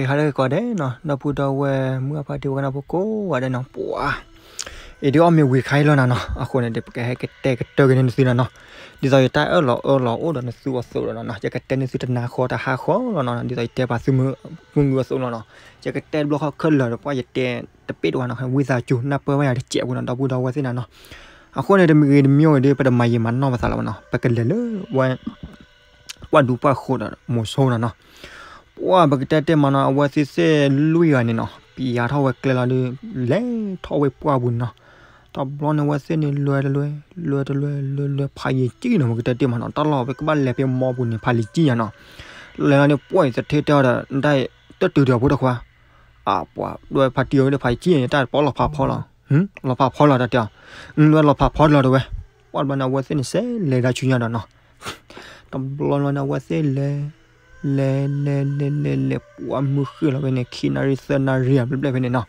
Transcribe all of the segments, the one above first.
ဟါလၢဂ့ၤကိးဂၤဒဲးနီၤ, ဒီပုၢ်ဒီဝဲၢ် မုၢ်အဖါတံၢ်ဝဲကနၢ်ဖိကိးဂၤဒဲးနီၤ, ပှၤ အံၤဒုးအီၣ်မ့ၤဝံၤခါအံၤလီၤနၤနီၤ, အဃိန့ၣ်ဒီး ပကဟဲကတဲာ်ကတီၤက့ၤန့ၢ်သုနၤနီၤ, ဒ်သိးယတၢ်အၢၣ်လီၤအၢၣ်လီၤအိၣ်ဒီးနသုအသိးလီၤနီၤ, ယကတဲန့ၢ်သုတနၤဃီတဟါဃီလီၤနီၤ, ဒ်သိးယတဲပာ်သုမုၢ်မုၢ်အသိးလီၤနီၤ, ယကတဲတဘျီဃီခဲလၢာ်ဒီး ပှၤယတဲတပ့ၣ်တဝါနီၤ, ဝံသးစူၤနၢ်ပၢၢ်ဘၣ်ယၤတစဲးဖိနီၤ, ဒီပုၢ်ဒီဝဲၢ်သ့ၣ်နၤနီၤ, အဃိန့ၣ် တမံၤဂ့ၤတမံၤဂ့ၤဒီး ပတမၤယံာ်မၤနီၢ်ပသးလၢၤဘၣ်နီၤ, ပကလဲၤလၢဝဲ ပှၢ်ဒူပှၢ်ဃိဒီး မိၤဆိနီၤနီၤ, ပှၤပကတဲတ့ၢ်မးနီၤ, အဝဲသ့ၣ်သ့ၣ်လွံၢ်ဂၤန့ၣ်နီၤ, ပျးထီၣ်ဝဲကျဲလီၤဒီး လဲၤထီၣ်ဝဲပှၢ်ပူၤန့ၣ်နီၤ, တဘျီန့ၣ် အဝဲသ့ၣ်န့ၣ် လွဲတလွဲ လွဲတလွဲ လွဲလွဲ ဖးယံာ်ကံနီၤ, ပကတဲတ့ၢ်မးနီၤ, တၢ်လီၢ်ဖဲကဘၣ်လဲၤဖဲမီပူၤန့ၣ် ဖးလံာ်ကံယါနီၤ, လဲၤလီၤန့ၣ် ပှၢ်အံၤသထ့တဲအီၤဒီး နတၢ်တတုၤဒီးဖိတခွါ အပှၤဒွဲဖါတံၢ်အီၤဒီး ဖးယံာ်ကံန့ၣ် တၢ်တပီလီၤဖးဖီလီၤ, လီၤဖးဖီလီၤတၢ်တဲအီၤ, ဒွဲလီၤဖးဖီလီၤတဝဲ, ပှၢ်တဘျီန့ၣ် အဝဲသ့ၣ်န့ၣ် စဲးလဲၤဒၣ်ဆူညါဒီးနီၤ, တဘျီန့ၣ် အဝဲသ့ၣ်လဲၤ လဲၤ လဲၤ လဲၤ လဲၤ လဲၤ ပှၢ်မုၢ်ဃ့ၢ်လီၤဖဲန့ၣ် ခံနၣ်ရံၣ်သၢနၣ်ရံၣ်အဘျဲၣ်ဘျဲၣ်ဖဲန့ၣ်နီၤ,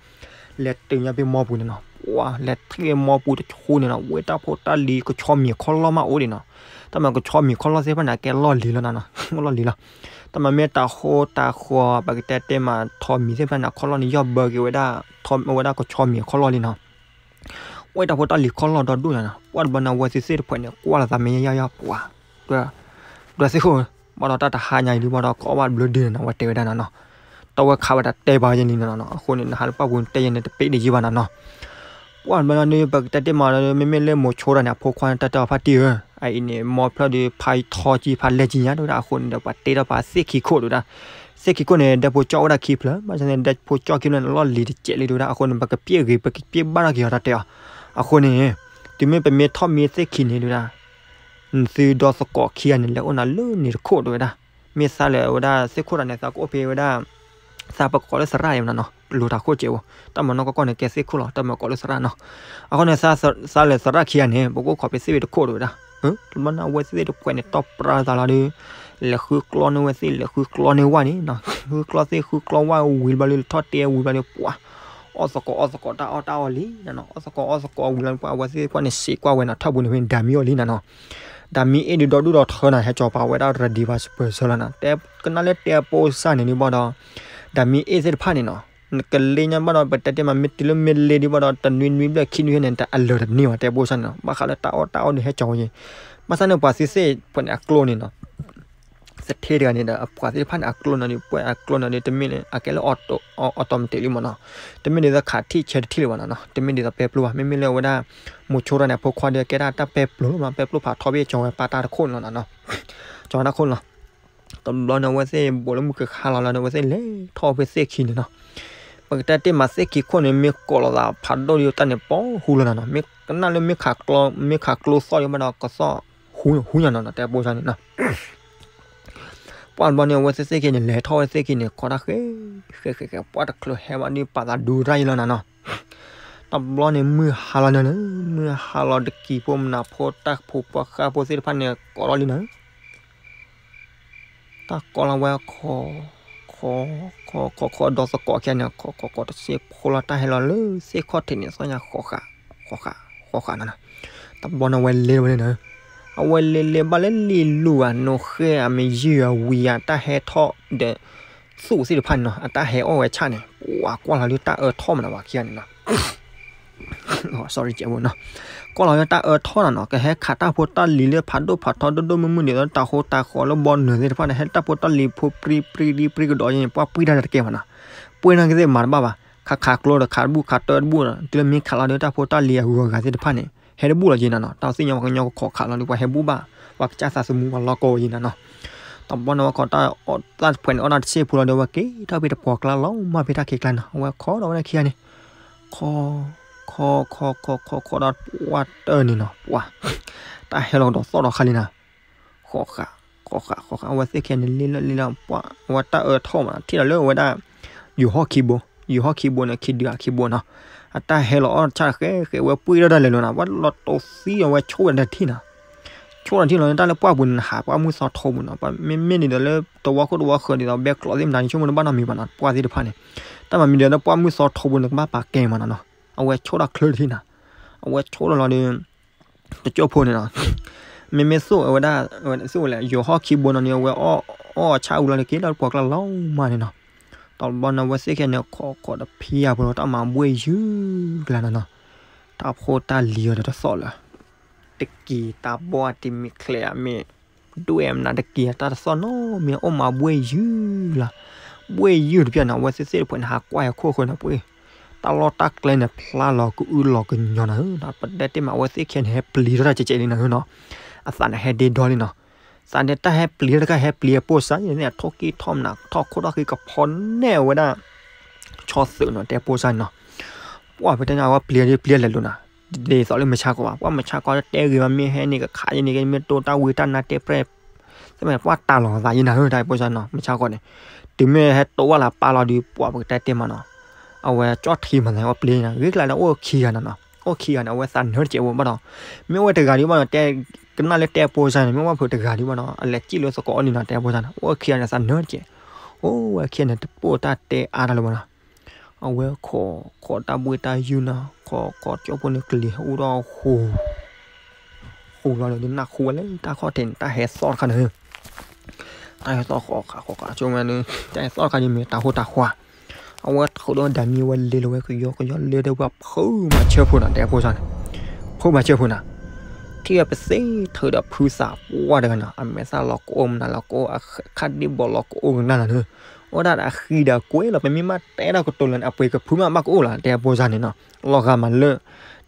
လဲၤတုၤညါဖဲမီပူၤန့ၣ်နီၤ, ပှၢ်လဲၤထံၣ်ဖဲမီပူၤတဆိန့ၣ်နီၤ, ဝဲတၢ်ဖိတၢ်လံၤကဆီမံၤခီၣ်လီၢ်မးအိၣ်ဒံးနီၤ, တၢ်မၤကဆီမံၤခီၣ်လီၢ်သ့ၣ်တဖၣ်န့ၣ် အကဲလီၢ်လံၤလီၤနီၤ, လီၢ်လံၤလီၤ, တၢ်မၤမ့ၢ်တၢ်ဃိတၢ်ဃီ ပကတဲတ့ၢ်မး ထီမံၤသ့ၣ်တဖၣ်န့ၣ် ခီၣ်လီၢ်န့ၣ် ယီၢ်ဘၢက့ၤဝဲဒၣ် ထီဝဲဒၣ်ကဆီမံၤခီၣ်လီၢ်လံနီၤ ဝဲတၢ်ဖိတၢ်လံၤခီၣ်လီၢ်ဒီဒူၣ်ညါနီၤ, ပှၢ်တဘျီန့ၣ် အဝဲသ့ၣ်သ့ၣ်တဖှဲးန့ၣ် ကွၢ်လီၤသးမ့ၢ်ယါယါယါပှၤ, ဒွဲသ့ၣ်ဃိၣ်, ဘၣ်ဒီးတၢ်တဟါညါအံၤဒုး ဘၣ်ဒီးကအီၣ်ဘၣ်ဘျၢဒုးန့ၣ်နီၤ, အဝဲတဲဝဲဒၣ်နီၤနီၤ, တၢ်ဝဲခးဝဲဒၣ်တဲဘၣ်ယဲန့ၣ်နီၤနီၤ, အဃိန့ၣ် နဟးလၢပှၢ်ပူၤန့ၣ် တဲယဲန့ၣ် တပ့ၣ်ဒံးယံာ်ဘၣ်နီၤနီၤ, ပှၢ်တဘျီန့ၣ် ပကတဲတ့ၢ်မး မ့မ့ၢ်လၢမိၤဆိတၢ်န့ၣ် အဖိခွါန့ၣ် တၢ်တဲအီၤဖါတံၢ်ဧၢ, အအံၤန့ၣ် မီဖျၢၣ်ဒီး ဖးထီကံ ဖးလဲၢ်ကံညါ တဲဝဲဒၣ်, အဃိန့ၣ်ဒီး ပှၤတ့ထီၣ်ပှၤသ့ၣ်ခံခိၣ်တဲဝဲဒၣ်, သ့ၣ်ခံခိၣ်န့ၣ် ဒဲဖိကၠီၣ်အိၣ်ဒၣ်ခံဖျၢၣ်, ဘၣ်ဆၣ်န့ၣ် ဒဲဖိကၠီၣ်ခံဖျၢၣ်န့ၣ် လီၢ်လံၤတစဲးလံတဲဝဲဒၣ်, အဃိန့ၣ် ပကပျ့ၢ်ဂ့ၤ ပကပျ့ၢ်ဘၣ်ထီၣ်က့ၤအီၤတၢ်တဲအီၤ, အဃိန့ၣ် တုၤမ့ၢ်ပမ့ၢ်ထီၣ်မံသ့ၣ်ခံန့ၣ်တဲဝဲဒၣ် နသုဒီသကိးခံဂၤန့ၣ် လဲၤအိၣ်နၤလၢန့ၣ်တခိၣ်တဲဝဲဒၣ်, မ့ၢ်သးလၢဝဲဒၣ်သ့ၣ်ခိၣ်တၢ်န့ၣ် သးကအိၣ်ဖဲဝဲဒၣ် သးပကိးလၢသရၣ်အံၤနီၤနီၤ, လိၤတၢ်ခိၣ်ကဲးဝဲ, တၢ်မၤနီၢ်ကီၢ်ကီၢ်န့ၣ် ကဲသ့ၣ်ခိၣ်လီၤ, တၢ်မၤကိးလၢသရၣ်နီၤ, အဃိန့ၣ် သးလၢသရၣ်ခံဂၤန့ၣ် ပကအိၣ်ခိးဖဲသ့ၣ်ဝဲတခိၣ်တဲဝဲဒၣ်, တဘျီန့ၣ် အဝဲသ့ၣ်တဖှဲးန့ၣ် တီၢ်ပြၢသးလီၤဒီး လဲၤဃုကျီန့ၢ်ဝဲသ့ၣ် လဲၤဃုကျီန့ၢ်ဝဲန့ၣ်နီၤ, ဃုကျီသ့ၣ်ဃုကျီဝဲဝံၤတဘျီဒီး ထီၣ်တဲဝံၤတဘျီဒီး ပှၤ အီၣ်သကိးအီၣ်သကိး တၢ်အီၣ်တၢ်အီလံနီၤ, အီၣ်သကိးအီၣ်သကိးဝံၤလီၤ ပှၤအဝဲသ့ၣ်တဖှဲးန့ၣ် စံးကွၢ်ဝဲနီၤ, ထီၣ်ပူၤန့ၣ်ဖဲန့ၣ် ဒၣ်မံအိၣ်လံနီၤနီၤ, ဒၣ်မံအ့ၣ်ဒုးဒီဒူၣ်ဒီထၢနီၤ, ဟဲကၠီၤပာ်ဝဲဒၣ် ready ဘၣ်စပၢၤဆၢလီၤနီၤ, တဲကနၣ်လၢတဲပိစၢ်န့ၣ်ဒုးဘၣ်ဒီး ဒၣ်မံအ့ၣ်သ့ၣ်တဖၣ်န့ၣ်နီၤ, နကလ့ညါဘၣ်ဒီး ပတဲတဲမး မ့ၢ်တုၤလၢမ့ၢ်လ့ဒုးဘၣ်ဒီး တနွံနွံဘျဲၣ်ခံနွံန့ၣ် တအလၢာ်တန့ၢ်ဘၣ် တဲပိစၢ်န့ၣ်နီၤ, ဘၣ်ဃးလၢတၢ်အီၣ်တၢ်အီဒုးဟဲကၠီၤဝဲယဲ, ဘၣ်ဆၣ်န့ၣ်ပှၤသ့ၣ်သ့ၣ်တဖှဲးန့ၣ် အကျိန့ၣ်နီၤ သထ့တဂၤန့ၣ်ဒီး အပှၤသ့ၣ်တဖၣ်န့ၣ် အကျိနီၤဒီး ပှဲၤအကျိနီၤဒီး တမ့ၢ်လၢ အကဲလၢ automatic လံမ့ၢ်နီၤ, တမ့ၢ်ဒ်သိးခးထံၣ်ဆဲးတထံၣ်လၢၤဘၣ်နီၤနီၤ, တမ့ၢ်ဒ်သိးပဲပျိဘၣ်, မ့မ့ၢ်လၢအဝဲဒၣ် မိၤဆိတၢ်န့ၣ် အဖိခွါဒီး ကဲဒၣ်တၢ်ပဲပျိလီၤမး, ပဲပျိဖးထီဘၣ် ကၠီၤဝဲပၢ်တၢ်တခိၣ်န့ၣ်လီၤနီၤနီၤ, ကၠီၤဝဲတၢ်ခိၣ်န့ၣ်လီၤ, တဘျီန့ၣ် အဝဲသ့ၣ်ဘိးလၢမုၢ်ကဟါလီၤလီၤန့ၣ် အဝဲသ့ၣ်လဲၤထီၣ်ဖဲသ့ၣ်ခံန့ၣ်နီၤ, ပကတဲတ့ၢ်မးသ့ၣ်ခံခိၣ်န့ၣ် မ့ၢ်ကိးလိာ်သးဖးဒိၣ်ဒီးတၢ်န့ၣ် ပီဟူလီၤနီၤနီၤ, မ့ၢ်ကနၣ်လၢမ့ၢ်ခးကျိ မ့ၢ်ခးကျိသီၣ်ဒံးဘၣ်ဒီး ကသီၣ်ဟူညါနီၤနီၤ တဲပိစၢ်န့ၣ်နီၤ ပှၢ်တဘျီန့ၣ် အဝဲသ့ၣ်သ့ၣ်ခံန့ၣ် လဲၤထီၣ်ဝဲသ့ၣ်ခံန့ၣ် ခိးတၢ်ဃဲ ဃဲ ဃဲ ဃဲ ပှၢ်တချုးဟဲဘၣ်ဒီး ပာ်သးဒူတၢ်အံၤလီၤနၤနီၤ, တဘျီန့ၣ် မုၢ်ဟါလီၤန့ၣ်လၢ မုၢ်ဟါလီၤ တကံၤဖိမနၤဖိ တၢ်ဖိပှၤဃါဖိသ့ၣ်တဖၣ်န့ၣ် ကိးလီၤလံနီၤ, တၢ်ကိးလီၤဝဲ ခိး ခိး ခိး ခိး ခိး ဒီသကိးခံဂၤန့ၣ် ခိး ခိး ခိး တစဲးဖိလီၤ တၢ်ဟဲလီၤလၢသ့ၣ်ခီၣ်ထံးန့ၣ် သီၣ်ညါ ဃီဃး ဃီဃး ဃီဃးနီၤနီၤ, တဘျီန့ၣ် အဝဲလဲၤဝဲန့ၣ်နီၤ, အဝဲလဲၤလဲၤဘၣ်လၢလံာ်လူၤဧါ နိဃဲဧါ မ့ၢ်ယုၢ်ဧါ ဝံၤဧါ တၢ်ဟဲထီၣ်ဒီး သူၣ်သ့ၣ်တဖၣ်န့ၣ်နီၤ အတၢ်ဟဲအီၣ်ဝဲဆၣ်န့ၣ် ပှၤကွၢ်လီၤလၢတၢ်အၢထီၣ်မးနီၤ ပှၤခံဂၤန့ၣ်နီၤ sorry ကဲဝဲနီၤ, ကွၢ်လီၤလၢတၢ်အၢထီၣ်နီၤနီၤ ကဟဲခးတၢ်ဖိတၢ်လံၤလၢဖးဒိၣ်ဖးထီဒိၣ်ဒိၣ်မုၢ်မုၢ်န့ၣ် လၢတၢ်ဃိတၢ်ဃီလၢဘီနုာ်သ့ၣ်တဖၣ်န့ၣ် ဟဲတၢ်ဖိတၢ်လံၤဖိပြံပြံဒံပြံကဒီးန့ၣ် ပှၤပှံၢ်တၢ်တကဲဘၣ်နီၤ, ပှ့ၤနီၢ်ကသ့ၣ်မၤတဘၣ်ဘၣ်, ခးခးကျိဒီးခးတဘူၣ် ခးတၢတဘူၣ်ဒီး တုၤလၢမ့ၢ်ခးလီၤဒီးတၢ်ဖိတၢ်လံၤအဂုၤအဂၤသ့ၣ်တဖၣ်န့ၣ် ဟဲတဘူၣ်လီၤက့ၤနီၤနီၤ, တၢ်သ့ၣ်ညါပှၤကညီကခိးခးလီၤဒီး ပှၤဟဲဘူၣ်ဘၣ်, ပှၤကစၢ်သးသမူပှၤလီၢ်ကီၢ်ဝဲယံၤနီၤနီၤ, တဘျီန့ၣ် ဝဲခိးတၢ် တၢ်တဖှဲးန့ၣ် အီၣ်တၢ်တဆံၣ်ဖိလီၤဒီး ဝဲက့ၤထီၣ်ဖဲတပှီၤကျါလီၤ မၢ်ဖဲတၢ်ခံးကျါနီၤ, အဝဲခိးဒီးဝဲဒၣ်ခံဂၤန့ၣ် ခိး ခိး ခိး ခိး ခိး ခိး ခိးဒီးဝဲတၢၢ်န့ၣ်နီၤ, ပှၤ တၢ်ဟဲလီၤကဒီးသီၣ်ဒီးခါလံနီၤ, ဃီဃး ဃီဃး ဃီဃး အဝဲသ့ၣ်ခံဂၤန့ၣ် လ့လၢလ့လၢ ပှၤ အဝဲတၢ်အၢထီၣ်မး ထံၣ်ဒီးလၢဝဲဒၣ် ယိၤဟီၣ်ခံဘိ ယိၤဟီၣ်ခံဘိန့ၣ် ခံဒုဧါခံဘိနီၤ, အတၢ်ဟဲလီၤအီၣ်ဆၣ်ဃဲဃဲ ဝဲပှံၢ်ထီၣ်တၢ်လဲၤလီၤနီၤ, ဝဲလီၤတိၤသံအဝဲဆိၣ်ဝဲဒၣ်ထံၣ်နီၤ, ဆိၣ်ဝဲဒၣ်ထံၣ်လီၤ တၢ်လၢပှၢ်ပူၤန့ၣ် နဟးပှၢ်မုၢ်သီထိပူၤနီၤ, မ့မ့ၢ်န့ၣ်ဒီးလၢတဝီခိၣ်တဝီဃၢၤဒ်သိး ဘဲကျိးသ့ၣ်မတၤန့ၣ် ဆိကမိၣ်တဘၣ်နီတမံၤဘၣ်နီၤ, ပှၢ်သ့ၣ်တဖၣ်န့ၣ်, တၢ်မၤမံၤဒီးလၢပှၢ်မုၢ်သီထိပူၤန့ၣ် ကဘၣ်ပာ်ကဲမးနီၤနီၤ, အဝဲဆိၣ်ထီၣ်ချၢတထံၣ်နီၤ, အဝဲဆိၣ်ထီၣ်လီၤဒီး တကၠိၢ်ဖိန့ၣ်နီၤ, မ့မ့ၢ်သိၣ်ဝဲဒၣ် သိၣ်ဝဲလဲၣ် ယိၤဟီၣ်ခံဘိနီၤန့ၣ် အဝဲအီၣ်အီၣ်ဆၣ်အူလီၤန့ၣ် က့ၤလီၤတပှီၢ်ကျါလီၤမးန့ၣ်နီၤ, တဘျီန့ၣ် အဝဲသ့ၣ်ခံဂၤန့ၣ် ခိးခိးတဖံအပူၤလီၤ တၢ်မၤဘှ့ၣ်ယုၢ်ကလါနီၤနီၤ, တၢ်ဖိတၢ်လံၤအီၤဒီးတသီၣ်လၢၤ, တက့ၤတၢ်ဘီၣ်တံၤမံၤချဲးအမ့ၢ် ဒွဲၣ်မနုၤတက့ၤတၢ်တသီၣ်နီတမံၤ အိၣ်မၤဘှ့ၣ်ယုၢ်လီၤ, ဘှ့ၣ်ယုၢ်တဖျၢၣ်န့ၣ် အဝဲသ့ၣ်သ့ၣ်တဖၣ်န့ၣ် ဟးကွၢ်ဟဲခိၣ်ဃၢၤန့ၣ်ပှ့ၤ, တၢ်လီၢ်တၢ်ကျဲန့ၣ် ဖျါလီၤကအုလီၤကညီနီၤဧၢ, ပတဲတ့ၢ်မး အဝဲသ့ၣ်ခံဂၤန့ၣ် ဟဲပျံၤထီၣ်တၢ်ကဲးကဲးလံနီၤဧၢနီၤ, အသးန့ၣ်ဟဲဒ့ဒီလံနီၤ, သးန့ၣ်တၢ်ဟဲပျံၤတခါ ဟဲပျံၤအပိၢ်စါန့ၣ် ထိၣ်ကံၢ်ထီၣ်မနုၤ ထီၣ်ခိၣ်ထီၣ်ဃံကဖီနဲၣ်ဝဲဒၣ် ဆီသုးနီၤ တဲပိၢ်စါန့ၣ်နီၤ, ပှၢ်ဖဲတၢ်န့ၣ် အဝဲပျံၤဒ်ပျံၤလဲၤလိာ်နီၤ, ဒ်သိးလၢမုၢ်ဆါခီဘၣ် ပှၢ်မုၢ်ဆါခီတဲဂ့ၤမး မ့ၢ်ဟဲန့ၣ် ကခးယဲန့ၣ် မ့ၢ်တိၢ်တၢ်ဝံတၢ်နါတဲပြဲၢ် သ့ၣ်မး ပှၢ်တၢ်လီၤသးယဲနၤဧၢ တၢ်ပိၢ်စါနီၤ မုၢ်ဆါခီန့ၣ်, တုၤမ့ၢ်ဟဲတိၢ်ဝဲလၢပၢ်လီၤဒီး ပှၢ်ပကတဲတ့ၢ်မးနီၤ, အဝဲကၠီၣ်ထံမးန့ၣ် အဝဲပျံၤန့ၣ် ဂ့ၤကျါလၢအိၣ်ခံဂၤနီၤနီၤ, အိၣ်ခံဂၤန့ၣ် အဝဲသးနၢတကဲးဝဲဘၣ်ဒီး, မ့ၢ်အိၣ်ဝဲတဂၤဒံးဘၣ်နီၤ တဲကနၣ်လၢတဲပိၢ်စါန့ၣ် မ့ၢ်ဝဲဖုးတဂၤဒံးဘၣ်နီၤ အလဲၤစံၣ်လၢသကိးအီၤလံနီၤ တဲပိၢ်စါန့ၣ် အိၣ်ခံဂၤန့ၣ်သးနၢတကဲး, အိၣ်ဝဲခံဂၤန့ၣ် တပိၢ်တၢ်တဲအါတၢ်လၢၤဘၣ်နီၤ, အဝဲခိးခိးတၢ်ဘှ့ၣ်တၢ်ယုၢ်နီၤ ခိးခိးကၠိဖိန့ၣ်ကလံၤဟဲအိၣ်ဒီး ဃူလီၤဒီး နၢ်ဃူဝဲလၢတၢ်ခီၣ်ထံးန့ၣ် တၢ်ဟဲသီၣ်တခါန့ၣ်, တၢ်ဟဲသီၣ်ဃီဃာ်ဃီဃာ်ဆိမးန့ၣ် တၢ်ဟဲသီၣ်တခါန့ၣ်မ့ၢ်တၢ်ဟိတၢ်ဃီ, အဝဲထုးဒီးဒၣ်မံဝဲလ့လီၤဝဲကယီကယီလ့ဒီး ပှၤဖုးမၤဆၢဖိနီၤ တဲဖိစါန့ၣ်, ဖုးမၤဆၢဖိနီၤ, ထံၣ်ဝဲပသ့ထုးဒီးဖုသးပှၢ်တဂၤနီၤ အမဲာ်သၣ်လီၤကအိၣ်မနုၤလီၤကအိၣ် အခၣ်ဒ့ၣ်ဘီလီၤကအိၣ်ကနၣ်နီၤန့ၣ်, အိၣ်ဒၣ်ဒီးအဃံဒီးကွဲးလီၤ ပမ့ၢ်မ့ၢ်တဲတၢ်ကတိၤလၢန့ၣ် အပှ့ၤကဖုးမးဘၣ်ကအိၣ်လီၤ တဲဖိစါန့ၣ်နီၤ, လီၤဂာ်မးလၢ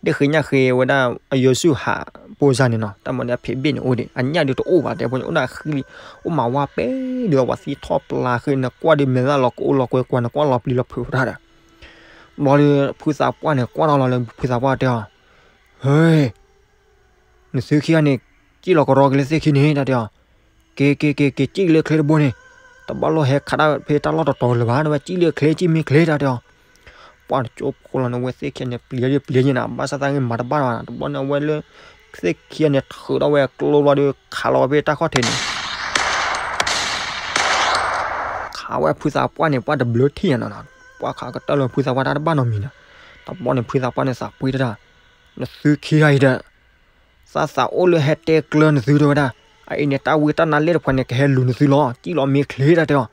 ဒ့ၣ်ဃ့ညၣ်ဃ့ဝဲဒၣ်အယိၤဆူၣ်ဟးပိၢ်စါန့ၣ်နီၤ တၢ်မၤန့ၣ်အဖံးဘ့ၣ်န့ၣ်အိၣ်ဒံး အညၣ်ဒုးတအိၣ်ဘၣ် တဲဖိန့ၣ် အိၣ်ဒၣ်ဃံလံ, အိၣ်မးဝါပဲဒုးအဝဲသံထီၣ်ပျၢ်ဃ့န့ၣ် ကွၢ်ဒုးမဲာ်သၣ်လီၤကအိၣ်လီၤကွဲကွၢ်န့ၣ် ကွၢ်လီၤပျံၤလီၤဖုးတၢ်ဒီး, ဘျီဒီးဖုသးပှၢ်န့ၣ် ကွၢ်ထီၣ်လီၤလၢဖုသးပှၢ်တဲအီၤ, ဟဲ နသုခံဂၤန့ၣ် စံၣ်လီၤကရီက့ၤလၢသ့ၣ်ခံန့ၣ် တၢ်တဲအီၤ, က့ၤက့ၤက့ၤက့ၤ စံၣ်က့ၤလၢချ့တဘိန့ၣ်, တဘၣ်လိၣ်ဟဲခးတၢ်ဖဲတၢ်လီၢ်တတီၤလၢၤဘၣ် တဝဲစံၣ်လၢချ့ စံၣ်မ့ၢ်ချ့ တၢ်တဲအီၤ, ပှၢ်တကၠိဖိလီၤန့ၣ် အဝဲသ့ၣ်ခံဂၤန့ၣ် ပျံၤဒ်ပျံၤယဲနၤ ဘၣ်ဆၣ်သနာ်က့မၤတဘၣ်ဘၣ်နီၤ တဘျီန့ၣ် အဝဲလၢ သ့ၣ်ခံဂၤန့ၣ် ထုးထီၣ်ဝဲကျိဘျီဒီး ခးလီၤဝဲဖဲတၢ်ခီၣ်ထံးန့ၣ် ခးဝဲဖုသးပှၢ်န့ၣ် ပှၢ်တဘျၢထံၣ်ယဲနီၤ, ပှၢ်ခးကတၢၢ်လၢဖုသးပှၢ်တၢ်တဘၣ်နီတမံၤနီၤ, တဘျီန့ၣ် ဖုသးပှၢ်န့ၣ်သးပှ့ၤတၢ် နသုခံဂၤအံၤဒီး သးသးအိၣ်လၢဟဲတဲကျၢၤနသုတဲဝဲဒၣ်, အအံၤန့ၣ် တၢ်ဝံတၢ်နါလ့ၣ်တဖၣ်န့ၣ် ကဟဲလူၤနသုလီၤ စံၣ်လီၤမ့ၢ်ချ့ တၢ်တဲအီၤ,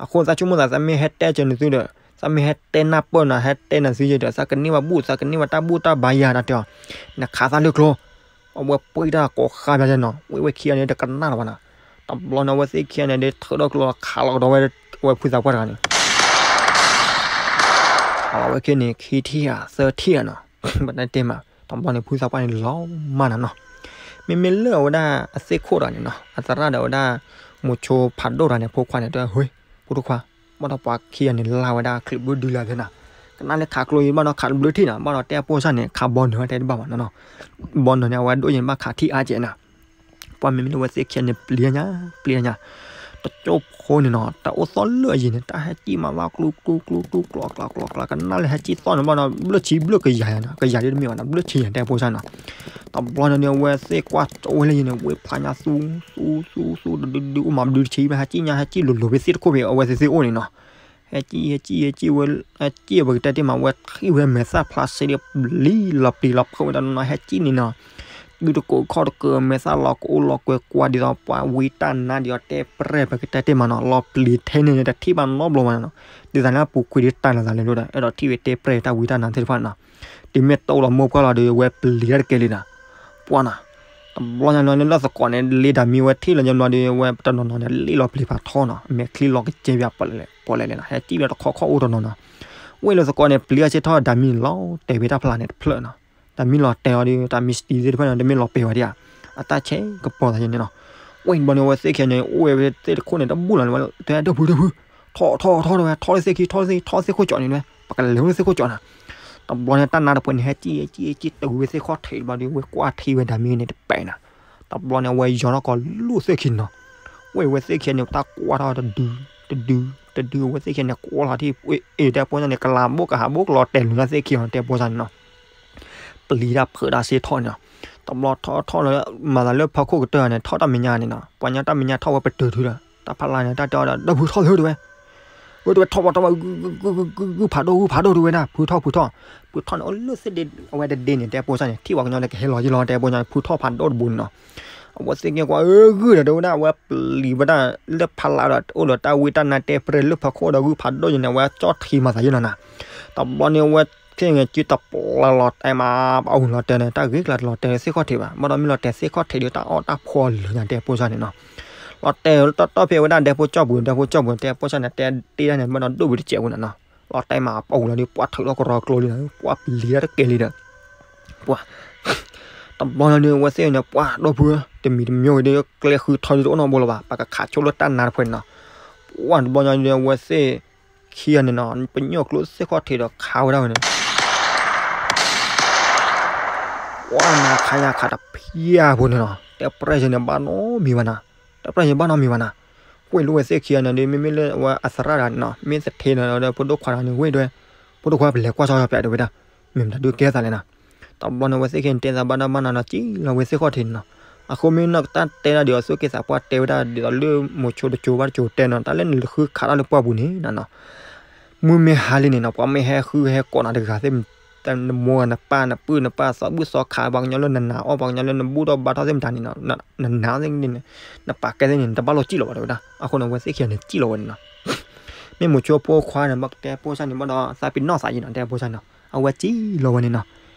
အဃိသးဆိကမိၣ်သး သးမ့ၢ်ဟဲတဲစၢၤနသုဒီး သးမ့ၢ်ဟဲတဲနၢ်ပၢၢ်နၤ ဟဲတဲနသုယဲဒီး သးကန့ၢ်ဘၣ်ဘူၣ် သးကန့ၢ်ဘၣ်တၢ်ဘူၣ်တၢ်ဘါယၤ တၢ်တဲအီၤ, နခးသးလၢကျိ အဝဲပှ့ၤတၢ်ကိးဃါဘၣ်နီၤ ဝဲဝဲခံဂၤန့ၣ် တကနၣ်လၢၤဘၣ်နီၤ, တဘျီန့ၣ် အဝဲသ့ၣ်ခံဂၤန့ၣ် ဒ်ထုးထီၣ်ကျိလီၤ ခးလီၤကဒီးဝဲ အဝဲဖုသးပှၢ်တဂၤန့ၣ် ခးလီၤဝဲခံန့ၣ် ခံထံၣ်ဧါ သၢထံၣ်ဧါနီၤ, ပတဲတ့ၢ်မး တဘျီန့ၣ် ဖုသးပှၢ်န့ၣ်လီၤမၢ်နၤနီၤ, မ့မ့ၢ်လၢအဝဲဒၣ်အသ့ၣ်ခိၣ်တဂၤန့ၣ်နီၤ အသရၣ်ဒီးဝဲဒၣ် မိၤဆိဖးဒိၣ်တဂၤန့ၣ် ဖိခွါန့ၣ် တဲ ဟ့ ဖိဒိၣ်ခွါ ဘၣ်ဒီးပှၤခံဂၤန့ၣ် လါဝဲဒၣ်ချံးဘုဒုလၢ်ဖဲနၤ, ကနၣ်လၢခးကျိယံၤဘၣ်နီၤ ခးတဘျုးထံၣ်နၤ ဘၣ်ဒီးတဲအပိၢ်စၢ်န့ၣ် ခးဘီနုာ်ဝဲတဲတဘၣ်ဘၣ်နီၤနီၤ, ဘီနုာ်န့ၣ် အဝဲဒိၣ်ယံၤဘၣ်ခးထံၣ်အါကဲးနၤ ပှၢ်မ့မ့ၢ်လၢအဝဲသ့ၣ်ခံဂၤန့ၣ် ပျံၤညါ ပျံၤညါ, တကၠိဖိန့ၣ်နီၤ တၢ်အိၣ်သီၣ်လၢအယံၤန့ၣ် တၢ်ဟဲစံၣ်မၤသီၣ်ကျူကျူကျူကျူ ကျီကျီကျီကျီ ကနၣ်လၢဟဲစံၣ်သီၣ်န့ၣ်ဘၣ်နီၤ ဘျၢၣ်ဆံဘျၢၣ်ကယၤယၤနီၤ ကယၤဒ်တမ့ၢ်ဘၣ်နီၤ ဘျၢၣ်ဆံယၤတဲပိၢ်စၢ်နီၤ, တဘျီန့ၣ်ဒီး အဝဲသ့ၣ်ကွၢ်ကၠိဝဲလၢယံၤန့ၣ် ဝ့ၢ်ဖျါညါသူ သူ သူ သူ တဒုဒု အိၣ်မၤဘျုးတဆံဘၣ် ဟဲစံၣ်ညါ ဟဲစံၣ်လိၤလိၤဖဲသ့ၣ်တခိၣ်ဖဲအဝဲသ့ၣ်သ့ၣ်အိၣ်န့ၣ်နီၤ ဟဲစံၣ် ဟဲစံၣ် ဟဲစံၣ်ဝဲ ဟဲစံၣ်ဝဲကတဲတ့ၢ်မး ဝဲထံၣ်ဝဲမဲာ်သၣ်ဖျါစ့ဒီး ပျံၤလီၤပျံၤလီၤဖုးဝဲတနီၤနီၤ ဟဲစံၣ်န့ၣ်နီၤ ဒုးတကိးခီၣ်တကၢၢ် မဲာ်သၣ်လီၤကအိၣ်လီၤကွဲကွၢ်ဒ်သိးပှၤဝံတၢ်နါဒ်အီၤတဲပြဲၢ် ပကတဲတ့ၢ်မးနီၤ လီၤပျံၤထဲန့ၣ်န့ၣ် တထံၣ်ဘၣ်နီတဘျီဘၣ်နီၤ ဒ်သိးလၢအပူၤကွံာ်ဒ်တၢ်လၢသးလဲၤလိာ်ဒီး အဲၣ်ဒိးထံၣ်ဝဲတဲပြဲၢ်တၢ်ဝံတၢ်နါသ့ၣ်တဖၣ်နီၤ တုၤမ့ၢ်တိၢ်လီၤမိၢ်ပှၢ်လီၤဒီး အဝဲပျံၤတၢ်တကဲလံနီၤ ပှၢ်နီၤ တဘျီညါလီၤလၢသကိးန့ၣ် လ့တၢ်မံဝဲထံၣ်လီၤညီဘျီဒီး အဝဲတနီၤနီၤန့ၣ် လ့လီၤပျံၤဖးထီနီၤ အမဲာ်ချံလီၤကစဲပၠးပီၣ်လဲၣ်လဲၣ် ပီၣ်လဲၣ်လဲၣ်နီၤ ဟဲစံၣ်ဝဲတခီခီၣ်အိၣ်တနီၤနီၤ ဝ့ၢ်လၢသကိးန့ၣ် ပျံၤအဆ့ထီၣ်တၢ်မံလီၤတဲာ်ဝဲတၢ်ဖျါန့ၣ်တဖျၢၣ်နီၤ တၢ်မံလီၤတဲာ်အီၤဒီး တၢ်မံစတံသ့ၣ်တဖၣ်န့ၣ် တမ့ၢ်လီၤပဲာ်ဝဲဒၣ်ဧါ အတၢ်ဆဲးကပီၤသးယဲန့ၣ်နီၤ ဝ့ၢ်ဘျီန့ၣ် အဝဲသ့ၣ်ခံဂၤန့ၣ် အိၣ်ဝဲသ့ၣ်တခိၣ်န့ၣ် တဘူၣ်လီၤန့ၣ်ဝဲ တဲဒၢဖုဒၢဖု ထီၣ်ထီၣ်ထီၣ်ဝဲ ထီၣ်လၢသ့ၣ်ခံ ထီၣ်လၢသ့ၣ်ခံ ထီၣ်သ့ၣ်ခိၣ်ကၠီန့ၣ်ဝဲ ပကလဲၤဝဲလၢသ့ၣ်ခိၣ်ကၠီနီၤ တဘျီန့ၣ် တၢ်နါတပှဲၤန့ၣ် ဟဲစံၣ် ဟဲစံၣ် ဟဲစံၣ် တုၤဝဲသ့ၣ်ခီၣ်ထံးတဘျီဒီး ဝဲကွၢ်ထံဝဲဒၣ်မံန့ၣ်တပဲာ်နီၤ တဘျီန့ၣ် အဝဲယီၤထီၣ်ကီးလိၣ်သ့ၣ်ခံနီၤ ဝ့ၢ်ဝဲသ့ၣ်ခံဂၤန့ၣ် တၢ်ကွၢ်ထီၣ်တဒု တဒု တဒု အဝဲသ့ၣ်ခံဂၤန့ၣ် ကွၢ်လီၤထံၣ် အ့ၣ် တဲပိၢ်စၢ်န့ၣ် ကလၤဘိကဟးဘိကလီၤတဲာ်လိာ်ညါသ့ၣ်ခံဂၤတဲပိၢ်စၢ်န့ၣ်နီၤ ပျံၤတၢ်ဖုးတၢ်စ့ထီၣ်န့ၣ်နီၤ တဘျီထီၣ်ထီၣ်လၢ မၤသးလၢဖီခိၣ်ကတၢၢ်န့ၣ် ထီၣ်တၢ်မဲာ်ညါန့ၣ်နီၤ ပှၤညီတၢ်မဲာ်ညါထီၣ်ဝဲပတုာ်ထုလီၤ တၢ်ဖးလါန့ၣ် တၢ်တဲအီၤဒီး ဒီးဖုထီၣ်လၢတဝဲ အၢ တဝဲထီၣ်ဘၣ်ထီၣ်ဘၣ် ဂုၢ်ဖးဒိၣ် ဂုၢ်ဖးဒိၣ်တဝဲဒၣ် ဖုထီၣ်ဖုထီၣ် ဖုထီၣ်န့ၣ် အိၣ်လၢသ့ၣ်ဒ့ အဝဲတဒ့န့ၣ် တဲပိၢ်စၢ်န့ၣ် ထံၣ်ပှၤကညီလၢကဟဲလီၤယံၤလီၤ တဲပိၢ်စၢ်န့ၣ် ဖုထီၣ်ဖးဒိၣ်တဘိန့ၣ်နီၤ အဝဲသ့ၣ်က့ၤကွၢ်အၢဂုၢ်ဒီး တဲဝဲဒၣ် အဝဲပျံၤဝဲဒၣ်လၢဖးလးဒီး အိၣ်ဒီးတၢ်ဝံတၢ်နါတဲပြဲလၢဖီခိၣ်ဒီး ဂုၢ်ဖးဒိၣ်ယန့ၣ် အဝဲကၠီၣ်ထံမၤသးယနီၤနီၤ. တဘျီန့ၣ် အဝဲသ့ၣ်က့ၤတပျၢ်လီၤတဲမး ပအူလီၤတဲာ်န့ၣ် တၢ်ဂ့ၢ်ကျါတလီၤတဲာ်သ့ၣ်ခီၣ်ထံးဘၣ်, ဘၣ်ဒီးမ့ၢ်လီၤတဲာ်သ့ၣ်ခီၣ်ထံးဒီး တၢ်အီၣ်တၢ်ဖှီၣ်လၢညါတဲဖိဆၣ်န့ၣ်နီၤ. လီၤတဲာ်တီၢ်ဖဲဝဲဒၣ်ဒဲဖိကၠီၣ်ပူၤ ဒဲဖိကၠီၣ်ပူၤ တဲဖိဆၣ်န့ၣ် တဲတ့ၢ်ဒၣ်န့ၣ် ဘၣ်ဒီးဒိၣ်ဝံၤတစဲးဝဲနီၤနီၤ. လီၤတဲမး ပအူလီၤဒီး ပှၤထုးထီၣ်ကရီကျိလံနီၤ, ပှၤပျံၤတၢ်တကဲလံဒီး ပှၤ တဘျီန့ၣ်ဒီး အဝဲသ့ၣ်န့ၣ် ပှၤဒီပုၢ် တမံၤတမံၤဝဲဒီး ကျဲဃုထီဒီး တအိၣ်နီတဘိလၢၤဘၣ်, ပကခးဆိလၢတၢ်နါတဖျၢၣ်န့ၣ်နီၤ. ပှၤတဘျီန့ၣ်ဒီး အဝဲသ့ၣ်ခံဂၤန့ၣ်နီၤ ပညိၣ်ကျိသ့ၣ်ခီၣ်ထံးဒီးခးဝဲဒၣ်ဝဲန့ၣ် ပှၤနၤခးယၤခးတဖၣ်ဖိန့ၣ်နီၤ, တဲပြဲၢ်ယဲန့ၣ် ဘၣ်နီတမံၤဘၣ်နၤ, တဲပြဲၢ်ယဲဘၣ်နီတမံၤဘၣ်နၤ. ဃ့ၢ်လၢဝဲသ့ၣ်ခံဂၤန့ၣ်ဒီး မ့မ့ၢ်လၢအဝဲအသရၣ်တဂၤန့ၣ်နီၤ မ့ၢ်သထ့ဒီး ဖိဒိၣ်ခွါတဂၤန့ၣ် ဝ့ၢ်ဒွဲ ဖိဒိၣ်ခွါပလဲၤကွၢ်ဆီပၠးတဲဝဲဒၣ် မ့ၢ်မတၤဒုးကဲသးလဲၣ်နီၤ. တဘျီန့ၣ် အဝဲသ့ၣ်ခံဂၤန့ၣ် တဲသးဘၣ်တၢ်မၤနၤနီၤ စံၣ်လီၤဝဲသ့ၣ်ခီၣ်ထံးန့ၣ်နီၤ. အဃိမ့ၢ်နီၢ်ကတၢၢ်တဲဒၣ်ဒီး အသိးက့ၤသးပှၢ်တဲဝဲဒၣ် ဒ်သိးလၢမိၤဆိတစိၤဘၣ်တစိၤတဲနီၤ တၢ်လၢနဃုခးတၢ်လၢပှၢ်ပူၤန့ၣ်နီၤ မုၢ်မ့ၢ်ဟါလံန့ၣ်နီၤ ပှၤမ့ၢ်ဟဲဃုဟဲကိးနၤတဂၤသ့ၣ် နမိၢ်နပၢ်နပုၢ်နပၢ်သီဘူၣ်သီခး ပှၤကညီလၢနနာ်အီၣ် ပှၤကညီလၢနဘူၣ်ထီၣ်ဘါထီၣ်သ့ၣ်မတၤန့ၣ်နီၤ နနာ်အီၣ်သ့ၣ်န့ၣ် နပာ်ကဲသ့ၣ်န့ၣ် နတဘၣ်လိာ်စံၣ်လီၤဘၣ်တဲဝဲဒၣ်. အဃိန့ၣ် အဝဲသ့ၣ်ခံဂၤန့ၣ် စံၣ်လီၤဝဲန့ၣ်နီၤ. မ့ၢ်မိၤဆိဖိခွါန့ၣ် ဘၣ်ကတဲဖိဆၣ်န့ၣ် ဘၣ်ဒီးသးပ့ၤနီၣ်သးယံၤနီၤ တဲဖိဆၣ်န့ၣ် အဝဲစံၣ်လီၤဝဲန့ၣ်နီၤ.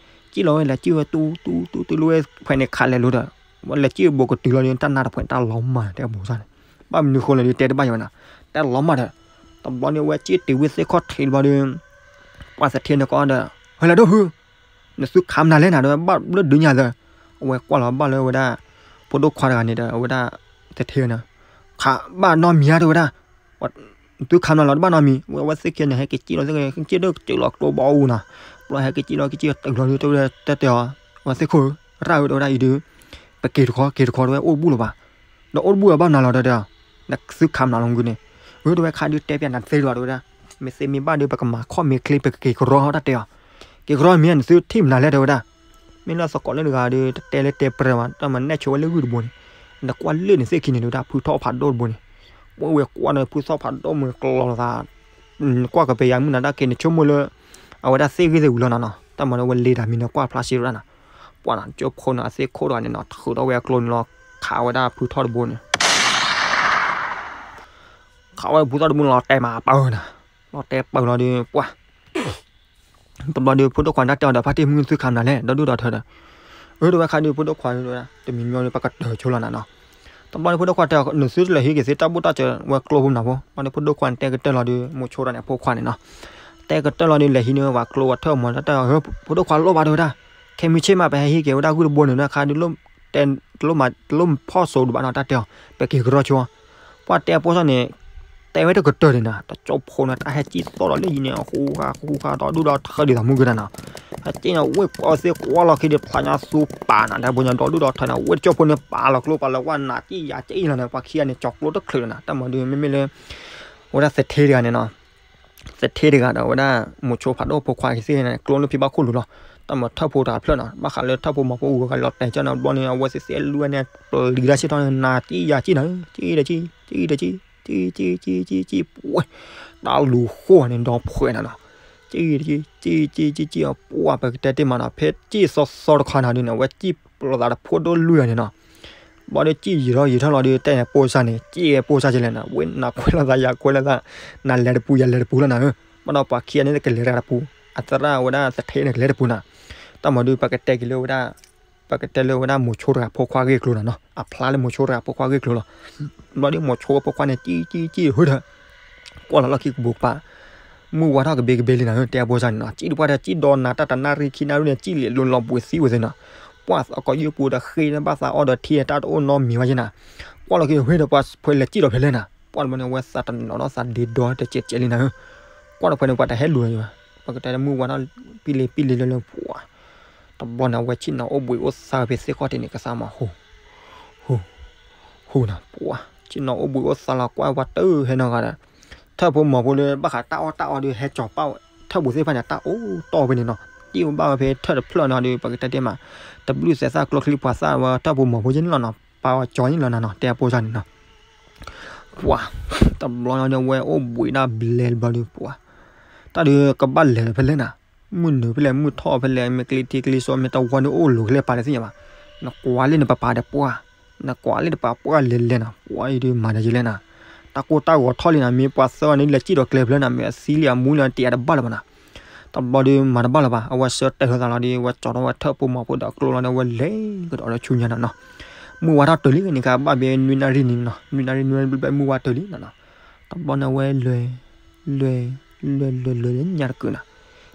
စံၣ်လီၤဝဲလဲၤစံၣ်ဝဲတူတူတူတူလၢဝဲခွဲးန့ၣ်ခးလဲၤလိၤဒီး ဝဲလဲၤစံၣ်ဘိးကတုၤလီၤဒီး တၢ်နါတဖှဲးတၢ်လီၤမၢ်တဲဖိဆၣ်န့ၣ် ဘၣ်မနုၤဃိလဲၣ်ဒီးတဲတဘၣ်ယံၤဝဲနီၤ တၢ်လီၤမၢ်ဒီး တဘျီန့ၣ် အဝဲစံၣ်တုၤဝဲသ့ၣ်ခီၣ်ထံးတဘျီဒီး ပှၤသထ့န့ၣ်ကီဒီး ဟဲလၢဒိၣ်ဖု နသုခးမနုၤလဲၣ်နၤဒီး ဘၣ်ဘျၢဒုးညါသၢ အဝဲကွၢ်လီၤဘၣ်လၢဝဲဒၣ် ဖိဒိၣ်ခွါတဂၤန့ၣ်ဒီး အဝဲဒၣ်သထ့န့ၣ် ခးဘၣ်နီတမံၤဧါတဲဝဲဒၣ် သုခးမနုၤလီၤတဘၣ်နီတမံၤ အဝဲသ့ၣ်ခံဂၤန့ၣ် ဟဲက့ၤစံၣ်လီၤသ့ၣ် က့ၤဒိၣ်ကစၢးလီၤကျိဘီအူနီၤ ဘျီဟဲက့ၤစံၣ်လီၤက့ၤစံၣ်တုၤလီၤဒီး တဲတဲအီၤ အဝဲသ့ၣ်ခိၣ် ရၣ်ဝဲတဲဝဲဒၣ်အံၤဒီး ပက့ၤတခီ က့ၤတခီတဲဝဲအိၣ်တဘူၣ်လၢၤဘၣ် ဒီးအိၣ်တဘူၣ်အဘၣ်မနုၤလီၤတဲတဲအီၤ နသုခးမနုၤလီၤမုၢ်န့ၣ် အၢတဲဝဲခးဒုးတဲပျးနၤသ့လီၤတဲဝဲဒၣ် မ့ၢ်သ့မ့ၢ်ဘၣ်ဒီး ပကမၤခီၣ်မ့ၢ်ချ့ ပကက့ၤကရီတၢ်တဲအီၤ က့ၤကရီမ့ၢ်နသုထံၣ်မနုၤလဲၣ်တဲဝဲဒၣ် မ့ၢ်လၢသကိးလၢတဂၤဒီး တတဲလၢတဲပြဲမး တၢ်မၤနဲၣ်ဆိဝဲလၢဂုၢ်တဘိန့ၣ် နကွၢ်လၢန့ၣ်သ့ၣ်ခံန့ၣ်တဲဝဲဒၣ် ဖုထီၣ်ဖးဒိၣ်တဘိန့ၣ် ပဝဲကွၢ်ဒီးဖုထီၣ်ဖးဒိၣ်မ့ၢ်ကျီလီၤသး ကွၢ်ကပယၤမုၢ်နၤတၢ်က့ၤန့ၣ် ဆိကမိၣ်လၢ အဝဲဒၣ်သ့ၣ်ဂ့ၢ်သ့ၣ်ဝံၤလီၤနီၤနီၤ တၢ်မၤဒီးဝဲလ့တၢ်မံၤန့ၣ် ကွၢ်ဖျါစ့ၢ်ဝဲဒၣ်နီၤ ပှၤနီၤ ကၠိဖိန့ၣ် အသ့ၣ်ခိၣ်တဂၤန့ၣ်နီၤ ထုးထီၣ်ဝဲအကျိန့ၣ်လီၤ ခးဝဲဒၣ်ဖုထီၣ်တဘိန့ၣ် ခးဝဲဖုထီၣ်တဘိန့ၣ်လီၤ တဲမးပၢၢ်နီၤ လီၤတဲပၢၢ်လီၤဒီး ပှၤ တဘျီဒီး ဖိဒိၣ်ခွါန့ၣ်တၢ်တဲအီၤဒီး ဖါတံၢ်မုၢ်သုခးမနုၤလဲၣ် ဒီဒူၣ်ဒီထၢဒီး အၢတဲဝဲခးဒုး ဖိဒိၣ်ခွါ တမံၤမံၤဒီး ပကတၢၢ်ဆိလီၤနၤနီၤ တဘျီဒီး ဖိဒိၣ်ခွါတဲအီၤ နသုတလဲၤဟံးက့ၤသ့တၢ်ဘူၣ်တၢ်စၢၤဝဲကျိဖိမနုၤဖိ ဘျီဒီးဖိဒိၣ်ခွါန့ၣ် တဲကတၢၢ်လီၤဒီး မိၤဆိတဂၤန့ၣ် အဖိခွါန့ၣ်နီၤ တဲကတၢၢ်လီၤဒီး လဲၤဟံးန့ၢ်ဝဲကျိဝဲထၢၣ်မီၤ တၢ်တဲအီၤ ဖိဒိၣ်ခွါလိၣ်ဘၣ်တဲဝဲဒၣ် ခဲမုၢ်ဆ့ၣ်မး ပဟဲဟံးက့ၤဝဲဒၣ်ဂုၢ်တဘိန့ၣ် နခါဒုး တလိၣ်ဖီၣ်စိးဒံးဘၣ်နီၤ တၢ်တဲအီၤ ပက့ၤကရီဆိ ပှၤတဲအဖိဆၣ်န့ၣ် တဲဝဲတကတၢၢ်န့ၣ်နီၤ တကၠိဖိန့ၣ် တၢ်ဟဲစံၣ်သီၣ်လီၤလၢယံၤန့ၣ် ဃူဃာဃူဃာဒီးဒူၣ်ဒီထၢဒ်သိးမုၢ်ကနၤနီၤ ဟဲစံၣ်န့ၣ် ဝ့ၢ်ကီသ့ၣ်ကွၢ်လီၤခံဒီး ဖျါညါသူပာ်နၤ တၢ်ဖိညါဒီးဒူၣ်ဒီထၢန့ၣ် ဝ့ၢ်တကၠိဖိန့ၣ် ပာ်လီၤကျိပာ်လီၤဝဲနၤ စံၣ်ယၤစံၣ်လီၤန့ၣ် ပှၤခံဂၤန့ၣ် ကၠီၤကျိတချုးလီၤနၤ တၢ်မၤဒုး မ့မ့ၢ်လၢ ဝဲဒၣ်သထ့တဂၤန့ၣ်နီၤ သထ့တဂၤဒီးဝဲဒၣ် မိၤဆိဖးဒိၣ်ဖိခွါကသ့ၣ်န့ၣ် ကျိလၢဖံဘၣ်ခိၣ်လိၤလီၤ တၢ်မၤထၢၣ်ဖိတဂၤဖျၢၣ်နီၤ ဘၣ်ဃးလၢထၢၣ်ဖိမၤဖိအူဂၤလီၤတဲာ်ကၢ်န့ၣ် ဘျီန့ၣ် အဝဲသ့ၣ်သ့ၣ်အလူဝဲန့ၣ် ပျံၤတၢ်ဆ့ၣ်ထီၣ်န့ၣ် နၤစံၣ်ယၤစံၣ်နၤ စံၣ်တစံၣ် စံၣ်တစံၣ် စံၣ်စံၣ်စံၣ်စံၣ်စံၣ် ပှဲၤ တၢ်လူၤဃိန့ၣ် ဒီဖှဲးနၤနီၤ စံၣ်တစံၣ် စံၣ်စံၣ်စံၣ်စံၣ် ပှဲၤ ပကတဲတ့ၢ်မးနီၤ ဖဲစံၣ်စီစီတခါနၤဒုးန့ၣ် အဝဲစံၣ်ပျီသးတဖိဒိၣ်လွံၢ်ဂၤန့ၣ်နီၤ ဘျီဒီးစံၣ်ယံာ်ထီၣ်ယံာ်ထီၣ်လီၤဒီး တဲန့ၣ်ပိၢ်စၢ်န့ၣ် စံၣ်ဝဲပိၢ်စၢ်ကလဲၣ်နၤ ဝဲနၤခွဲးလီၤသးယၤခွဲးလီၤသး နၤလဲၤတပူၤယၤလဲၤတပူၤလီၤနၤဧၢ ဘၣ်ဒီးပှၤခံဂၤန့ၣ် ကလဲၤတဂၤတပူၤ အသရၣ်ဝဲဒၣ်သထ့န့ၣ် ကလဲၤတပူၤနၤ တၢ်မၤဒုး ပကတဲက့ၤလၢဝဲဒၣ် ပကတဲလၢဝဲဒၣ်မိၤဆိတဂၤဖိခွါဂ့ၢ်ကျိၤနၤနီၤ အဖျါလၢမိၤဆိဖိခွါဂ့ၢ်ကျိၤလီၤ ဘျီဒီးမိၤဆိဖိခွါန့ၣ် စံၣ်စံၣ်စံၣ် ဟၢထၢၣ် ကွၢ်လီၤလီၢ်ခံကဘူးကပၤ မုၢ်ဝါထီၣ်ကဘ့ကဘ့လံနၤဧၢ တဲအပိၢ်စၢ်န့ၣ်နီၤ စံၣ်တပှၢ်ဒီး စံၣ်ဒီးနၤတၢ်တနၣ်ရံၣ်ခံနၣ်ရံၣ်န့ၣ် စံၣ်လံာ်လိၤလီၤဘှံးသံဝဲသ့ၣ်နီၤ ပှၢ်သကိးယုၢ်ပူၤဒီးဃ့ဘၣ်သးအီၣ်ဒီးထံတၢ်တအိၣ်နီတမံၤဘၣ်ယဲနၤ ကွၢ်လီၤက့ၤဟ့ၣ်ဒီးပှၤဖဲလဲၤစံၣ်ဒီးဖဲလဲၣ်နၤ ပှၢ်တဘျီန့ၣ် အဝဲသးတနီၤဒီးသးဒ့ဒီတစဲးစဲးလံနၤဧၢ ကွၢ်တဖဲန့ၣ် ပှၤတဟဲလူၤလီၤယၤ ပကတဲလၢမုၢ်ဝါထီၣ်ပံလ့ပံလ့လၢလၢပှၢ် တဘျီန့ၣ် အဝဲဆ့ၣ်နီၤအိၣ်ဘှံးအိၣ်သါဖဲသ့ၣ်ခီၣ်ထံးန့ၣ် ကသးမး ဟူ ဟူ ဟူနၤ ပှၢ် ဆ့ၣ်နီၤအိၣ်ဘှံးအိၣ်သါလီၤ ကွၢ်ပှၤတဟဲနီတဂၤဒီး ထၢၣ်ဖိမီၤဖိလၢဘၣ်ဃးတၢ်အီၣ်တၢ်အီဒီး ဟဲကၠီၤပၣ်ဝဲ ထၢၣ်ပူၤသ့ၣ်တဖၣ်န့ၣ် တၢ်အိၣ်တီၢ်ဖဲန့ၣ်နီၤ စံၣ်အိၣ်ဘၣ်ဝဲဖဲထၢၣ်တဖျၢၣ်နီၤဒီး ပကတဲတ့ၢ်မး တဘျုးသဲးသၣ်ကျိချံပှၤသၣ်ဝဲ ထၢၣ်ဖိမီၤဖိယဲန့ၣ်လီၤနီၤ ပာ်ဝဲကၠီၤန့ၣ်လီၤနၤနီၤ တဲအပိၢ်စၢ်န့ၣ်နီၤ ပှၤ တဘျီညါဒီးဝဲအိၣ်ဘှံးဒၣ်ဘျဲတဘျီဒီးပှၤ တၢ်ဒုးကဘၣ်လဲၤဖဲလဲၣ်နၤ မုၢ်နုာ်ဖဲလဲၣ် မုၢ်ထီၣ်ဖဲလဲၣ် မ့ၢ်ကျ့ထံကျ့စီ မ့ၢ်တဝီဒီးအိၣ်လိၤဖဲလဲၣ်ပာ်တသ့ၣ်ညါဘၣ် နကွၢ်လၢနပပာ်ဒီးပှၢ် နကွၢ်လၢတပာ်ပှၢ်လဲၤလဲၤနီၤ, ပှၢ်အံၤဒုးမၤဒီးယလဲၣ်နီၤ, တၢ်ကိၢ်တၢ်ဂီၤထီၣ်လံနီၤ, မ့ၢ်ပှၤသၢဂၤန့ၣ် လဲၤစံၣ်ဒီးကျဲဖျၢၣ်နီၤ, မ့ၢ်အသံလံအမူလံတယးတဘၣ်လၢၤဘၣ်နီၤ, တဘျီဒုးမၤတဘၣ်လၢၤဘၣ်, အဝဲဆၢတဲာ်ထီၣ်သးလီၤဒီး အဝဲကၠီထီၣ်ဝဲထၢၣ်ဖိမီၤဖိဒီးကျိလီၤဒီး အဝဲလဲၤကဒီးလၢဆူညါနီၤနီၤ, မုၢ်ဝါထီၣ်တုၤလံန့ၣ် ကဘၣ်ဘဲနွံနၣ်ရံၣ်န့ၣ်နီၤ, နွံနၣ်ရံၣ်နွံနၣ်ရံၣ်ဘျဲၣ်ဘျဲၣ်မုၢ်ဝါတုၤလံနီၤနီၤ, တဘျီန့ၣ်အဝဲလဲၤ လဲၤ လဲၤလဲၤလဲၤလၢညါတကုာ်နီၤ,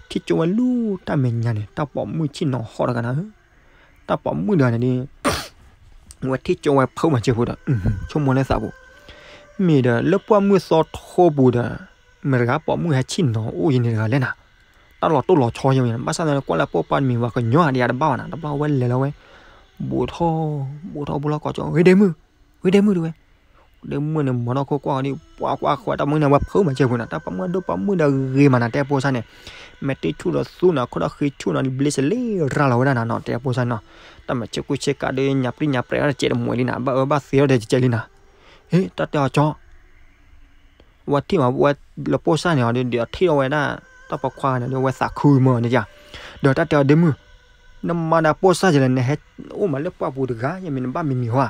ထံၣ်ကၠိဝဲလူၤတၢ်မဲာ်ညါန့ၣ် တၢ်ပိာ်မုၣ်ဆ့ၣ်နီၤဟီၣ်တဂၤနီၤ, တၢ်ပိာ်မုၣ်တဂၤန့ၣ်ဒီး ဝဲထံၣ်ကၠိဝဲဖုးမၤစၢၤဖိဒီး ဆိကမိၣ်လၢသးပူၤ, မ့ၢ်ဒီးလၢပှၢ်မုၢ်သီထိပူၤဒီး မ့ၢ်တဂၤပိာ်မုၣ်ဟဲဆ့ၣ်နီၤအိၣ်ယံၤန့ၣ်တဂၤလဲၣ်နီၤ, တၢ်လီၤတိၢ်လီၤဆီယံၤ, ဘၣ်ဆၣ်သနာ်က့ကွၢ်လၢပိာ်ပၢ်တမံၤဝဲကညီဧါဒီးတဘၣ်ဘၣ်နီၤ, တဘျီဝဲလဲၤလီၤဝဲ ဘူးထီၣ် ဘူးထီၣ်ဘူးလီၤကိးကၠီ ဂ့ၤဒဲမုၣ် ဂ့ၤဒဲမုၣ်တဲဝဲ, ဒဲမုၣ်န့ၣ် မၤထီၣ်ခိၣ်ကွၢ်ဒီး ပှၤကွၢ်ဃီတၢ်မုၣ်န့ၣ် ဝဲဖုးမၤစၢၤဖိနီၤ, တၢ်ပိာ်မုၣ်ဒိၣ်ပိာ်မုၣ်ဒီးဂ့ၤမးနီၤ, တဲဖိစၢ်န့ၣ် မဲာ်တ့ၢ်ဆူၣ်ဒီးသူနီၤ, ခိၣ်ဒီးဃ့ဆူၣ်နီၤ, ဘျ့စလ့ရၤလီၤဝဲဒၣ်နီၤနီၤ, တဲဖိစၢ်နီၤ, တၢ်မဲာ်ဆ့ကူဆ့ကၤဒီး ညၣ်ပြံညၣ်ပြဲးတစဲးတမှဲးလံနီၤ, ဘၣ်အၢဘၣ်သီဒီးတစဲးလံနီၤ, ဟ့ၣ် တၢ်တဲအီၤကၠီ ဝဲထံၣ်မး ဝဲလၢပိာ်စၢ်န့ၣ်ဒီး ဒ်အထံၣ်ထီၣ်ဝဲဒၣ် တၢ်ပိာ်ခွါန့ၣ်ဒီး ဝဲသးခုမၢ်န့ၣ်ယါ, ဒီးတၢ်တဲအီၤဒဲမုၣ်, နမၤဒၣ်ပိာ်စၢ်ယလဲၣ်, နဟဲအိၣ်မးလၢပှၢ်ပူၤတဂၤ, ယမ့ၢ်နဘၣ်မံၤမံၤဟီဧါ,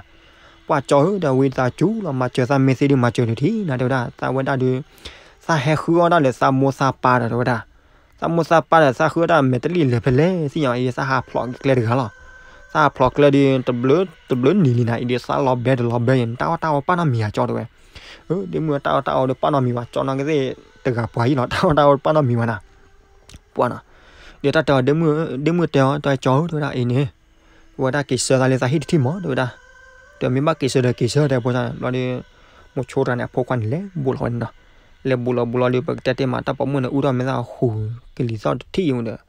ပှၢ်ကၠီဧၢ ဒီးဝံသးစူၤလီၤ မၤစၢၤသးမ့ၢ်သ့ဒီး မၤစၢၤတထံၣ်နီၤ တဲဝဲဒၣ်, သးဝဲဒၣ်ဒီး သးဟဲဃုအီၣ်တၢ်လၢသးမိၢ်သးပၢ်ဒီး တဲဝဲဒၣ်, သးမိၢ်သးပၢ်ဒီး သးဃုအီၣ်တၢ်မဲာ်တလံၣ်လဲၤဖဲလဲၣ် သ့ၣ်ညါအံၤ သးဟးဖျိးကျဲတဂၤလီၤ, သးဟးဖျိးကျဲဒီး တဘျုးနံၤလံနီၤ, အံၤဒီးသးလီၤဘဲတလီၤဘဲအံၤ တၢ်အီၣ်တၢ်အီပာ်နီတမံၤဧါ ကၠီတဲဝဲ, ဒဲမုၣ် တၢ်အီၣ်တၢ်အီဒီးပာ်နီတမံၤဘၣ်, ကၠီနီၢ်ကသ့ၣ်တဂၤပှၤအံၤလီၤ, တၢ်အီၣ်တၢ်အီပာ်နီတမံၤဘၣ်နီၤ, ပှၢ်နီၤ, ဒီးတၢ်တဲအီၤ ဒဲမုၣ်တဲအီၤ တဲကၠီဧၢ တဲဝဲဒၣ်အံၤန့ၣ်, ဝဲဒၣ်က့ၤဆၢသးလၢသးဟံၣ်တထံၣ်မး တဲဝဲဒၣ်, ဒီးမ့ၢ်ဘၣ်က့ၤဆၢဒီးက့ၤဆၢ တဲဖိစၢ်န့ၣ် ဘျီဒီး မိၤဆိတဂၤန့ၣ် အဖိခွါန့ၣ် လဲၤဘူးလီၤဝဲန့ၣ်နီၤ, လဲၤဘူးလီၤဘူးလီၤဒီး ပကတဲတ့ၢ်မး တၢ်ပိာ်မုၣ်န့ၣ် အူထီၣ်မဲာ်သၣ်ဟူးကလံၤသီၣ်တထံၣ်အံၤဒီး,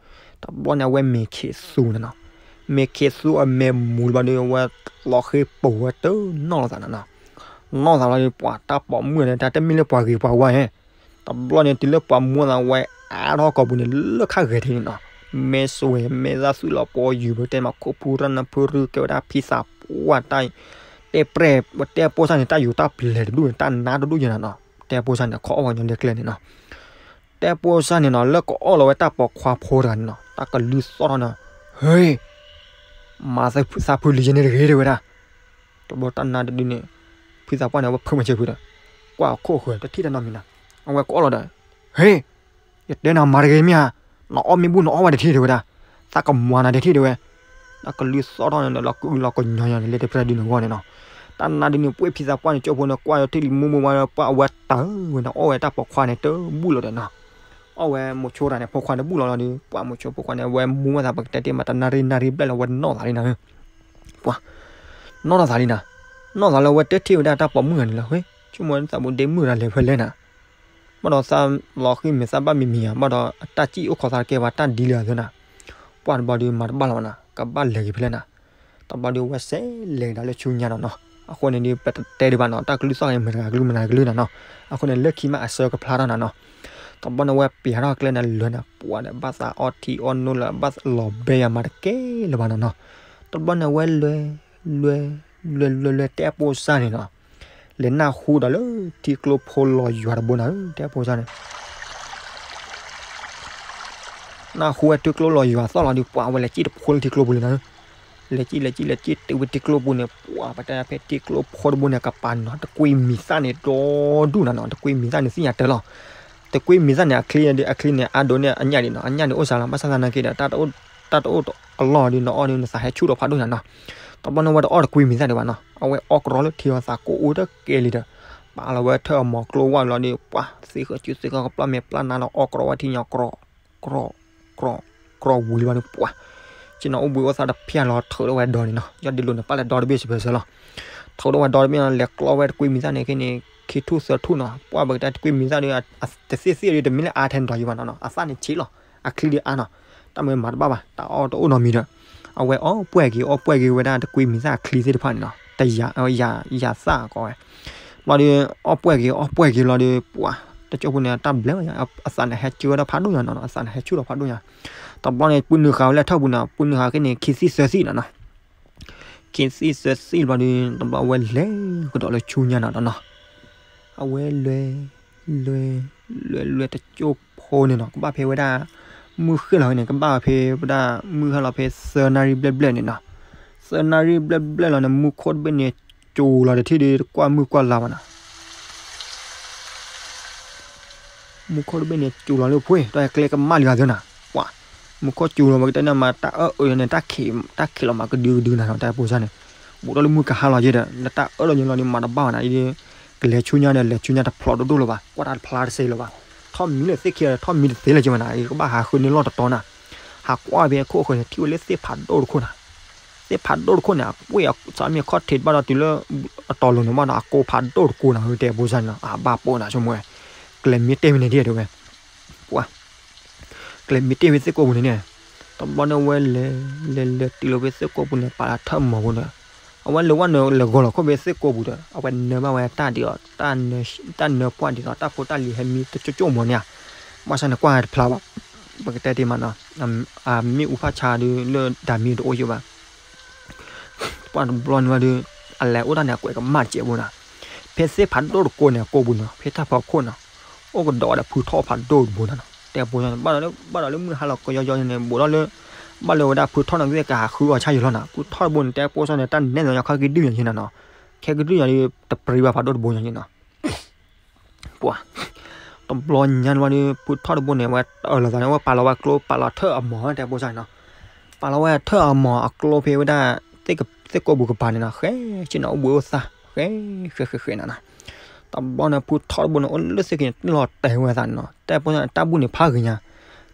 တဘျီန့ၣ် အဝဲမဲာ်ခံးသူန့ၣ်နီၤ, မဲာ်ခံးသူအမဲာ်မူၤလၢၤဘျီဒီး အဝဲလီၤဃ့ပိာ်ဝဲတနီၣ်လိာ်သးနီၤနီၤ, နီၣ်သးလီၤဒီး ပှၤတၢ်ပိာ်မုၣ်န့ၣ် တၢ်တမ့ၢ်လၢပှၤဂ့ၤပှၤဝါဧါ တဘျီန့ၣ် တုၤလၢပှၤမူသးဝဲအါထီၣ်ကိာ်ပူၤန့ၣ် လၢခါဂဲၤထံးန့ၣ်နီၤ, မဲာ်စွဲမဲာ်သၣ်သွံၣ်လီၤပီယူၤ ပကတဲမး ခိၣ်ဖူရၢနၢ်ဖုရူ ကဲဝဲဒၣ်ဖံသးပှၢ်တၢ်, တဲပြဲၢ် တဲပိာ်စၢ်န့ၣ် တၢ်ယူၤတၢ်ပျဲၤတဒူၣ်န့ၣ် တၢ်နါတဒူၣ်ယဲနီၤနီၤ, တဲပိာ်စၢ်န့ၣ် ခီအီၣ်ဝဲညီလၢကျဲန့ၣ်နီၤ, တဲပိာ်စၢ်န့ၣ်နီၤ လၢကအီၣ်လီၤဝဲတၢ်ပိာ်ခွါဖိတဂၤန့ၣ်နီၤ တၢ်ကလုၢ်သီၣ်ထီၣ်န့ၣ်, ဟ့ မၤသးဖုလံၤယဲန့ၣ်တဂ့ၤ တဲဝဲဒၣ် တဘျီတၢ်နါတဒုန့ၣ်, ဖံသးပှၢ်န့ၣ် အဝဲဖုးမၤစၢၤဖုးဒီး, ကွၢ်အခိၣ်ဃၢၤ တထံၣ်တၢ်နီတမံၤနီၤ, အဝဲကအီၣ်လီၤဒီး, ဟ့, ယတဲနၤမၤတဂ့ၤမ့ၢ်ဧါ, နအီၣ်မ့ၢ်ဘူၣ် နအီၣ်ဝဲတထံၣ် တဲဝဲဒၣ်, သးကမၤနၤတထံၣ် တဲဝဲ, တၢ်ကလုၢ်သီၣ်ထီၣ်န့ၣ်ဒီး လီၤကလုၢ်လီၤကညီယၤန့ၣ် လၢတဖျၢၣ်ဒုန့ၣ်အဂီၢ်န့ၣ်နီၤ, တၢ်နါဒုန့ၣ် ပှ့ၤဖံသးပှၢ်န့ၣ် ကၠိဖိန့ၣ် ကွၢ်ယီၤထံၣ်လံမူမူဝါ ပှၢ်အဝဲတၢ်ဝဲန့ၣ် အီၣ်ဝဲတၢ်ပိာ်ခွါန့ၣ် တဘူၣ်လီၤဒီးနီၤ, အီၣ်ဝဲမိၤဆိတဂၤန့ၣ် ဖိခွါန့ၣ်ဘူၣ်လီၤလီၤဒီး ပှၢ်မိၤဆိဖိခွါန့ၣ် အဝဲမူဝဲသး ပကတဲတ့ၢ်မး တနၣ်ရံၣ်နၣ်ရံၣ်ဘျဲၣ်လီၤ အဝဲနီၣ်သးလံနီၤ, ပှၢ် နီၣ်ထီၣ်သးလံနီၤ, နီၣ်သးလၢအဝဲတထံၣ်ဝဲဒၣ်တၢ်ပိာ်မုၣ်ဂၤန့ၣ်လီၤ, ဟ့ ဆိကမိၣ်သးဘူးဒဲမုၣ်တဂၤလဲၤဖဲလဲၣ်နီၤ, ဘၣ်ဒီးသးလီၤဃံၤမဲာ်သၣ်ဘၣ်မံၤမံၤဧါ, ဘၣ်ဒီးအတၢ်စံၣ်အိၣ်ခိးသးတကဲဘၣ် တၢ်ဒ်လဲၣ်အသိးနီၤ, ပှၢ်တဘျီဒီးမၤတဘၣ်လီၤဘၣ်နီၤ, ကဘၣ်လဲၤက့ၤဖဲလဲၣ်နီၤ, တဘျီဒီးအဝဲစဲးလဲၤကဒါလၢဆူညါနီၤနီၤ, အဃိန့ၣ်ဒီး ပတတဲဒံးဘၣ်နီၤ, တၢ်ကလုၢ်သီၣ်ဂ့ၤ မတၤကလုၢ်မတၤကလုၢ်နီၤနီၤ, အဃိန့ၣ် လၢခံမးအဆၢကဖျါထီၣ်နီၤနီၤ, တဘျီန့ၣ် အဝဲပျးထီၣ်ကျဲန့ၣ် လၢာ်န့ၣ် ပှၢ်ဒီး ဘၣ်သးအီထံအီနိလၢ ဘၣ်လီၤဘဲယၤမၤတကဲလၢၤဘၣ်နီၤနီၤ, တဘျီန့ၣ် အဝဲလဲၤ လဲၤ လဲၤ လဲၤ လဲၤ တဲအပိာ်စၢ်န့ၣ်နီၤ, လဲၤနၢ်ဟူဒီးလၢထံကျိဖိလီၤယွၤတဘိနီၤ, တဲအပိာ်စၢ်န့ၣ် နၢ်ဟူဝဲထံကျိလီၤယွၤသီၣ်လီၤဒီး ပှၢ်ဝဲလဲၤစံၣ်တဖိလၢထံကျိပူၤလံနီၤ, လဲၤစံၣ် လဲၤစံၣ် လဲၤစံၣ်တုၤဝဲထံကျိပူၤန့ၣ် ပှၢ်ပတဲဖဲထံကျိဖိတဘိန့ၣ် ကပၤနီၤ တကွံမံၤသၣ်န့ၣ် ဒီဒူၣ်နီၤနီၤ, တကွံမံၤသၣ်န့ၣ် သ့ၣ်ညါတၢ်လီၤ, တကွံမံၤသၣ်န့ၣ် အချံန့ၣ် အချံန့ၣ် အါဒိၣ်န့ၢ်အညၣ်ဒံးနီၤ, အညၣ်န့ၣ်အိၣ်စှၤလီၤ, ဘၣ်ဆၣ်သနာ်က့ဒီး တၢ်တအိၣ်အလီၢ်ဒီး နအီၣ်ဒီးနသးဟဲဆူၣ်ထီၣ်ဖးဒိၣ်ညါနီၤ, တဘျီန့ၣ် ဝဲတအီၣ်တကွံမံၤသၣ်ဒံးဘၣ်နီၤ, အဝဲအီၣ်ကြီလၢထံအီၤသးကိၢ်အိၣ်တကဲလံဒီး ပာ်လီၤဝဲထၢၣ်အမီၤကျိဝဲလီၤဒီး ပှၢ်သ့ဃၢၤစုသ့ဃၢၤကပျၢ်မဲာ်ပျၢ်နါလီၤ အီၣ်ကြီဝဲထံၣ်ညီ ကြီ ကြီ ကြီဝံၤလီၤန့ၣ် ပှၢ် ဆ့ၣ်နီၤအိၣ်ဘှံးအိၣ်သါတဖျၢၣ်လီၤ ထုးထီၣ်ဝဲဒီးန့ၣ်နီၤ, ယီၢ်ဒ့လိာ်န့ၣ် ပာ်လၢဒီတဘ့ၣ်စၢၤပၢၢ်စၢၤလီၤ, ထုးထီၣ်ဝဲဒီတဘ့ၣ်နီၤ လဲၤကျီဝဲတကွံမံၤသၣ်န့ၣ်ခဲန့ၣ် ခံထူၣ်သၢထူၣ်နီၤ, ပှၢ်ပကတဲတကွံမံၤသၣ်ဒီး တသ့ၣ်သ့ၣ်ဒီး တမ့ၢ်လၢအါထဲန့ၣ်ဒီးယံၤဘၣ်နီၤနီၤ, အသၣ်န့ၣ်ဆံးလီၤ, အချံဒီးအါနီၤ, တၢ်မ့ၢ်မၤတဘၣ်ဘၣ် တၢ်အီၣ်တအိၣ်နီတမံၤဒီး အဝဲအီၣ်ပှဲၢ်က့ၤ အီၣ်ပှဲၢ်က့ၤဝဲဒၣ်တကွံမံၤသၣ်အချံသ့ၣ်တဖၣ်န့ၣ်နီၤ, တယၤ ယၤသၣ်ကိးဝဲ ဘျီဒီး အီၣ်ပှဲၢ်က့ၤ အီၣ်ပှဲၢ်က့ၤလီၤဒီး ပှၢ် တကၠိဖိန့ၣ် တၢ်ဘျဲးဝဲ အသးန့ၣ်ဟဲကၢဝဲဒၣ်ဖးဒိၣ်ညါနီၤနီၤ, အသးန့ၣ်ဟဲဆူၣ်ထီၣ်ဖးဒိၣ်ညါ, တဘျီန့ၣ် ပုၢ်နုာ်ဃာ်ဝဲလၢထၢၣ်ပူၤန့ၣ် ပုၢ်နုာ်ဃာ်က့ၤန့ၣ် ခံသံၣ်သၢသံၣ်နီၤနီၤ, ခံသံၣ်သၢသံၣ်ဘျီဒီး တဘျီအဝဲလဲၤကဒီးလၢဆူညါနီၤနီၤ, အဝဲလဲၤ လဲၤ လဲၤ လဲၤတကၠိဖိန့ၣ်နီၤ ကဘၣ်ဖဲဝဲဒၣ် မုၢ်ဃ့ၢ်လီၤန့ၣ် ကဘၣ်ဖဲဝဲဒၣ် မုၢ်ဟါလီၤဖဲသၢနၣ်ရံၣ်ဘျဲၣ်ဘျဲၣ်န့ၣ်နီၤ, သၢနၣ်ရံၣ်ဘျဲၣ်ဘျဲၣ်လီၤန့ၣ် မူခိၣ်တဘ့ၣ်န့ၣ် ကၠိၤလီၤတထံၣ်ဒီး တကွၢ်မုၢ်ကွၢ်လါဘၣ်နီၤ. မူခိၣ်တဘ့ၣ်န့ၣ် ကၠိၤလီၤလၢဖှ့ ဒီးကျဲကမၣ်လံဂၤသၢနၤ, ပှၤ မူခိၣ်ကၠိၤလီၤ ပကတဲန့ၣ်မး တၢ်အၢၣ်အၢန့ၣ် တၢ်ခံးလီၤမးကဒုကဒုနၤနီၤ တၢ်ဖိစၢ်န့ၣ်, ဘူးထီၣ်လၢမုၢ်ကဟါလီၤယဲဒီး လၢတၢ်အၢၣ်လီၤညီလီၤဒီး မၤတဘၣ်ဘၣ်နၤ အံၤဒီး ကလဲၤဆူညါဒီး လဲၤဆူညါတဖျိးဒိၣ်ဒိၣ်လၢၤဘၣ်, ကွၢ်တၢ်တဖျါတစဲးလၢၤဘၣ်, ထီၣ်မံလၢသ့ၣ်ခံဂၤဒီး ထီၣ်မံတသ့လၢၤက့ၤမးနၤ အံၤကဘၣ်ဟးဃုန့ၢ်လီၢ်တတီၤနၤ, ဟးကွၢ်ဖဲခိၣ်အဃၢၤန့ၣ် ထံၣ်ဝဲလၢသ့ၣ်ဖးဒိၣ်တခိၣ်နၤ သ့ၣ်ဖးဒိၣ်တခိၣ်န့ၣ် အကွံာ်အစးမ့ၢ်ခီၣ်ထံးတဘၣ်ဒီးတုၤလၢ အတီၤလိၤန့ၣ်ဘၣ်ဒီး အကိးဖးဒိၣ်တကိးနၤ တဲဖိစၢ်န့ၣ်နီၤ အဘၣ်ပိာ်နၤဆိကမိၣ်ဝဲ, ကလဲၤမ့ၢ်တဲဝဲန့ၣ်ဒ်တဲဝဲ, ပှၤ ကလဲၤမ့ၢ်တဲဝဲသ့ၣ်ကိးပူၤန့ၣ်န့ၣ်, တဘျီန့ၣ်ဝဲလဲၤ လဲၤလဲၤတုၤလီၤဖဲသ့ၣ်ကိးပူၤန့ၣ် ပာ်လီၤထၢၣ်အမီၤပူၤန့ၣ်, အဝဲလဲၤဝဲန့ၣ်လဲၤဂီၤလီၤခိၣ်ဖဲသ့ၣ်ကိးပူၤဒီး အဝဲနၢဘၣ်ဝဲတၢ်ဒ်အီၤ တၢ်နၢပှၢ်ဒ်သိးတၢ်ဖိတၢ်လံၤဟဲမံတကၠိၣ်ကၠိၣ်မီၤန့ၣ်ဧါ, ဘၣ်ဆၣ်န့ၣ်ကွၢ်တဖျါဘၣ်, ပကတဲတ့ၢ်မးနီၤ, အမ့ၣ်အူဖးဆါဒီးလၢဒၣ်မံတအိၣ်ယိာ်ဘၣ် ပှၤတဘျီန့ၣ်ဝဲဒီး အလဲၤအိၣ်တၢ်န့ၣ် အကွဲးကမၣ်တစဲးဘိနီၤ, ဖဲသ့ၣ်ဖးဒိၣ်တကိးန့ၣ် အကိးပူၤနီၤ ဖဲတၢ်ဖီခိၣ်နီၤ, အိၣ်ကဒီးဝဲဒၣ်ဖုထီၣ်ဖးဒိၣ်တဘိနီၤ, တဲဖိစၢ်န့ၣ် ဘၣ်ဒီးလၢမုၢ်ဟါလီၤကယီယီန့ၣ် ဘူးထီၣ်လၢ ဘၣ်လၢဝဲဒၣ်ဖုထီၣ်န့ၣ်ကသ့ၣ်ကဟးဃုအီၤဆၣ်ယံၤလီၤနီၤ, ဖုထီၣ်တဘိန့ၣ် တဲဖိစၢ်န့ၣ် တၢ်နဲၣ်နီၤ ယခီကဒုၣ်ညါယဲနီၤနီၤ, ခဲကဒုၣ်ညါဒီး တပြံဘၣ်ဖးဒိၣ်တဘိညါယဲနီၤ ပှၤ တဘျီညါန့ၣ်ဝဲဒီး ဖုထီၣ်တဘိန့ၣ် အဝဲအၢၣ်လီၤသးန့ၣ် အဝဲပာ်လီၤဝဲကျိ ပာ်လီၤထၢၣ်အမီၤ တဲဖိစၢ်န့ၣ်နီၤ, ပာ်လီၤဝဲထၢၣ်အမီၤအကျိဖဲဝဲဒၣ် သ့ၣ်ကိးပူၤကပၤန့ၣ်နီၤ, ဃဲဆ့ၣ်နီၤ အိၣ်ဘှံးအိၣ်သါ ဃဲ ဃဲဃဲဃဲနၤနီၤ, တဘျီန့ၣ် ဖုထီၣ်တဘိန့ၣ် အိၣ်လၢသ့ၣ်က့ၤန့ၣ် လီၤတဲာ်ဝဲသးန့ၣ်နီၤ, တဲဖိစၢ်န့ၣ် တၢ်ဘူၣ်န့ၣ်ဖးဂ့ၤညါ,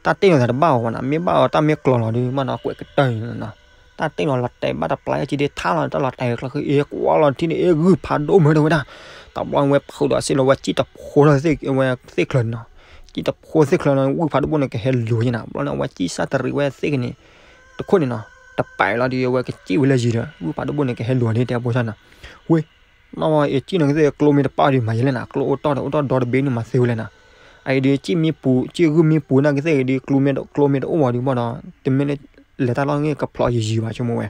တၢ်တ့ၢ်လီၤသးတဘၣ်အီၤဘၣ်နီၤ, မ့ၢ်ဘၣ်အီၤတၢ်မ့ၢ်ကျီၤလီၤဒီး ဘၣ်နီၤ ကွဲးကတၢၢ်န့ၣ်နီၤ တၢ်တ့ၢ်လီၤလီၤတဲာ်ဘၣ်တပျၢ်အ့ၣ်ကံဒ့ထါလီၤ တၢ်လီၤတဲာ်ကျီဃံအ့ၣ်ကွၢ်လီၤထံန့ၣ် အ့ၣ်ဂုၢ်ဖးဒိၣ်မၢတဝဲဒၣ်, တဘျီန့ၣ်ဝဲဖုးဒီးစ့ၢ်လီၤဝဲစံၣ်တဖိလၢဝဲသ့ၣ်ချၢန့ၣ်နီၤ, စံၣ်တဖိသ့ၣ်ချၢန့ၣ် ဂုၢ်ဖးဒိၣ်တဘိန့ၣ် ကဟဲလူၤယဲနီၤ, ဘျီန့ၣ် အဝဲစံၣ်စၢ်တရံးဝဲသ့ၣ်က့ၤန့ၣ် တခိၣ်န့ၣ်နီၤ, တပာ်လီၤဒီး အဝဲကစံၣ်ဝဲလၢယံၤဒီး ဂုၢ်ဖးဒိၣ်တဘိန့ၣ် ကဟဲလူၤဒ်တဲဖိစၢ်နီၤ, ဝ့ၢ် နီၢ်ဝဲအ့ၣ်စံၣ်နီၤကသ့ၣ်ကျိမ့ၢ်တပာ်ဒီးမၤယဲလဲၣ်နီၤ, ကျိအိၣ်တီၢ်ဒီးအိၣ်တီၢ်ဒီတဘ့ၣ်န့ၣ်မၤသ့ဝဲလဲၣ်နီၤ, အအံၤဒီးစံၣ်မ့ၢ်ပူၤ စံၣ်ဂုၢ်မ့ၢ်ပူၤန့ၣ်ကသ့ၣ်ဒီး ကျိမ့ၢ်တအိၣ်ဝဲဒီးဘၣ်ဒီး တမ့ၢ်လၢ လဲၤတၢ်လီၢ်န့ၣ်ကဖျိးယံၤယံၤဘၣ်ဆိကမိၣ်ဝဲ,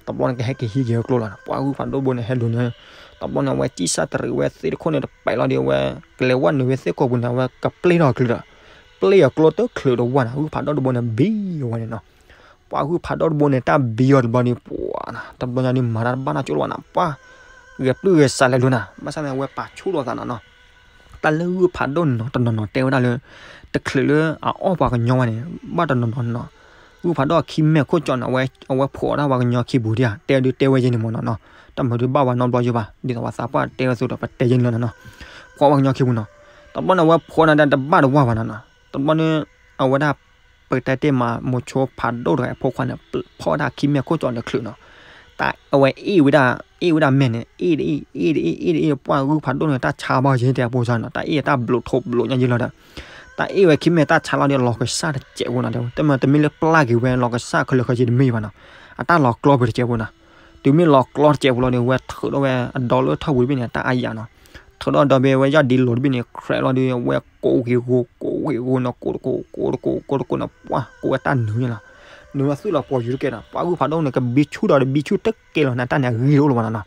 တဘျီန့ၣ်ကဟဲက့ၤဟံးက့ၤဝဲကျိလီၤ, ပှၤဂုၢ်ဖးဒိၣ်တဘိန့ၣ်ဟဲလူၤန့ၣ်, တဘျီန့ၣ် အဝဲစံၣ်စၢ်တရံးဝဲသ့ၣ်တခိၣ်န့ၣ် တပာ်လီၤဒီး အဝဲကလဲၤဝဲနုာ်ဝဲသ့ၣ်ကိးပူၤန့ၣ် အဝဲကပျ့ၢ်ထီၣ်အကျိဒီး ပျ့ၢ်အကျိတချုးတဝၢ်နီၤ, ဂုၢ်ဖးဒိၣ်တဘိန့ၣ် ဘံအီၤဝဲန့ၣ်နီၤ, ပှၤဂုၢ်ဖးဒိၣ်တဘိန့ၣ် တၢ်ဘံအီၤတဘျီန့ၣ် ပှၤနီၤ တဘျီညါန့ၣ် မၤတၢ်တဘၣ်နီတကၠိၢ်လၢၤဘၣ်နီၤ, ပှၤ ဂဲၤပျုၢ်ဂဲၤစးလဲၤလူၤနီၤ, ဘၣ်ဆၣ်န့ၣ် အဝဲပာ်ဆူၣ်ထီၣ်သးနီၤနီၤ, တၢ်လၢဂုၢ်ဖးဒိၣ်န့ၣ်နီၤ တနီၤနီၤတဲဝဲဒၣ်လၢ တချုးလၢအအီၣ်ပှၤကညီဝဲန့ၣ် ဘၣ်တနီၤနီၤနီၤ, ဂုၢ်ဖးဒိၣ်အခံမဲာ်ခိၣ်ကၠီန့ၣ် အဝဲဖှိးဒၣ်ပှၤကညီခံပူၤဒံးဧါ, တဲဒုးတဲဝဲယဲန့ၣ်မ့ၢ်နီၤနီၤ, တၢ်မၤဒုးဘၣ်ဝဲနီတဘျီယိာ်ဘၣ်, ဒ်သိးပှၤသးပှၢ်တဲဝဲအသိးဒီး ပတဲယဲန့ၣ်လီၤနီၤနီၤ, ဖှိးပှၤကညီခံပူၤနီၤ, တဘျီန့ၣ် အဝဲဖှိးန့ၣ်တဘၣ်တဝၢ်ဘၣ်နီၤနီၤ, တဘျီန့ၣ် အဝဲဒၣ် ပကတဲတ့ၢ်မး မိၤဆိဖးဒိၣ်တဂၤ အဖိခွါန့ၣ် ဖီၣ်ဝဲဒၣ်ခံမဲာ်ခိၣ်ကၠီန့ၣ်ချုးနီၤ, တၢ်အဝဲအ့ၣ်ဝဲဒၣ် အ့ၣ်ဝဲဒၣ်မဲာ်န့ၣ် အ့ၣ်တအ့ၣ် အ့ၣ်တအ့ၣ် အ့ၣ်တအ့ၣ် ပှၤဂုၢ်ဖးဒိၣ်န့ၣ် တၢ်ဆါဘၣ်ယဲတဲအဖိစၢ်နီၤ, တၢ်အ့ၣ်တၢ်ဘျိးထိးဘျိးညါယဲလီၤဒီး တၢ်အ့ၣ်ဝဲခံမဲာ်တၢ်ဆါလီၤဒီး လီၤကစၢ်တစဲးဖိနီၤ, တမ့ၢ်တမ့ၢ်လၢပျၢ်က့ၤဝဲလီၤကစၢ်ခဲလၢာ်ခဲဆ့တမ့ၢ်ဘၣ်နီၤ, အတၢ်လီၤကျီဖဲတစဲးဖိနီၤ, တုၤမ့ၢ်လီၤကျီတစဲးဖိလီၤဒီး ဝဲထုးထီၣ်ဝဲအဒီလၢထီၣ်ပူၤတဘ့ၣ်န့ၣ် တၢ်အါယၤနီၤ, ထုးထီၣ်ဒီဘ့ၣ်ဝဲယၣ်ဒ့လိၤတဘ့ၣ်န့ၣ် ခြဲးလီၤဒီး အဝဲကိးဂ့ၤဂိၤ ကိးဂ့ၤဂိၤနီၤ ကိးတကိး ကိးတကိး ကိးတကိးနီၤ ပှၤ ကိးဝဲတၢ်နုာ်န့ၣ်လီၤ, နုာ်လီၤသုးလီၤပှီၤယူၤတကဲနီၤ, ပှၤဂုၢ်ဖးဒိၣ်န့ၣ် ကဘံဆူၣ်ဒီးတဘံဆူၣ်တကဲလီၤန့ၣ် တၢ်န့ၣ်အဂ့ၤတအိၣ်လၢၤဘၣ်နီၤနီၤ,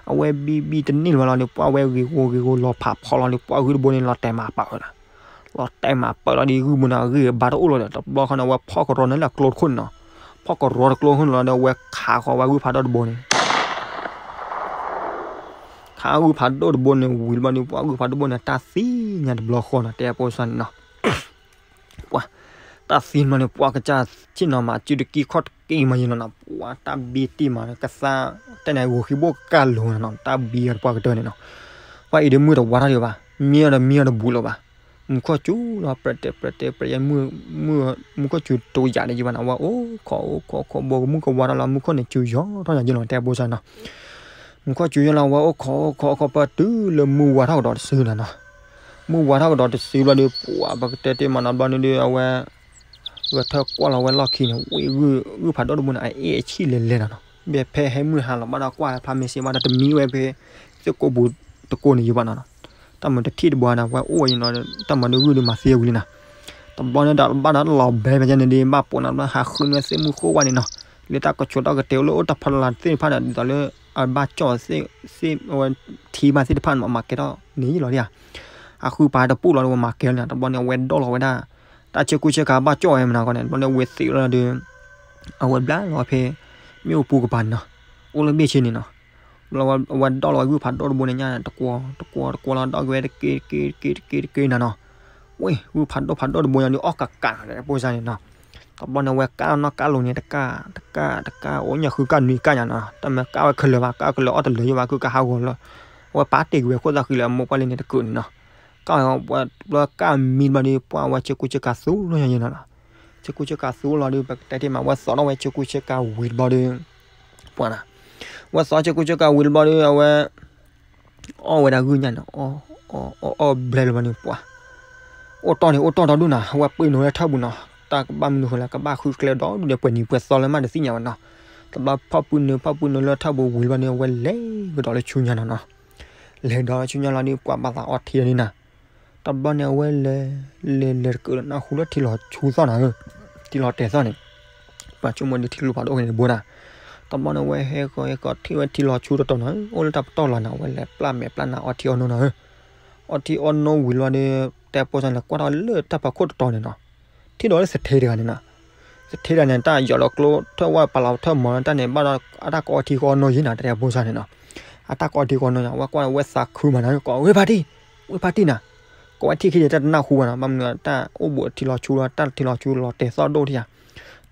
အဝဲဘံဘံတန့ၢ်လၢၤဘၣ်လီၤဒီး ပှၤဝဲဂ့ၤဂိၤဂ့ၤဂိၤလီၤဖးဖီလီၤဒီး ပှၤဂုၢ်တဘိန့ၣ် လီၤတဲာ်မၤပာ်ဝဲနီၤ လီၤတဲာ်မၤပၢၢ်လီၤဒီး ဂုၢ်မုၢ်န့ၣ်အဂံၢ်အဘါတအိၣ်လီၤဒီး တဘျီဃီန့ၣ် အဝဲဖီၣ်ကရီန့ၣ်လၢအကျိတခိၣ်န့ၣ်နီၤ, ဖီၣ်ကရီတကျိခိၣ်န့ၣ်လီၤဒီး အဝဲခးဃီၤဝဲဂုၢ်ဖးဒိၣ်တဘိန့ၣ်, ခးဂုၢ်ဖးဒိၣ်တဘိန့ၣ် ဝံၤတဘျီန့ၣ် ပှၤဂုၢ်ဖးဒိၣ်တဘိန့ၣ် တၢ်သံညါတဘျီဃီနီၤ တဲအဖိစၢ်န့ၣ်နီၤ ပှၤ တၢ်သံမးန့ၣ် ပှၤကစၢ်ဆ့ၣ်နီၤမး စုတကံၢ်ခီၣ်တကံၢ်မးယဲလီၤနီၤ ပှၤတၢ်ဘံတံၢ်မး ကသါ တၢ်န့ၣ်ဂီၤဃံဘိၣ်ကၢ်လိၤနီၤ တၢ်ဘံအီၤတပှၢ်ကတၢၢ်န့ၣ်နီၤ ပှၤအံၤဒီးမုၢ်တဝါထီၣ်ဒံးဘၣ် မံအီၤဒီးမံအီၤတဘူးလၢၤဘၣ် မူခိၣ်စူၤလီၤ ပြဲးတဲးပြဲးတဲးပြဲးယဲ မူခိၣ်စူၤတဝါယၤဒံးယဲဘၣ်နီၤ ဝဲအိၣ်ခိးအိၣ်ခိးခိးဘိကမူၣ်ကဝါထီၣ်လီၤ မူခိၣ်န့ၣ်စူၤယီၤထီၣ်ယၤယဲလီၤ တဲအဖိစၢ်နီၤ မူခိၣ်စူၤယဲလီၤ ဝဲအိၣ်ခိးအိၣ်ခိးခိးပၢၢ်တုၤလၢ မုၢ်ဝါထီၣ်ကဒီးတစုနီၤနီၤ မုၢ်ဝါထီၣ်ကဒီးတစုဘျီဒီး ပှၤပကတဲတ့ၢ်မးနီၤဘျီန့ၣ်ဒီး အဝဲ ဂဲၤထၢၣ်ကွၢ်လီၤဝဲလီၢ်ခံန့ၣ် ဝ့ၢ်ဂုၢ် ဂုၢ်ဖးဒိၣ်တဘိန့ၣ် အအ့ၣ်အဆံၣ်လဲၤလဲၤနီၤနီၤ ဘၣ်ဖဲဟဲမုၢ်ဟါလီၤဘၣ်ဒီးကွၢ်ဖျါမ့ၢ်စ့ၢ်ဘၣ်ဒီးတမံဝဲဖဲ သ့ၣ်ကိးပူၤတကိးန့ၣ်ယံၤဘၣ်နီၤနီၤ တၢ်မၤတထံၣ်တဘိန့ၣ် ဝဲအိၣ်ဝဲယံၤနီၤ တၢ်မၤဒုးဂုၢ်ဒုးမၤသံဝံၤလံနီၤ တဘျီန့ၣ်ဒီးဘၣ်ဒီးလီၤဘဲမးကဲန့ၣ်ဒီး ဘၣ်ပိာ်နီၤဘျီဟးဃုန့ၢ်ဝဲသ့ၣ်မုၢ်ဃိၣ်ဝါန့ၣ်နီၤ လၢတၢ်ကဆိးထီၣ်ကတဲာ်အိၣ်လၢအိၣ်တၢ်ဖီလာ်သ့ၣ်တဖၣ်ဒီး ဒ်သိးလၢ အဘၣ်ကၠီၣ်သ့ၣ် သ့ၣ်အဝဲထံမးသ့ၣ်တဖၣ်န့ၣ် မၤကဲထီၣ်န့ၣ်ယံၤလီၤဒံးဧါ အဃုပာ်တပူၣ်လီၤဒီး ဝဲမၤကဲလီၤန့ၣ် တဘျီန့ၣ် အဝဲဒိၣ်လီၤဝဲဒၣ် တၢ်ဆၢကူဆၢကၤဘၣ်ကၠီၣ်ဝဲမးနီၤကီးန့ၣ် တဘျီန့ၣ် ဝဲသံးလီၤဒီး အဝဲဘျါလီၤဖဲ မ့ၣ်အူပူၤကပၤန့ၣ်နီၤ အိၣ်လၢဘ့ၣ်ဆ့န့ၣ်နီၤ, ဘျီဝဲဒိးလီၤဝဲဂုၢ်ဖးဒိၣ်တဘိန့ၣ်ညါ တကွီတကွီတကွီလီၤ ဒီးက့ၤဝဲတက့တက့တက့တက့တက့တက့တက့နီၤနီၤ, ဝ့ၢ် ဂုၢ်ဖးဒိၣ်ဖးဒိၣ်တဘိညါဒီးအီၣ်ကးကးဒီးတဘိစၢ်န့ၣ်နီၤ, တဘျီန့ၣ် အဝဲကးနီၢ်ကးလိၤန့ၣ် တကးတကးတကး အိၣ်ညၣ်ဃုကးနွံကးညါနီၤ, တမ့ၢ်ကးဝဲခဲလၢာ်ဘၣ် ကးခဲလၢာ်အီၣ်တလၢာ်ယိဘၣ် ခုကးဟးဂီၤလၢ အဝဲပာ်တ့ၢ်ကွံာ်ဝဲခိၣ်သၣ်ဃံလၢ အမိၢ်ပှၢ်လၢန့ၣ်တကုးန့ၣ်နီၤ, ကးဝဲဘျီကးမံဘျီဒီး ပှၤဝဲဆ့ကူဆ့ကၤသူလီၤညါနီၤနီၤ, ဆ့ကူဆ့ကၤသူလီၤဒီး ပကတဲတ့ၢ်မး ဝဲသိးထီၣ်ဝဲဆ့ကူဆ့ကၤဝံၤတဘျီဒီး ပှၤနီၤ, ဝဲသိးဆ့ကူဆ့ကၤဝံၤတဘျီဒီး အဝဲ အီၣ်ဝဲဒၣ်ဂုၢ်ညၣ်န့ၣ် အီၣ်ဘျဲလၢၤဘျီန့ၣ် ပှၤ အိၣ်တီၢ်န့ၣ် အိၣ်တီၢ်ဒီဒူၣ်နီၤ, အဝဲပှ့ၤနိလၢထၢၣ်ပူၤနီၤ, တၢ်ကဘၣ်မနုၤဃိလဲၣ် ကဘၣ်ဃုကျဲဒီဒူၣ်ဒီး ပှဲၤနံၤပှဲၤသီလၢမးတသ့ၣ်ညါဘၣ်နီၤ, တဘျီဖီၣ်ပှ့ၤနုာ် ဖီၣ်ပှ့ၤနုာ်လၢထၢၣ်ပူၤဝံၤဘျီန့ၣ် အဝဲလဲၤကဒီးလၢဆူညါနီၤနီၤ, လဲၤဒီးလၢဆူညါလီၤဒီး ပှၤဘၣ်သးအီထံလီၤန့ၣ်နီၤ, တဘျီန့ၣ် အဝဲလဲၤ လဲၤလဲၤတကုးလၢနၢ်ဟူလၢထံလီၤဆူသီၣ်နီၤဧၢ, ထံလီၤတဲာ်သီၣ်န့ၣ် ပှၤဆိကမိၣ်ဒ်ထံကျိဖးဒိၣ်န့ၣ်တဘိဒၣ်, တဘျီန့ၣ် အဝဲဟဲဃီၤဟဲဃီၤထံၣ်ဝဲထံလီၤဆူတတီၤနီၤဧၢ, အိၣ်လၢတၢ်ပတီၢ်လီၤန့ၣ် အဝဲလဲၤပျၢ်မဲာ်ပျၢ်နါအီထံအီနိနီၤဧၢ, အီထံအီနိဝံၤလီၤဒီး တဲဖိစၢ်န့ၣ် ကွၢ်ထီၣ်လၢတၢ်ဖးခိၣ်တတီၤန့ၣ်နီၤ, ထံၣ်ဒီးလၢသထ့တဂၤန့ၣ်နီၤ, သထ့တဂၤန့ၣ် တၢ်ယီၤလီၤကျိထၢၣ်ဝဲပာ်လီၤထၢၣ်မီၤလၢတၢ်န့ၣ် ဘၣ်ဒီးအတၢ်ကအီထံကအီနိယံၤနီၤ, တဲဖိစၢ်န့ၣ်နီၤ, အတၢ်ကအီထံကအီနိနီၤ, အဝဲကွၢ်ဝဲသးခုမးနီၤ ကိးဝဲဖါတံၢ်, ဝဲဖါတံၢ်နီၤ, ကိးဝဲထံၣ်ခံဒီး တၢ်တနၢ်ဟူဘၣ်နီၤ, ဘၣ်မနုၤတၢ်အိၣ်ဘူးထံလီၤဆူလီၤ တၢ်ထံလီၤဆူလီၤတဲာ်သီၣ်ဒိၣ်ထံၣ်ဧါ,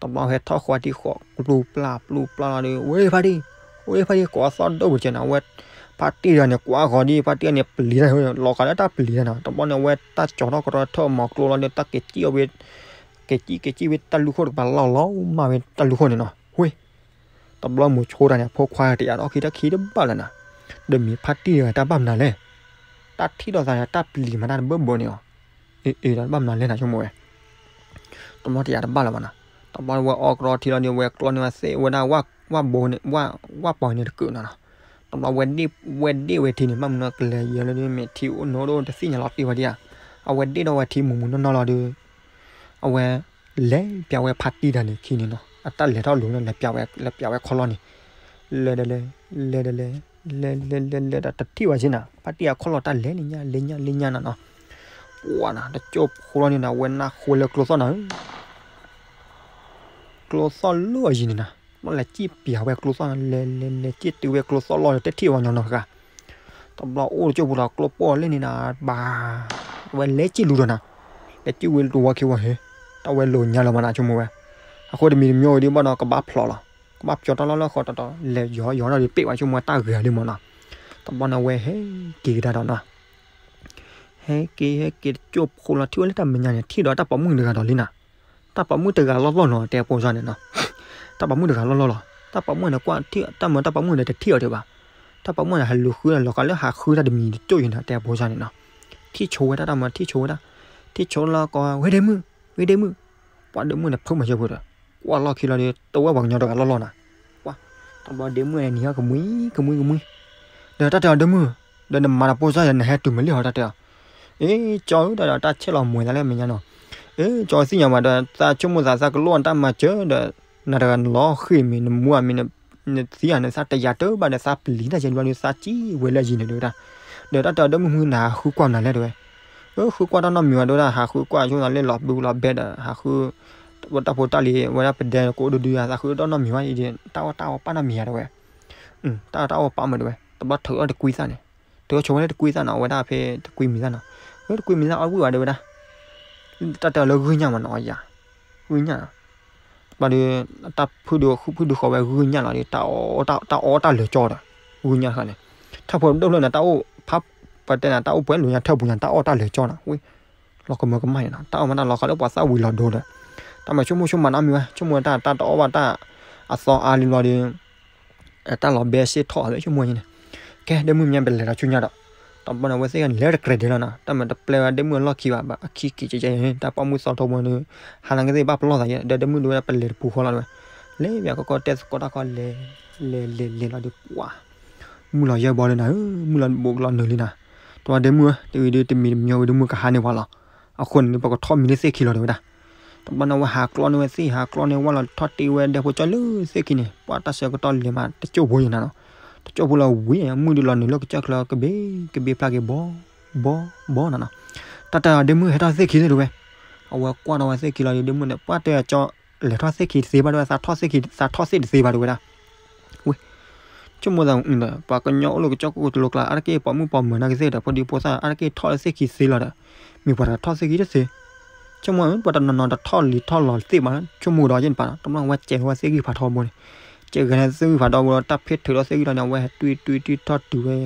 တဘျီဟဲထီၣ်ဃီထံဃီ ပျူပျၢ်ပျူပျၢ်လီၤဒီး ဝဲဖါတံၢ်, ဝဲဖါတံၢ် ကိးအသီၣ်ဒိၣ်ပူၤကဲနီၤ, အဝဲ ဖါတံၢ်တဂၤန့ၣ် ကွၢ်ဃီၤဒ် ဖါတံၢ်တဂၤန့ၣ် ပျံၤတၢ် လီၤဃာ်လၢတၢ်ပျံၤတၢ်နီၤ, တဘျီန့ၣ် အဝဲတၢ်ကၠီထီၣ်ကရီထၢၣ်မီၤကျိလီၤဒီး တၢ်က့ၤကံၣ်အီၤဝဲ က့ၤကံၣ်က့ၤကံၣ်ဝဲတၢ်လူၢ်ခိၣ်တကပၤလီၤလီၤမၢ်ဝဲတၢ်လူၢ်ခိၣ်န့ၣ်နီၤ, ဝ့ၢ် တဘျီမိၤဆိတၢ်န့ၣ် အဖိခွါတယာ်ဒီးအီၣ်ခံတၢ်ခံတဘၣ်လၢၤနီၤ, ဒီးမ့ၢ်ဖါတံၢ်တဂၤတၢ်ဘၣ်မနုၤလဲၣ်, တၢ်ထံၣ်ဒီးသးန့ၣ် တၢ်ပျံၤမးတၢ်တဘၢဘၢန့ၣ်အီၤ, အ့ အ့ ဒီးတဘၣ်မနုၤလဲၣ်နီၤ ဆိကမိၣ်ဝဲ တဘျီတယာ်တဘၣ်လၢၤဘၣ်နီၤ, တဘျီဝဲအီကရီထံလီၤဒီး ဝဲကျီန့ၢ်ဝဲသ့ၣ်ဝဲဒၣ် ဝၣ်ဘိန့ၣ် ဝၣ်ပီၤန့ၣ်တကုးနီၤနီၤ, တဘျီဝဲဒ့ၣ်ဝဲထံန့ၣ် ဘၣ်မနုၤကလဲၤယဲလၢမ့ၢ်ထံအိၣ်နိဒိၣ်တသ့ၣ်ညါလီၤတ့ၢ်ဝဲဒၣ်ဧါ, အဝဲဒ့ၣ်ဒီးဝဲထံမူးမူးနီၢ်နီၢ်လီၤဒီး အဝဲ လဲၤပျးဝဲဖါတံၢ်တဂၤန့ၣ်ခံန့ၣ်နီၤ, အတၢ်လဲၤထီၣ်လိၤလၢလဲၤပျးဝဲ လဲၤပျးဝဲခီလီၢ်န့ၣ်, လဲၤဒီးလဲၤ လဲၤဒီးလဲၤ လဲၤလဲၤလဲၤလဲၤဒီးတထံၣ်ဝဲက့နီၤ, ဖါတံၢ်အခိၣ်လီၤတၢ်လဲၤလၢညါလၢညါလၢညါနီၤနီၤ, ပှၤနီၤ တကၠိၢ်ဖိလီၤန့ၣ်နီၤ ဝဲနၢ်ဟူလၢကျိသီၣ်နီၤ ကျိသီၣ်လၢအယံၤန့ၣ်နီၤ, ဘၣ်လဲၤစံၣ်ပျးဝဲကျိသီၣ်နီၤ လဲၤလဲၤလဲၤစံၣ်တုၤဝဲကျိသီၣ်လီၢ်ဒီး တထံၣ်ဝဲညီနီၤတဂၤ, တဘျီအိၣ်တကၠိၢ်ဖိဒီးကျိပိၢ်လၢန့ၣ်နီၤ ဘၣ်, ဝဲလဲၤစံၣ်လူၤဒီးနီၤ, လဲၤစံၣ်ဝဲတဝီခံဝီဟ့, တၢ်ဝဲလိာ်ညါလီၤမးနီၤ ဆိကမိၣ်ဝဲ, အဃိတမံၤတမံၤဝဲဒ်ဘၣ်ဒီး ကဘၣ်ဖျိးလီၤ, ကဘၣ်ကၠီတၢ်လီၢ်လၢဃီတီတီ လဲၤယီၤယီၤဒီးပ့ၢ်ဝဲဆိကမိၣ်တၢ်ဂ့ၤလံမးနီၤ, တဘျီန့ၣ်ဝဲဟဲက့ၤကဒါဒီးနီၤ ဟဲက့ၤ ဟဲက့ၤတကၠိၢ်ဖိလီၤ ထံၣ်ဝဲလၢတၢ်မဲာ်ညါန့ၣ် ထံၣ်ဒီးတၢ်ပိာ်မုၣ်တဂၤဒီးလံနီၤ, တၢ်ပိာ်မုၣ်တဂၤလီၢ်လီၢ်နီၤ တဲဖိစၢ်န့ၣ်နီၤ, တၢ်ပိာ်မုၣ်တဂၤလီၢ်လီၢ်လီၤ, တၢ်ပိာ်မုၣ်န့ၣ်ကွၢ်ထံၣ် တၢ်မၤတၢ်ပိာ်မုၣ်န့ၣ်တထံၣ်အီၤဒံးဘၣ်, တၢ်ပိာ်မုၣ်န့ၣ် ဟးလူၤဃုလီၤဃာ်လၢဟးဃုတၢ်တမံၤတကၠိၢ်အံၤနီၤ တဲဖိစၢ်န့ၣ်နီၤ, ထံၣ်ဆိဝဲဒၣ်တၢ်မၤ ထံၣ်ဆိဝဲဒၣ်, ထံၣ်ဆိလီၤကိးဝဲ ဝ့ၢ်ဒ့မုၣ်, ဝ့ၢ်ဒ့မုၣ်, ပှၤဒ့မုၣ်န့ၣ်ဖုးမၤစၢၤဖိဒီး, ကွၢ်လီၢ်ခံလီၤဒီး တဝဲပှၤကညီတဂၤလီၢ်လီၢ်နီၤ, ကွၢ်, တဘျီဒ့မုၣ်န့ၣ်နံၤဟီကမှံကမှံကမှံ, ဒီးတၢ်တဲအီၤဒ့မုၣ်, ဒီးနမၤတၢ်ဖိစၢ်ယၤ နဟဲတုၤမ့ၢ်လံဟီတၢ်တဲအီၤ, အ့ ကၠီဧၢ တၢ်ဒီးတၢ်ဆဲးလီၤမွဲသးလၢမဲာ်ညါနီၤ, အ့ ကၠီသ့ၣ်ညါမးဒီး သးဆိကမိၣ်သးသးကလိၣ်တၢ်မၤစၢၤဒီး, နတဂၤနလီၤဃံၤမ့ၢ် နမူအမ့ၢ် နသံဧါ နသးတယာ်တဘၣ်ဒီး သးပျံၤတၢ်ယဲၢ်ဘျီဒီး သးစံၣ်ဝဲလၢအယံၤန့ၣ်တဲဝဲဒၣ်, ဒီးတၢ်တဲအီၤဒ့မုၣ်မုၢ်နဟးဃုကွၢ်မနုၤလဲၣ်တဲဝဲ, အၢ ဃုကွၢ်တၢ်နီတမံၤဘၣ်တဲဝဲဒၣ် ဟးဃုကွၢ်ဆိသးလၢလီၤဘုလီၤဘဲဒီး ဟးဃု ဝဲတၢ်ဖိတၢ်လံၤ ဝဲဒၣ်ပဒဲကအိၣ်ဒုဒုယၤ သးဃုတၢ်နီတမံၤဘၣ်အံၤဒီး တၢ်အီၣ်တၢ်အီပၢ်နီတမံၤယၤတဲဝဲ, တၢ်အီၣ်တၢ်အီပၢ်မးတဲဝဲ, တဘျီထုးအီၣ်တကွံသၣ်န့ၣ်, ထုးဆိဝဲလၢတကွံသၣ်နီၤ အဝဲဒၣ်ဖဲတကွံမံၤသၣ်နီၤ, အၢ တကွံမံၤသၣ်အီၣ်ဝံၣ်ဝဲတဲဝဲဒၣ်, တၢ်တဲအီၤလၢဂုၢ်ညၣ်မးနီၤယၤ, ဂုၢ်ညၣ် ဘျီဒီး တၢ်ဖုၣ်ဒုးဃုဖုၣ်ဒုးဃီၤဝဲဂုၢ်ညၣ်လီၤဒီး တၢ်အီၣ်တၢ်အီတၢ်လၢာ်ကၠီဒီး ဂုၢ်ညၣ်တခါန့ၣ်, ထၢၣ်ဖိဒိၣ်ဖျၢၣ်န့ၣ် တၢ်အိၣ်ဖး ပတဲန့ၣ် တၢ်အိၣ်ပှဲၤလိာ်ညါထၢၣ်ပူၤညါ တၢ်အီၣ်တၢ်လၢာ်ကၠီနီၤ ဝံၣ် လီၤကမၢကမၣ်န့ၣ်နီၤ တၢ်အီၣ်မးတၢ်လီၤဃာ်လၢပှၤသၣ်ဝံၤလီၤဒိဒီး တၢ်မၤဆိကမိၣ်ဆိကမးနီတမံၤဝဲ ဆိကမိၣ်တၢ်တၢ်တအီၣ်ဘၣ်တၢ် အသီအါလံဘျီဒီး တၢ်လီၤဘဲစ့ၣ်ထီၣ်လၢဆိကမိၣ်န့ၣ်, ကဲ ဒ့မုၣ်မ့ၢ်ပလဲၤဒီးဆူညါဒီး တဘျီန့ၣ် အဝဲသ့ၣ်ဂၤန့ၣ် လဲၤတကြဲးဒဲးလီၤနီၤ တၢ်မၤတပျဲဝဲဒ့မုၣ်အလီၢ်ခံဘၣ် ဘၣ်အခံက့ၤကဲကဲန့ၣ် တၢ်ပိာ်မုၣ်သီထီၣ်ပူၤန့ၣ် ဟးနကသ့ၣ်ဘၣ်ပလီၢ်သးယဲ ဒီးဒ့မုၣ်ဒုးဝဲဒၣ်ပလဲၤတပူၤဃီလီၤဝဲ, လဲၤဘၣ်ကီကီတဲသကိးတၢ်ခီလဲၤ လဲၤလဲၤလဲၤလီၤဒီး ပှၤ မုၢ်လီၤယဲၢ်ဘီလံနၤဧၢ မုၢ်လီၤဘိးကလီၤနုာ်လံနၤ, တဝဲဒ့မုၣ်ဧၢ တအံၤဒုးတမံၤတမံၤဝဲဒ့မုၣ်ကဟါန့ၢ်ပှၤလီၤ, အဃိန့ၣ်ဒုး ပကထီၣ်မံၤလၢသ့ၣ်ခံလီၤတဲဝဲဒၣ်, တဘျီန့ၣ်ဝဲဟးကျီန့ၢ်ဝဲသ့ၣ် ဟးကျီန့ၢ်ဝဲလီၤထီၣ်တ့ဝဲဒဲဖိကၠီလၢသ့ၣ်ခံန့ၣ် ပှၤတၢ်ဆၢကတီၢ်လဲၤမးတကၠိၢ်ဖိယံၤနၤနီၤ, တကၠိၢ်ဖိလီၤဝံၤ မုၢ်ဒုးလီၤနုာ်လၢကစၢၢ်ချၢကဘ့ကဘ့ဖျါက့ၤဘီ ဘီ ဘီနၤနီၤ, တၢ်တၢ်ဒ့မုၣ်ဟဲထီၣ်သ့ၣ်ခံသ့ၣ်တဲဝဲ, အဝဲကွၢ်ထီၣ်ဝဲသ့ၣ်ခံလီၤဒီး ဒ့မုၣ်န့ၣ် ပှၤတဲကၠီ လဲၤထီၣ်သ့ၣ်ခံတသ့ဘၣ်တဲဝဲ သးထီၣ်သ့ၣ်ခံ သးထီၣ်သ့ၣ်တသ့ဘၣ်တဲဝဲဒၣ်, ဝဲ ဆိကမိၣ်သးဒီး ပှၤကညီအိၣ်လၢကစၢၢ်ခိၣ်ကလိကျါ အါတက့ၢ်ပိာ်မုၣ်ပိာ်မၢၤနာ်က့သ့ၣ်ဒီး ဖိဒံဖိသၣ် အါတက့ၢ်ထီၣ်လၢသ့ၣ်ခံသ့လီၤဒီး မ့ၢ်ပှၤတထီၣ်သ့ၣ်ခံတသ့. ဆိကမိၣ် ပှၤတနီၤနီၤတထီၣ်လံၤထီၣ်လီၤသ့ၣ်ဘၣ် ဆိကမိၣ်ဒီးယဲၢ်န့ၣ်ပာ်ဒီး တဘျီဝဲစဲးလီၤဝဲသ့ၣ်ဂံၢ်ဖးထီဘိန့ၣ်, စဲးဂဲၤန့ၣ်သ့ၣ်ဂံၢ်ဖးထီဘိဒီး တၢ်ဖ့ၣ်ထုးဒီးသ့ၣ်ဂံၢ်ထီန့ၣ် အဝဲဟဲတွံၢ်တွံၢ်တွံၢ်ထီၣ်တုၤဝဲ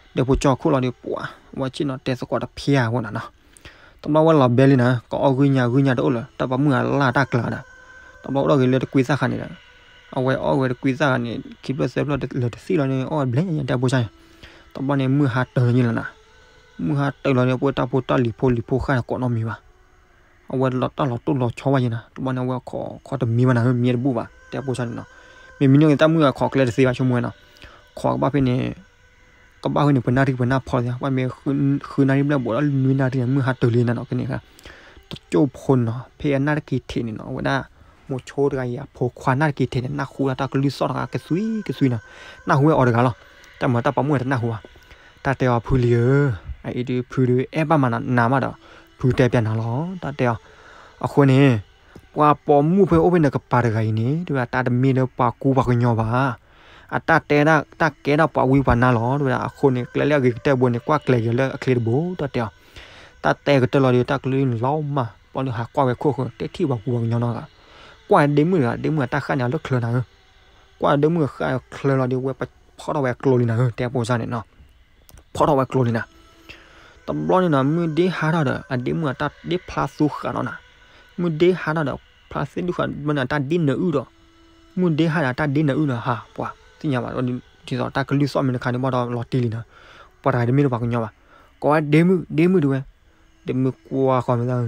ဒီးဖိကၠီခိၣ်လီၤဒီး ပှၤ ဝဲဆ့ၣ်နီၤတဲသကိးတဖၠၣ်အဃိနၤနီၤ. တဘျီဝဲလီၤဘဲလံနၤ ကအီၣ်ဂုၢ်ညၣ်ဂုၢ်ညၣ်တအိၣ်လၢၤ တၢ်ပိာ်မုၣ်အလၢ်တၢ်ကျါဒီး တဘျီအိၣ်ထီၣ်ဂ့ၤလၢတကွံသၣ်ဃာ်န့ၣ်ဒီး အဝဲအီၣ်ဝဲတကွံသၣ်ဃာ်န့ၣ် ခံဖျၢၣ်သၢဖျၢၣ်လၢတသ့လီၤန့ၣ် အီၣ်ဝဲဘျဲၣ်ညါညါတဲဖိကၠီန့ၣ်, တဘျီန့ၣ် မုၢ်ဟါတၢၤလီၤန့ၣ်လီၤနၤ, မုၢ်ဟါတၢၤလီၤန့ၣ် ပဝဲတၢ်ဖိတၢ်လံၤဖိလံၤဖိဃၣ်န့ၣ်ကိးနီတမံၤဘၣ် အဝဲလီၤတၢ်လီၤတိၢ်လီၤဆီဝဲယဲနၤ တဘျီန့ၣ် အဝဲခိးတမံၤဘၣ်နၤ မံတဘူၣ်ဘၣ် တဲပိာ်စၢ်န့ၣ်နီၤ. မ့မ့ၢ်န့ၣ် တၢ်မုၣ်အခိးကျဲတသ့ဘၣ် ဆိကမိၣ်ဝဲနီၤ. ခိးကဘၣ်ဖဲန့ၣ် ကဘၣ်ဖဲန့ၣ် ပနၣ်ရံၣ်ပနၢ်ဖီလီၤသ့ ပှၤမ့ၢ်ဃုနၣ်ရံၣ်ဘျဲၣ်ဘိးဒီးနွံနၣ်ရံၣ်န့ၣ် မုၢ်ဟါတၢၤလံနၤနီၤ ကန့ၣ် တကၠိၢ်ဖိန့ၣ်နီၤ ဖဲအနၢ်တက့ၤထံးန့ၣ်နီၤ အဝဲဒၣ် မိၤဆိတဂၤအံၤအဖိခွါနၢ်တက့ၤထံးန့ၣ် နၢ်ဟူဒၣ်တၢ်ကလုၢ်သီၣ်တဂၤကသွံကသွံနီၤ, နၢ်ဟူဝဲအီၤတဂၤလီၤ. တၢ်မၤတၢ်ပိာ်မုၣ်တနၢ်ဟူဘၣ်. တၢ်တဲအီၤ ဖုလံၤဧၢ, အအံၤဒုးဖုဒုးအဲၣ်ဘၣ်မးနီၤ နၤမးဒီး ဖုတဲပျးနၤလီၤ တၢ်တဲအီၤ. အဃိန့ၣ် ပှၤပိာ်မုၣ်ဖဲအိၣ်ဖဲန့ၣ်ကပၤတဂၤအံၤန့ၣ် တဲဝဲဒၣ် တၢ်တမ့ၢ်လၢပှၤကူပှၤကညီဘၣ် အတၢ်တဲဒၣ်တၢ်ကဲဒၣ်ပှၤဝံပှၤနါလီၤ တဲဝဲဒၣ်. အဃိန့ၣ် ကျဲလၢအဂ့ၤကတၢၢ်ဘိန့ၣ် ကွၢ်ကျဲၤက့ၤလၢအချ့တဘိ တၢ်တဲအီၤ. တၢ်တဲကတၢၢ်လီၤဒီး တၢ်ကလုၢ်န့ၣ်လီၤမၢ် ပှၤလၢဟးကွၢ်ဝဲခိၣ်ဃၢၤ တထံၣ်ပှၤကူပှၤကညီနီတဂၤ. ကွၢ်ဒ့မုၣ်တဂၤ ဒ့မုၣ်အတၢ်ဃၣ်န့ၣ် အလၢချၢနၤဧၢ. ကွၢ်ဒ့မုၣ်ဃၣ်ချၢလီၤဒီး ဝဲဖီၣ်ထီၣ်ဝဲကျိလံနၤဧၢ တဲပိာ်စၢ်န့ၣ်နီၤ. ဖီၣ်ထီၣ်ဝဲကျိလံနၤ. တဘျီန့ၣ်နီၤ မုၢ်ဒ့ဟါထီၣ်ဒီး အဒ့မုၣ်အတၢ်ဒ့ဖျါသူဃာ်နီၤနၤ. မုၢ်ဒ့ဟါထီၣ်ဒီး ဖျါသ့ၣ်ဒုၣ်ဃာ်ဘၣ်န့ၣ် အတၢ်ဒ့နၢအုၣ်ဒီး မုၢ်ဒ့ဟါဒီးတၢ်ဒ့နၢအုၣ်ဒီးဟး ပှၤသ့ၣ်ညါဘၣ် ဒ်သိးတၢ်ကလုၢ်သီၣ်မ့ၢ်တခါန့ၣ် ဘၣ်ဒီးလီၤတံၢ်လံနီၤ. ပှၤတဂၤတမ့ၢ်လၢပှၤကညီဘၣ်. ကိးဝဲဒ့မုၣ် ဒ့မုၣ်တဲဝဲ. ဒ့မုၣ်ကွၢ်ဃီမဲာ်သၣ်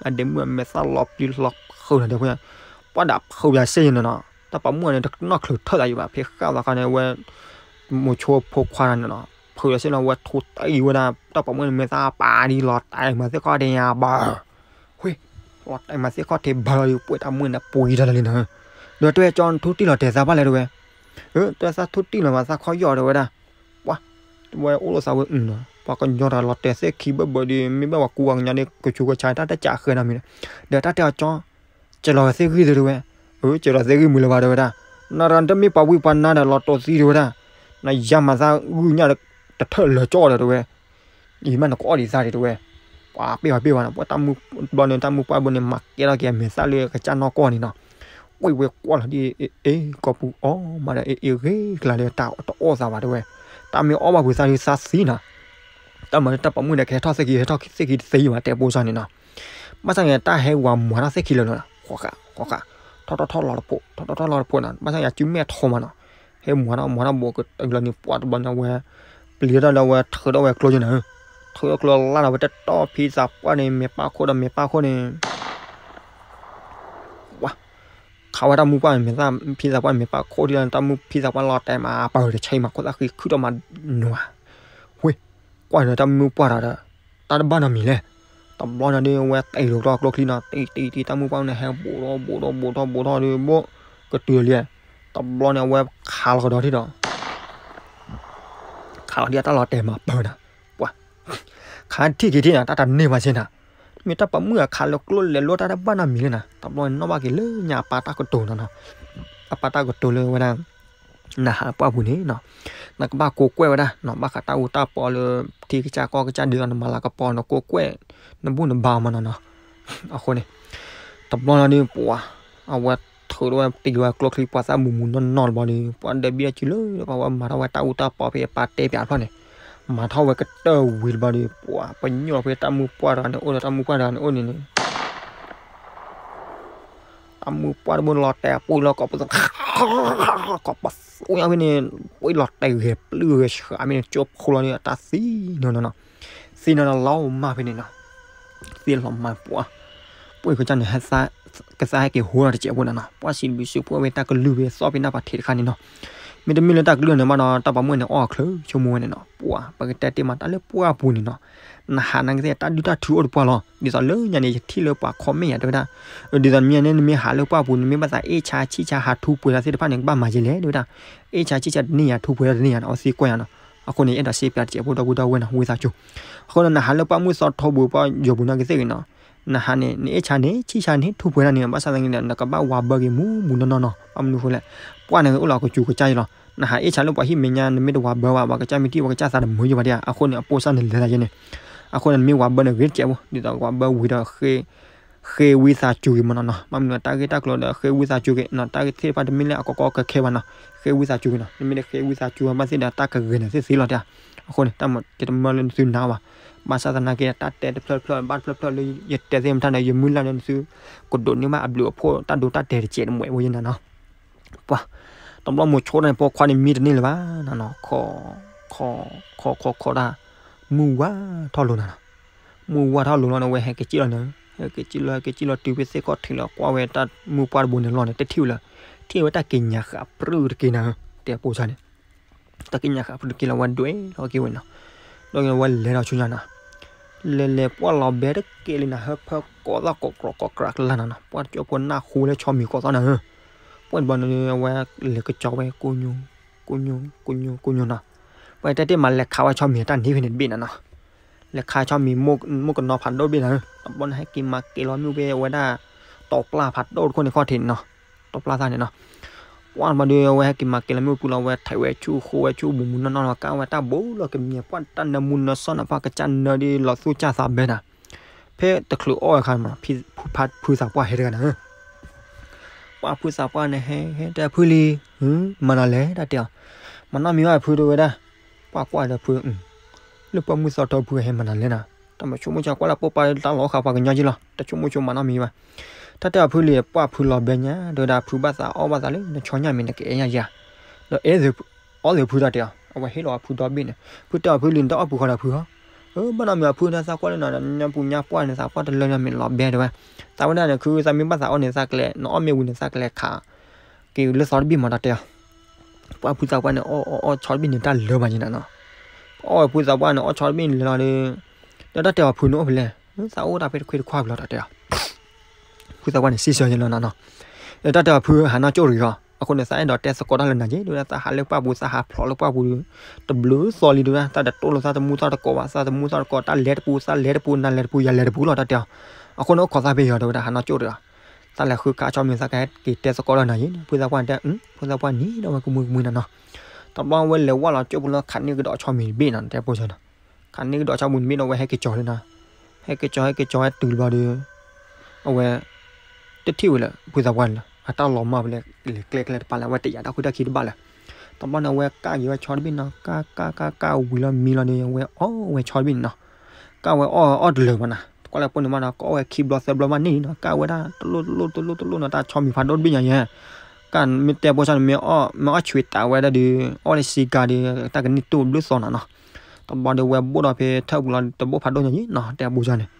အဒ့မုၣ်အမဲာ်သၣ်လီၤပျံၤလီၤဖုးနၤဒီး ပှၤဒၣ်ဖုးဘၣ်စ့ၢ်ယဲနီၤနီၤ တၢ်ပိာ်မုၣ်န့ၣ် တနီၣ်ချုးထၢၣ်သးယံၤဘၣ် ဖဲဃၣ်သးခါန့ၣ် ဝဲ မိၤဆိဖိခွါန့ၣ်နီၤ ဖုးဘၣ်စ့ၢ်နီၤ ဝဲထူတံၢ်ဝဲဒၣ် တၢ်ပိာ်မုၣ်န့ၣ်မဲာ်သၣ်ပာ်ဒ်လီၤတဲာ်မၤသ့ၣ်ခီၣ်ထံးညါဘၣ် ဝ့ၢ် လီၤတဲာ်မၤသ့ၣ်ခီၣ်ထံးဘၣ်လီၤဒီး ပှဲၤတၢ်မုၣ်န့ၣ်ပှံၤတၢ်လၢလံနီၤ. ဒီးတဲကၠီထူတံၢ်လီၤတဲာ်သးဘၣ်လဲၣ်တဲဝဲ. အၢ တဲသးထူတံၢ်လီၤမၤသးခီၣ်ယီၣ်တဲဝဲဒၣ်. ပှၤ ဝဲအိၣ်လိာ်သးဝဲအုၣ်နီၤ ပှၤကညီတဂၤလီၤတဲာ်သ့ၣ်ခံဘၢၣ်ဘၢၣ်ဒီး မ့ၢ်ဘၣ်ပှၤကူပှၤကညီဒီး ကဆူးကဆါတၢ်တကးဃဲနီတမံၤဒီး ဒီးတၢ်တဲအီၤကၠီ ကဲလီၤသ့ၣ်ဂံၢ်သုတဲဝဲ. အၢ ကဲလီၤသ့ၣ်ဂံၢ်မုၢ်လၢၤဘၣ်တဲဝဲဒၣ်. နရၣ်တမ့ၢ်ပှၤဝံပှၤနါဒီးလီၤတိာ်သံတဲဝဲဒၣ်. နယါမၤသးဂုၢ်ညၣ်တထၢၣ်လၢာ်ကၠီဒီးတဲဝဲ. ယမ့ၢ်နကအီၣ်ဒံးသးဒံးတဲဝဲ. ပှၤပ့ၢ်ပှၤပ့ၢ်ဝဲနီၤ ပှၤတၢ်မုၢ်ဘျီန့ၣ် တၢ်မုၢ်ပှၢ်ဘိန့ၣ် မၤကဲထီၣ်က့ၤအမဲာ်သၣ်လၢကစၢ်နီၢ်ကီၢ်န့ၣ်နီၤ. ဝ့ၢ်ဝဲကွၢ်လီၤဒ်အ့ၣ် ကီၢ်ပူၤအီၣ်မးဒီး အ့ၣ်အ့ၣ်ဂ့ၤကျါလၢတၢ်တအီၣ်သးဘၣ်တဲဝဲ. တၢ်မ့ၢ်အီၣ်ဘၣ်ပှၤသးဒုးသးသံနီၤ. တၢ်မၤတၢ်ပိာ်မုၣ်ဒီး ကဟဲထီၣ်သ့ၣ်ခံ ဟဲထီၣ်သ့ၣ်ခံတသ့ဘၣ် တဲပိာ်စၢ်န့ၣ်နီၤ. ဘၣ်ဆၣ်န့ၣ် တၢ်ဟဲဝၤမၤထီၣ်သ့ၣ်ခံလၢာ်လီၤ. ဃီဃာ် ဃီဃာ် ထီၣ်ထီၣ်ထီၣ်လီၤတဖိး ထီၣ်ထီၣ်ထီၣ်လီၤတဖိးနီၤ. ဘၣ်ဆၣ်ယၤစုမဲာ်ထီမးနီၤ. ဟဲမၤထီၣ်မၤထီၣ်ဘိးကတၢၢ်လီၤန့ၣ် ပှၤတဘျီန့ၣ် အဝဲ ပျံၤထီၣ်လၢအဝဲထုးထီၣ်ဝဲကျိက့ၤနၤဧၢ. ထုးထီၣ်ကျိလၢ်လီၤဝဲတတီၢ်ဖံသးပှၢ်န့ၣ် မဲာ်ပၢ်ခိၣ်ဒီးမဲာ်ပၢ်ခိၣ်န့ၣ် ဝါ ခးဝဲတၢ်မုၢ်ပှၢ်မဲာ်သၣ် ဖံသးပှၢ်မဲာ်ပၢ်ခိၣ်ထံလီၤ တၢ်မုၢ်ဖံသးပှၢ်လီၤတဲာ်မး ပၢၢ်တဆဲးမး ခိၣ်သၣ်ဃံခုၣ်ထီၣ်မးနွၤ. ဝ့ၢ် ကွၢ်ဒီးတၢ်မုၢ်ပှၢ်ဒီး တၢ်တဘၣ်နီတမံၤလဲၣ်. တဘျီန့ၣ်ဒီး အဝဲတ့ၢ်လီၤကျိချံနီၤ တ့ၢ်တ့ၢ်တ့ၢ် တၢ်မုၢ်ပှၢ်န့ၣ် ဟဲဘူးထီၣ်ဘူးထီၣ်ဘူးထီၣ်ဘူးထီၣ်ဒီး ဘိးကတုၤလံ. တဘျီန့ၣ် အဝဲခးလီၤကဒီးထံၣ်ဒီး ခးလီၤဒ်အတၢ်လီၤတဲာ်မးပၢၢ်နၤ. ပှၤ ခးထံၣ်က့ၤထံၣ်နၤ တၢ်တန့ၢ်ဘၣ်စ့ၢ်နၤ. မ့ၢ်တၢ်ပိာ်မုၣ်အခးလၢကျိလဲၤလိတၢ်တဘၣ်နီတမံၤလဲၣ်နၤ. တဘျီန့ၣ်နီၣ်ဘၣ်က့ၤလၢညါအပၢ်တၢ်ကတိၤနီၤနီၤ. အပၢ်တၢ်ကတိၤလၢဝဲဒၣ် နဟးလၢပှၢ်ပူၤန့ၣ်နီၤ နကဘၣ်ကိးကွဲၢ်ဝဲဒၣ်နီၤ ဘၣ်ဃးတၢ်အူတၢ်ပီလၢ ထံကစၢ်ကီၢ်ကစၢ်ဒုးနမၤလၤကပီၤ နကိးကွဲၢ် နဘူၣ်နဘါမးနီၤနီၤ. အဃိန့ၣ် တဘျီန့ၣ်ဒီး ပှၤ အဝဲထုးထီၣ်ဝဲတ့ၢ်ဝဲကျိချံ ပှၤသၣ်မူးမူးနီၢ်နီၢ်တဘျီဒီး ပှၤဒၢးဘံၣ်အစုလၢ ပှၤဝဲမၤထီၣ်ဝဲတၢ်အူတၢ်ပီဖဲအပၢ်တဲပၠးအဖျၢၣ်န့ၣ် မၤထီၣ်ဝဲကတၢၢ်ဝံၤတဘျီဒီး ပှၤပညိၣ်ဖဲတၢ်မုၢ်ပှၢ်တဂၤန့ၣ်အိၣ်ဒီး တၢ်မုၢ်ပှၢ်တဂၤန့ၣ်အိၣ်န့ၣ်န့ၣ် တၢ်မုၢ်ပှၢ်တဘိလီၤတဲာ်အပူၤလီၤ ကိးပသူ ကိးပသူညါဖဲန့ၣ် ဝဲလီၤတဲာ်ဂဲၤပျုၢ်ဂဲၤဆှးဖဲန့ၣ် ကၠိဖိလီၤဒီး အတၢ်သံနီၤနီၤနီၤ သံနီၤနီၤလီၤမၢ်ဖဲန့ၣ်နီၤ သံလီၤမၢ်ပှၢ် ပှၢ်ကစၢ်န့ၣ် ကသါဟဲက့ၤဟိဒီးတစဲးဖိနီၤနီၤ ပှၢ်စံးဘျုးစံးဖှိၣ်ဝဲတၢ်ကလုၢ်ဖဲသီၣ်ဖဲန့ၣ်ပှၤထံးတခါန့ၣ်နီၤ မ့တမ့ၢ်လၢတၢ်ကလုၢ်န့ၣ်ဘၣ်ဒီး တၢ်ပိာ်မုၣ်န့ၣ်အီၣ်အချၢဆိကမိၣ်ဝဲန့ၣ်နီၤ ပှၢ် ပကတဲတ့ၢ်မးတၢ်လၢပှၢ်ပူၤန့ၣ်နီၤ နဟးနာ်က့သ့ၣ်တၢ်ဒုၣ်တၢ်ထုအိၣ်တပှၢ်လီၤ ဒ်သိးလၢညါန့ၣ် ယထံၣ်လၢပှၤ comment ယၤတဲဝဲဒၣ် ဒ်သိးမ့ၢ်န့ၣ် နမ့ၢ်ဟးလၢပှၢ်ပူၤ နမ့ၢ်ဘၣ်သးအ့ၣ်ဆါဆံၣ်ဆါဟးထူပှဲၤတၢ်သ့ၣ်တဖၣ်န့ၣ် ကဘၣ်မၤယဲလဲၣ်တဲဝဲဒၣ် အ့ၣ်ဆါဆံၣ်ဆါတန့ၢ်ယၤထူပှဲၤတၢ်တန့ၢ်ယၤနီၤ အဝဲသံကွၢ်ယၤနီၤ အဃိန့ၣ် ယအဲၣ်ဒိးစံးပၠးတစဲးဖိဒီပုၢ်ဒီဝဲၢ်နီၤ ဝံသးစူၤ အဃိန့ၣ် နဟးလၢပှၢ်မုၢ်သီထီပူၤ ပှၢ်ယီၤပူၤနာ်က့သ့ၣ်ဂ့ၤနီၤ နဟးန့ၣ် နအ့ၣ်ဆါန့ၣ် ဆံၣ်ဆါန့ၣ် ထူပှဲၤတၢ်န့ၣ် ဘၣ်ဆၣ်သနာ်က့ဒီး နကဘၣ်ဝးဘၢက့ၤမူးမူးနီၢ်နီၢ်နီၤ ဘၣ်မနုၤအဃိလဲၣ် ပှၢ်န့ၣ်အိၣ်လီၤကစူးကစၢ်ယလီၤ နဟးအ့ၣ်ဆါလၢပှၤဟံၣ်မဲာ်ညါ နမ့ၢ်တဝၤဘၢဘၣ် ပှၤကစၢ်မ့ၢ်ထံၣ် ပှၤကစၢ်သးတမုာ်ယံၤဘၣ်ဒၣ်. အဃိန့ၣ် အပိစၢ်န့ၣ်လဲၤသးယဲန့ၣ်, အဃိန့ၣ် နမ့ၢ်ဝၤဘၢန့ၣ်ဂ့ၤတကဲးဖိ ဒ်သိးဝၤဘၢဝံၤဒီး ဃ့ဝံသးစူၤဂ့ၤမနီၤနီၤ. ဘၣ်မနုၤတၢ်ဂ့ၢ်တၢ်ကျိၤဒီး ဃ့ဝံသးစူၤဂ့ၤနီၤ, တၢ်ဂ့ၢ်သ့ၣ်တဖၣ်တမ့ၢ်လၢအကီကီခဲခဲဘၣ်နီၤ. ဃ့ဝံသးစူၤဂ့ၤနီၤ, နမ့ၢ်တဃ့ဝံသးစူၤဘၣ်သ့ၣ်ဒီး တၢ်ကဂ့ၤန့ၣ်သ့သ့လီၤတၢ်. အဃိန့ၣ် တၢ်မ့ၢ်ကတမၢလၢနသုနာ်ဘၣ်. ဘၣ်ဆၣ်သနာ်က့ တၢ်တဲတဖျၢၣ်တဖျၢၣ် ဘၣ်တဖျၢၣ်တဖျၢၣ်လၢယတဲသ့ၣ်မတၤဒီး ယမုၢ်လၢ်လၢနသု ကဒိးန့ၢ်ဘၣ်အဘျုးအဖှိၣ် တၢ်ဒိတၢ်တဲာ်တစဲးတမှဲးဝဲယဲနၤနီၤ. ပှၤ တဘျီမိၤဆိတၢ်န့ၣ် ပိာ်ခွါန့ၣ်မံတန့ၢ်လၢၤဘၣ်နီၤနီၤ, ခီ ခီ ခီ ခီ ခီတၢ် မုၢ်ဝါထီၣ်လိၤနၤနီၤ. မုၢ်ဝါထီၣ်လိၤလီၤန့ၣ် အဝဲဟဲက့ၤစံၣ်လီၤန့ၣ်, ဟဲက့ၤစံၣ်လီၤ ဟဲက့ၤစံၣ်လီၤ တုၤဖဲသ့ၣ်ခီၣ်ထံးလီၤ ကွၢ်ဝဲတၢ်မုၢ်ပှၢ်တဘိန့ၣ်လီၤန့ၣ် တထံၣ်ဝဲလၢၤ, ထံၣ်ဝဲတၢ်က့ၤညါဃးပြူၢ်တက့ၤနၤ, တဲပိစၢ်န့ၣ် တၢ်က့ၤညါဃးပြူၢ်တက့ၤလီၤ ဝဲဒွဲၣ်လီၤက့ၤဝဲနီၤ. ဒီးဝဲလဲၤဒီးဆူညါနီၤ, လဲၤလဲၤပှၢ်လီၤဘဲတက့ၢ်လံနၤ, ဟၢဖၢကိးသီၣ်ကိးကြီကိးကြီကလါနၤနီၤ, ပှၢ်တကၠိဖိနၢ်ဟူလၢဆီမံၤကိးသီနၤဧၢ. ပှၢ်တဘျီန့ၣ် အဝဲလဲၤကစီၤဝဲ ကိညိ ကိညိ ကိညိ ကိညိနီၤ. ပှၢ်တဲတ့ၢ်မးလဲၤခးဝဲဆီမံၤတၢ်န့ၣ်ဖဲန့ၣ်တဘ့ၣ်နၤနီၤ. လဲၤခးဆီမံၤ မိၢ်ကနီၤဖးဒိၣ်တဘ့ၣ်နၤဧၢ. တဘျီန့ၣ် ဟဲက့ၤမၤက့ၤလီၤမ့ၣ်အူဖဲအဝဲဒၣ် တီၤပျၢ်ဖးဒိၣ်တခိၣ်န့ၣ်ခီၣ်ထံးန့ၣ်နီၤ, တီၤပျၢ်သၣ်န့ၣ်နီၤ. ပှၢ်တဘျီဒီး အဝဲဟဲက့ၤမၤက့ၤလီၤမ့ၣ်အူပူၤလီၤ အဝဲထဲးဝဲဆူၣ်ဃိဝဲဆူၣ်မူးမူးနီၢ်နီၢ်လီၤ ကၢ်ဝဲတၢ်ဘိလီၤကမံၤ ပှၢ်တၢ်နၢမူနၢဆှီနၤ ပှၢ်ကစၢ်နၢဒ်လီၤသူၣ်ကၢ်သးဘဲနၤ. ဖဲတချုးအီၣ်ဝဲအခါန့ၣ် ဖုသးပှၢ်ဟဲတဂၤနၤဧၢ. ပှၢ်ဖုသးပှၢ်န့ၣ် ဟဲ ဟဲတဲဖုလံ, မၤနၤလဲၣ်တၢ်တဲအီၤ. မၤနီတမံၤဘၣ်ဖုတဲဝဲဒၣ်. ပှၢ်ကွၢ်ဒီးဖု, လၢပှၢ်မုၢ်သီထီဖုဟဲမၤနၤလဲၣ်နၤ. တၢ်မၤဆိကမိၣ်ဆိကွၢ်လၢပိာ်ပာ်လၢတၢ်လီၤဃာ်ပှၤကညီက့လီၤ တဆိကမိၣ်ဆိမၤနီတမံၤဘၣ်. တၢ်တဲအီၤဖုလံ ပှၢ်ဖုလီၤဘဲညါ တဲဝဲဒၣ်ဖုဘၣ်သးအီၣ်ဘၣ်သးလၢနဆီညၣ်မ့ၢ်နကအဲၣ်ညါယၤ, ဒီးအဲၣ် အီၣ်သ့ဖုတၢ်တဲအီၤ. အဝဲဟ့ၣ်လီၤဖုဒီဘ့ၣ်န့ၣ် ဖုတဲအီၤဖုလံ နတအီၣ်ပူၤဃီဒီးဖုဟီ. အၢ ဘၣ်နီတမံၤအဖုန့ၣ် သးကွၢ်လၢနညါပူၤညါပှၢ်န့ၣ် သးကွၢ်တလၢညါမ့ၢ်လီၤဘဲတဲဝဲ. သးဝဲဒၣ်န့ၣ် ခုသးမ့ၢ်ဘၣ်သးအီၣ်န့ၣ် သးကလဲၤ နအီၣ်မ့ၢ်ဝံၤန့ၣ် သးကလဲၤခး က့ၤလၢသီတဘ့ၣ်မးတၢ်တဲအီၤ. ပှၢ်ဖုသးပှၢ်န့ၣ် အီၣ်အီၣ်အီၣ်ဆီတဘ့ၣ်န့ၣ် တၢ်လၢမးယဲနၤနီၤ. အီၣ်ဝဲဖုသးပှၢ်န့ၣ် အီၣ်ဆီတဘ့ၣ်န့ၣ်လဲၤလီၤဒီး ဒီးတၢ်တဲအီၤဖုန့ၣ်အိၣ်ဖဲလဲၣ်, သးအိၣ်တၢ်ဖဲတခွ့တခွါဖဲလီၤတၢ်တဲအီၤ. ဖုသးပှၢ်န့ၣ်စံးဆၢယဲလီၤနၤနီၤ. ဒီးတၢ်တဲအီၤဖုဟးနီၣ်ကၠိၣ်တဂ့ၤအီၤ. အဃိန့ၣ် သးအဲၣ်ဒိးတဲသကိးတၢ်လၢနၤက့ ဒ်ဝဲဒၣ်သးဟးလၢပှၢ်ပူၤ သးဟးဖျိးလၢပှၢ်ပူၤ တဘျုးသီလံ ဒ်ဝဲဒၣ် သးတတိၢ်လိာ်သးသမူသီၣ်တကိးဘၣ် သးသမူသီၣ်တကိး တၢ်လဲၤတပူၤ သးလဲၤတပူၤ နၤလဲၤတပူၤ ယၤလဲၤတပူၤလီၤတၢ်တဲအီၤ. အဃိန့ၣ် အိၣ်ခိးသးဖဲယီၤ တဲဝဲဒၣ် ဟးနီၣ်ကၠိၣ်တဂ့ၤအီၤ. သးလဲၤဃုခးဆီမံၤ သးကဟဲက့ၤတဲသကိးတၢ်နၤက့ ဖုသးပှၢ်တဲ ဖုသးပှၢ်နံၤ ဒီးဝဲကမူကမူနၤနီၤ. တဘျီဝဲလဲၤဝဲလီၤကၠိၣ်ပူၤလၢခးန့ၢ်ကဒီးဆီမံၤတဘ့ၣ်နီၤ တဲပိစၢ်နီၤ. ခးန့ၢ်ကဒီးဆီမံၤတဘ့ၣ်ဒီး အဝဲဟဲက့ၤကၠီၤလံနီၤ. ဟဲက့ၤကၠီၤ ဟဲက့ၤကၠီၤ ဟဲတုၤတဘျီဒီး အဝဲ တထံၣ်ဝဲလၢ ဖုသးပှၢ်န့ၣ်လၢ အတၢ်လီၤမၢ်ဖဲလဲၣ် လဲၤကျဲကျဲတပၤလဲၣ် အဝဲတယာ်တၢ်ဃုတၢ်ခံတဘၣ်လၢၤ. တဘျီန့ၣ် အဝဲကၢ်က့ၤဝဲဆီတဘ့ၣ်နီၤ ကၢ်ကၢ်ကၢ်ကၢ်ဝံၤလီၤမံလီၤဒီး အဝဲအီၣ်ဝဲဆီတဘ့ၣ်န့ၣ်နီၤ. ကၢ်ဝဲအီၣ်အီၣ်တလၢာ်ဘၣ်နီၤ ကွၢ်လၢပိာ်န့ၣ်မးဒီး ကအီၣ်ဝဲခံဘျီသၢဘျီမးန့ၣ်နီၤ ကၢ်ဝဲဒၣ်တလိၣ်တလိၣ်တလိၣ်တလိၣ်နီၤ တၢ်ဆီမံၤဖးဒိၣ်တဘ့ၣ်ညါယဲ ကၢ်မ့ၢ်တဲပိစၢ်န့ၣ် မ့ၢ်အီၣ် မ့ၢ်အီၣ်ဆွံးတးဝဲဒၣ်ဒီး အီၣ်လၢစံကၤဒီး တၢ်ကန့ၢ်တူၢ်ဘျုးသီနီၤနီၤ. တဘျီဒီးဝဲဘိၣ်ဒီးဖဲထၢၣ်ပူၤလီၤ တဘိၣ်ဖးဒိၣ်ညါယဲနီၤ တဲပိစၢ်န့ၣ်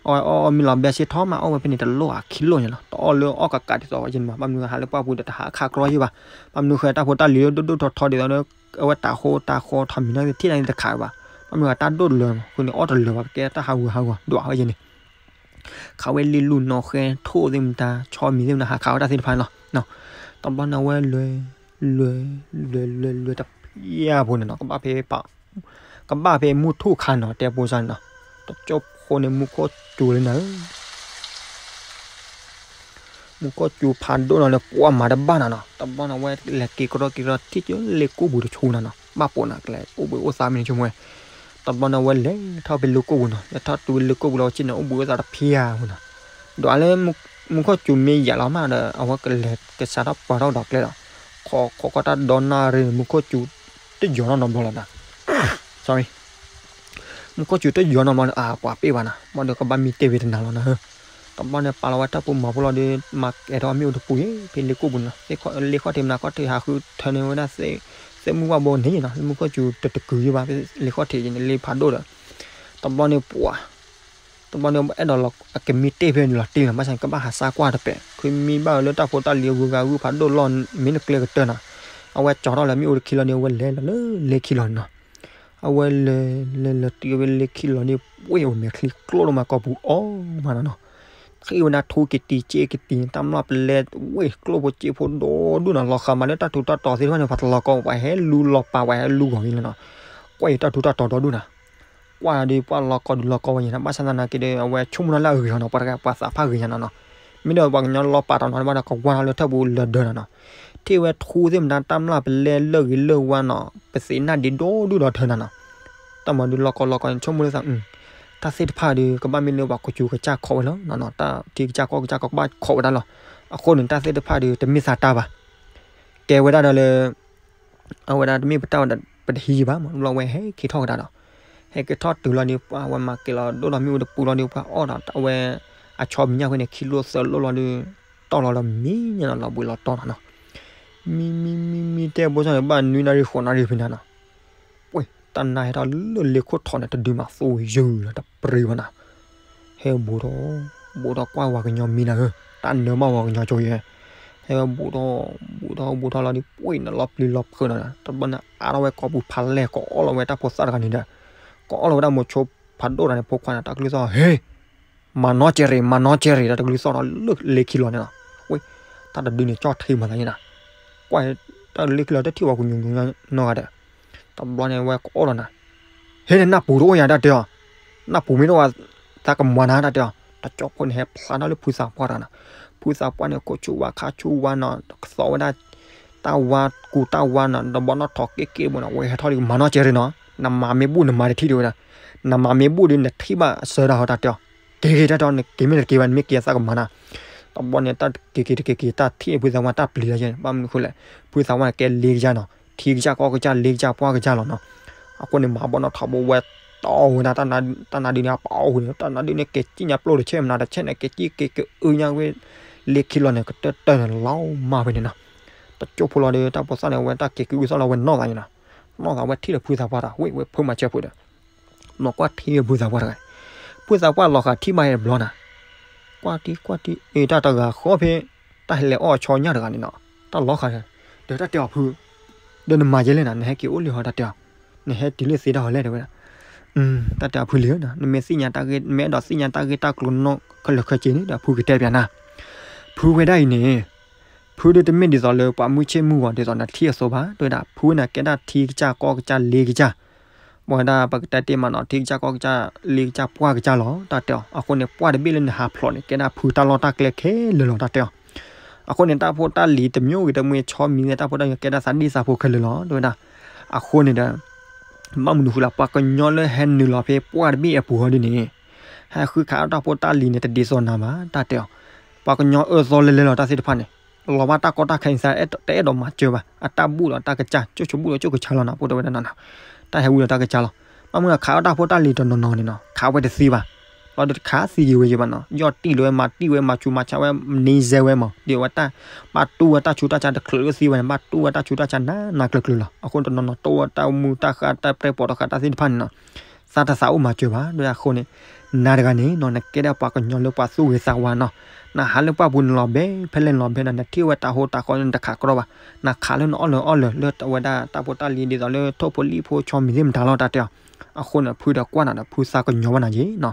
အီၣ်အီၣ်အီၣ်မ့ၢ်လီၤဘဲစ့ထီၣ်မး အီၣ်ဝဲဖဲန့ၣ်တလိၣ်အခံလိၣ်ညါလီၤ တအီၣ်လၢအီၣ်ကးကးဒ်သိးဝဲယဲန့ၣ်မး ဘၣ်မနုၤဟးလၢပှၢ်ပူၤဒီးတဟးခးကြီယဲဘၣ်. ဘၣ်မနုၤဃဲတၢ်ဖိတၢ်လံၤဒိၣ်ဒိၣ်ထီထီဒ်သိးလၢ အဝဲတးဃိတးဃီထီၣ်မံၤနီၤ ထံၣ်န့ၣ်တခးဘၣ်. ဘၣ်မနုၤဃဲတၢ်ဒိၣ်တလၢာ်မး ဃိန့ၣ်အီၣ်တလၢာ်ဘၣ် ကဲတၢ်ဟးဂူာ်ဟးဂီၤဒွးဝဲယဲန့ၣ် ခးဝဲလံလူနီၢ်ဃဲထိၣ်သ့ၣ်မတၤ ဆီမံၤသ့ၣ်မတၤ ဟးခးဝဲတၢ်သ့ၣ်တဖၣ်န့ၣ်လီၤ. တဘျီန့ၣ်ဝဲလဲၤ လဲၤ လဲၤ လဲၤ လဲၤတပျၢ်ဖိန့ၣ်နီၤ ကဘၣ်ဖဲ ကဘၣ်ဖဲမူထူၣ်ခါနီၤ တဲပိစၢ်န့ၣ်နီၤ. တကၠိၢ်ဖိန့ၣ် မူခိၣ်စူၤလံနၤဧၢ မူခိၣ်စူၤဖးဒိၣ်နီၤ လဲၤကွၢ်မၤတဘၣ်နၤနီၤ. တဘျီန့ၣ်ဝဲလဲၤက့ၤကရီက့ၤကရီ ထံၣ်ကၠိလဲၤကူၣ်ပူၤတဆူနၤနီၤ ဘၣ်ပိာ်နၤကလဲၤအိၣ်ဘှံးအိၣ်သါမ့ၢ်န့ၣ်ဆိကမိၣ်ဝဲ. တဘျီန့ၣ်ဝဲလဲၤထီၣ်ဖဲလၢကိၣ်ပူၤနီၤ လဲၤထီၣ်တုၤလၢကိၣ်ပူၤလီၤ ဝဲဆ့ၣ်န့ၣ် အိၣ်ဘှံးအိၣ်သါတဖံဧါပူၤနီၤ. ဒီးလၢ မူခိၣ်စူၤမ့ၢ်ယၤလီၤမးဒီး အဝဲကလဲၤကစးထီၣ်ပှၤထီၣ်ဒီးကျဲဒီး ခိးခိးကွၢ်တၢ်ဒီနၣ်ရံၣ် မူခိၣ်စူၤတယီၤနီတဘျီလီၤနၤ sorry မူခိၣ်စူၤတယီၤနီတဘျီန့ၣ် အပှၤပ့ၢ်ဘၣ်နၤ ဘၣ်ဒီးကဘၣ်မံတ့ၢ်ဖဲတနၤလီၤနၤဧၢ. တဘျီန့ၣ် ပာ်လီၤဝဲတၢ်ဖိမၤဖိလီၤဒီး မၤကဲၤထီၣ်မ့ၣ်အူတပူၤယဲ ဖဲလ့ကိၣ်ပူၤန့ၣ် လ့ခီၣ်ထံးမနၤခီၣ်ထံးဟးဃုထၢန့ၢ်ဝဲဒၣ် သ့ၣ်မုၢ်ဝၣ်ဘိန့ၣ်နီၤ လၢမူခိၣ်စူၤတတကုၤယဲဘၣ် ဖဲလ့ခီၣ်ထံးန့ၣ် လ့ဖးဒိၣ်ဒီး တဘျီန့ၣ်ပှၤ တဘျီန့ၣ် အဲၣ်ဒိးလီၤ အကမံတ့ၢ်ဖဲန့ၣ်လီၤတံၢ်နီၤ ဘၣ်ဆၣ်ကဘၣ်ဟးဆါကွၢ်တပဲာ် ခုမံဘၣ်ဝဲလၢတၢ်ဖိတၢ်လံၤအဂုၤအဂၤဂုၢ်ဖးဒိၣ်လီၢ် မ့ၢ်နကျဲကတၢၢ်နီၤ အဝဲကၠီထီၣ်လၢမ့ၣ်အူတခံလီၤန့ၣ် အဝဲလဲၤလီၤလၢလ့ခံလီၤန့ၣ်နီၤ အဝဲလဲၤ လဲၤလီၤတုၤဝဲလ့ခံလီၤန့ၣ် ပှ့ၢ်အိၣ်မဲာ်ချံကျိၣ်လိာ်မးကီၢ်ပူၤအီၣ်မးနီၤနီၤ ဃ့ဝဲဒၣ်ထူကတံၤစ့ကတံၤ တၢ်မျၢ်ပလဲဝ့ၢ်ကျိၣ်ဖိစ့ဖိဒီဒူၣ်နီၤ လီၤဃာ်မးလၢတၢ်ထူးတၢ်တီၤသ့ၣ်တဖၣ်န့ၣ် ပှၤတလီၤကီ ပှၤဟဲလူလီၤပာ် ပှၤဟဲလူဂီၤဂ့ၤလီၤနီၤ ကွၢ်အံၤတၢ်ထူးတၢ်တီၤဒီဒူၣ်နီၤ ကွၢ်ဒီးပှၤလီၤကီဒုးလီၤကီဝဲယဲနီၤ ဘၣ်ဆၣ်သနာ်က့ဒီး အဝဲဆိကမိၣ်နီၤလၢအဂ့ၤဟီနီၤ ပှၤတဂၤပှၤသးဖးဂ့ၤညါနီၤနီၤ မ့ၢ်ဒီးပှၤကညီလီၤပာ်တီၤနီၤ ဘၣ်ဒီးကဝါထီၣ်လၢထၢၣ်ပူၤလၢဒၢနီၤနီၤ ထံၣ်ဝဲထူသ့ၣ်မတၤ တၢ်မျၢ်ပလဲလၢၢ်ဂ့ၤလၢၢ်ဝါနီၤ ပသ့ၣ်နၢ်ဒံးဒိၣ်ဒုၣ်ဒီးထၢနၤနီၤ. တၢ်မၤဒုးလီၤကီလီၤကီန့ၣ် ဆိကမိၣ်လၢသး တၢ်သ့ၣ်တဖၣ်ဒုး ကဘၣ်မ့ၢ်လၢပှၤကစူၤကစၢ်ခီဝဲလီၤနီၤ, တၢ်ထံကစၢ်ကီၢ်ကစၢ်ကဘၣ်ခီဝဲဒၣ်လီၤ. အဃိန့ၣ် တၢ်သ့ၣ်တဖၣ်ဒုး တမ့ၢ်သးတၢ်ဘၣ်. ကဲဝဲဒၣ်ဒီးလၢ အဝဲဒၣ်တမ့ၢ်ပတၢ်ဝဲဒၣ် ပတဟံးဘၣ်မး ဘျီဝဲဟဲက့ၤထီၣ်ကဒါဒီး ဟဲက့ၤထီၣ်တုၤလီၤဒီး ပှၤဝဲမၤကဲၤလီၤဒိၣ်ဒီးမ့ၣ်အူတပူၤလီၤဒီး ပှၤအီၣ်ဒီးအဝဲ အဆီမံၤညၣ်ဖဲန့ၣ် ခံလိၣ်သၢလိၣ်လီၤဒီး တီၢ်လီၤဒီးမံၤညါနီၤ လီၤဘှံးလီၤတီၤနီၤနီၤ. မံမံမံမံတဲဘိဆီန့ၣ် ဘၣ်နွံနၣ်ရံၣ်ဃိးနၣ်ရံၣ်ဖဲန့ၣ်နီၤ. ပှဲၤ တၢ်နါဟဲထီၣ်လၢလ့ခိၣ်ထီၣ်န့ၣ် တဒုမးသိယုၢ်လီၤ တပြံဘၣ်နီၤ. ဟဲဘူးထီၣ် ဘူးထီၣ်ကွၢ်ဝၤကညီမံၤနၤဧၢ, တၢ်နၢမးဝၤကညီကၠိယဲ, ဟဲဝဲဘူးထီၣ် ဘူးထီၣ်ဘူးထီၣ်လီၤဒီး ပှဲၤန့ၣ်လီၤပျံၤလီၤဖုးနီၤ, တဘျီန့ၣ်အါထီၣ်ဝဲကိာ်ပူၤဖးလဲၢ် ကအီၣ်လီၤဝဲတၢ်ဖိသၣ်တဂၤန့ၣ်ဒီး ကအီၣ်လီၤဝဲဒၣ်မိၤဆိဖးဒိၣ်တဂၤန့ၣ် ဖိခွါန့ၣ် တၢ်ကလုၢ်သီၣ် ဟ့ မၤနီၢ်ကဲရံး မၤနီၢ်ကဲရံး တၢ်တကလုၢ်သီၣ်ထီၣ်လၢလ့ခံလီၤန့ၣ်လီၤ. ဝဲ တၢ်တဒုန့ၣ် ကၠီၣ်ထံမၤသးန့ၣ်နီၤ. ကွၢ် တၢ်လ့ခံလီၤ တထံၣ်ဝဲကညူးညူးနီတဂၤဒီး တဘျီန့ၣ် ဝဲကအီၣ်လီၤနၤ, ဟ့ နနၢ်ပူၤတအိၣ်ယၤ တၢ်တဲအီၤ, နၢ်ပူၤမ့ၢ်တအိၣ်ဝဲ သးကမၤနၤ တၢ်တဲအီၤ, တကၠီဖိန့ၣ် ဟဲဖျါထီၣ်လၢဖုသးပှၢ်တဂၤနီၤ. ဖုသးပှၢ်န့ၣ် ကိးဆူဝါခါဆူဝါနီၤ, ကသီဝဲဒၣ် တၢ်ဝါကူတၢ်ဝါနီၤ, ဒီးဘီနီၣ်ထိးက့ၣ်က့ၣ်ဘိနီၤ, ဝဲဟဲထီၣ်ဒီး မၤနီၢ်ကဲရံးနီၤ, နမၤမ့ၢ်ဘူၣ်နမၤတထံၣ်ဒံးဝဲဒၣ်, နမၤမ့ၢ်ဘူၣ်ဒီး နထံၣ်ဘၣ်အစၢတၢ်ဟီ တၢ်တဲအီၤ, က့ၤက့ၤ တၢ်တဲအီၤ နက့ၤမ့ၢ်တက့ၤဘၣ် နမ့ၢ်က့ၤသးကမၤနၤ. တဘျီန့ၣ် တၢ်က့ၤက့ၤတက့ၤက့ၤ တၢ်ထံၣ်ဖုသးပှၢ် တၢ်ပျံၤတၢ်ယဲၢ်န့ၣ် ဘၣ်မနုၤအဃိလဲၣ်, ဖုသးပှၢ်န့ၣ် ကဲလ့ကစၢ်နီၤ, ထံကစၢ်ကီၢ်ကစၢ် လ့ကစၢ်ပှၢ်ကစၢ်လီၤနီၤ. အဃိန့ၣ် မၤဘီနီၣ်ထိးဘိဝဲတီဝဲဒၣ် တၢ်နါဒုန့ၣ် အပာ်အီၣ်ဃုာ်န့ၣ် တၢ်နါဒုန့ၣ် ကဲစံၣ်ညါပျိၢ်တဆဲးမနၤတဆဲးန့ၣ် ကဲစံၣ်က့ၤကအုညါဝဲ လ့ခံလီၤန့ၣ် ကတၢၢ်တၢၢ်န့ၣ် လီၤမၢ်ဖဲန့ၣ်နီၤ. တကၠိဖိလီၤဒီး တၢ်ဖိသၣ်န့ၣ် အဝဲတၢ်က့ၤက့ၤက့ၤသီၣ်လီၤ ဝဲနီၢ်သးန့ၣ်နီၤ. နီၢ်သးဝဲထံၣ်ဒီးဖုသးပှၢ်ဒီး ဝဲ ဝဲဖုမၤစၢၤဖိဒီး မ့ၢ်ကွၢ်ထံဖုသးပှၢ်တဂၤ, ဖုသးပှၢ်လီၤဃာ်ထံၣ်ဘၣ်ဟဲတဘျီနီၤ. ကွၢ်တံၢ်ကွၢ်တံၢ် အ့ တၢ်တဂၤဃီဖဲ တၢ်ဟဲလဲၤအီၣ်အဆီညၣ်တဂၤန့ၣ်နီၤ, တၢ်လီၤဃာ်, ဒီးတၢ်တဲအီၤဖု, ဒီးနမၤယဲလဲၣ်နီၤ, နဟဲက့ၤအိၣ်လံဟီ တၢ်တဲအီၤ, နဟဲတုၤလၢသ့တၢ်ဟီလဲၣ် တဲဝဲဒၣ်. တၢ်တဲအီၤဖုလံဧၢနီၤ, နမ့ၢ်သ့ၣ်ညါတၢ်ဂ့ၢ် နမ့ၢ်အဲၣ်ဒိးသ့ၣ်ညါတၢ်ဂ့ၢ်တၢ်ကျိၤနီၢ်ခဲလၢာ်ခဲဆ့န့ၣ်ဒီး ဖုကတဲပျးနၤ. ဖုဝဲဒၣ်အံၤန့ၣ် ဖုဒုးတမ့ၢ်ဒ်သိးလၢပှၤမုၢ်ဆ့ၣ်မုၢ်ဂီၤဒ်သိးနထံၣ်အသိးဘၣ်, တဲဝဲဒၣ် ဖုဝဲန့ၣ်ကဲဒၣ်ထံကစၢ်ကီၢ်ကစၢ်လ့ကစၢ်, ပဝဲဒၣ်ပကတဲတ့ၢ်မးနီၤ ထံကစၢ်ကီၢ်ကစၢ်လ့ကစၢ်ပှၢ်ကစၢ်လီၤ တၢ်တဲအီၤ. အဃိန့ၣ် ပှၢ်တဘ့ၣ်လၢနဟးဖျိးန့ၣ် ကဲဒၣ်ဖုတၢ်လီၢ်တၢ်ကျဲခဲလၢာ်လီၤ တၢ်တဲအီၤ. အဃိန့ၣ် တၢ်ဖိတၢ်လံၤတမျိုးဂ့ၤ တမ့ၢ်ဆီမံၤသ့ၣ် တၢ်ဖိတၢ်လံၤကဲဒၣ်သးဒ့ၣ်သးဖိခဲလၢာ်လီၤ တဲဝဲဒၣ်. အဃိန့ၣ်ဒီး ဘၣ်မနုၤဃိလၢ ပှၤကညီလၢဟဲနုာ်လီၤဖဲပှၢ်တဘ့ၣ်အပူၤဟီဒ်န့ၣ် ဟဲဃုခးအတၢ်ဖိတၢ်လံၤန့ၣ် တဒ်သိးနၤဘၣ် တၢ်တဲအီၤ. ပှၤကညီအၢသီလဲၤလဲၤလီၤ တၢ်သ့ၣ်တဖၣ်န့ၣ် လီၤဘၣ်တၢ်ကီတၢ်ခဲအံၤ တအဲၣ်ဒိးမၤစၢၤဘၣ်, အတၢ်ဘူၣ်ဒီးတၢ်ကစၢ် ကၠိၣ်ဆိးဘူၣ်ဒီးကၠိၣ်ကဆါလီၤနီၤ ဖိတဲဝဲဒၣ်နီၤ, တၢ်ဟဲဝံၤဒီးတၢ်ကစၢ်လီၤ. ဘၣ်မနုၤခးအီၣ်တၢ်ဖိတၢ်လံၤတနီၤနီၤန့ၣ်နီၤ ခးဝဲတသ့ဘၣ်, လီၤဒီးတခးသံက့ၤဝဲယံၤဘၣ်နီၤ, ယီၢ်တံၢ်လၢဝဲမၤတံၢ်ဝဲမၤဆူးမၤဆါဝဲန့ဆဲးဝဲမး ဒ်ဝဲတၢ်ဘၣ်တူၢ်ဝဲတၢ်ဆူးတၢ်ဆါတချုးလၢသံဝဲန့ၣ် ဘၣ်တူၢ်ဝဲတၢ်ဆူးတၢ်ဆါနးနးကျၢၤကျၢၤလီၤ. အဃိတနီၤနီၤတိၢ်ဝဲတၢ်မူတၢ်ဃါတၢ်ပြဲၢ်ပိာ်တဃါတၢ်သ့ၣ်တဖၣ်န့ၣ်နီၤ သးတသးအိၣ်မၤစၢၤဘၣ် ဒ်အဃိန့ၣ် နၤတဂၤန့ၣ်နီၤ နကဲဒၣ်ပှၤကညီလၢပှၤသူၣ်ဂ့ၤသးဝါနီၤ, နဟးလၢပှၢ်ပူၤနလီၤဘဲ ဖဲလဲၣ်နလီၤဘဲဒီး နထံၣ်ဝဲတၢ်ဟိတၢ်ဃီလၢနတခးကရီဘၣ်, နခးလၢနအီၣ်လၢအီၣ်လၢ လၢအဝဲဒၣ်တၢ်ဖိတၢ်လံၤ ဒ်သိးလၢထိၣ်ဖိလံၣ်ဖိဆီမံၤသ့ၣ်မတၤလီၤ တၢ်တဲအီၤ. အဃိန့ၣ် ဖုဒီးကွၢ်နၤဒီး ဖုသးကညီၤဘၣ်နၤက့ၤနီၤ,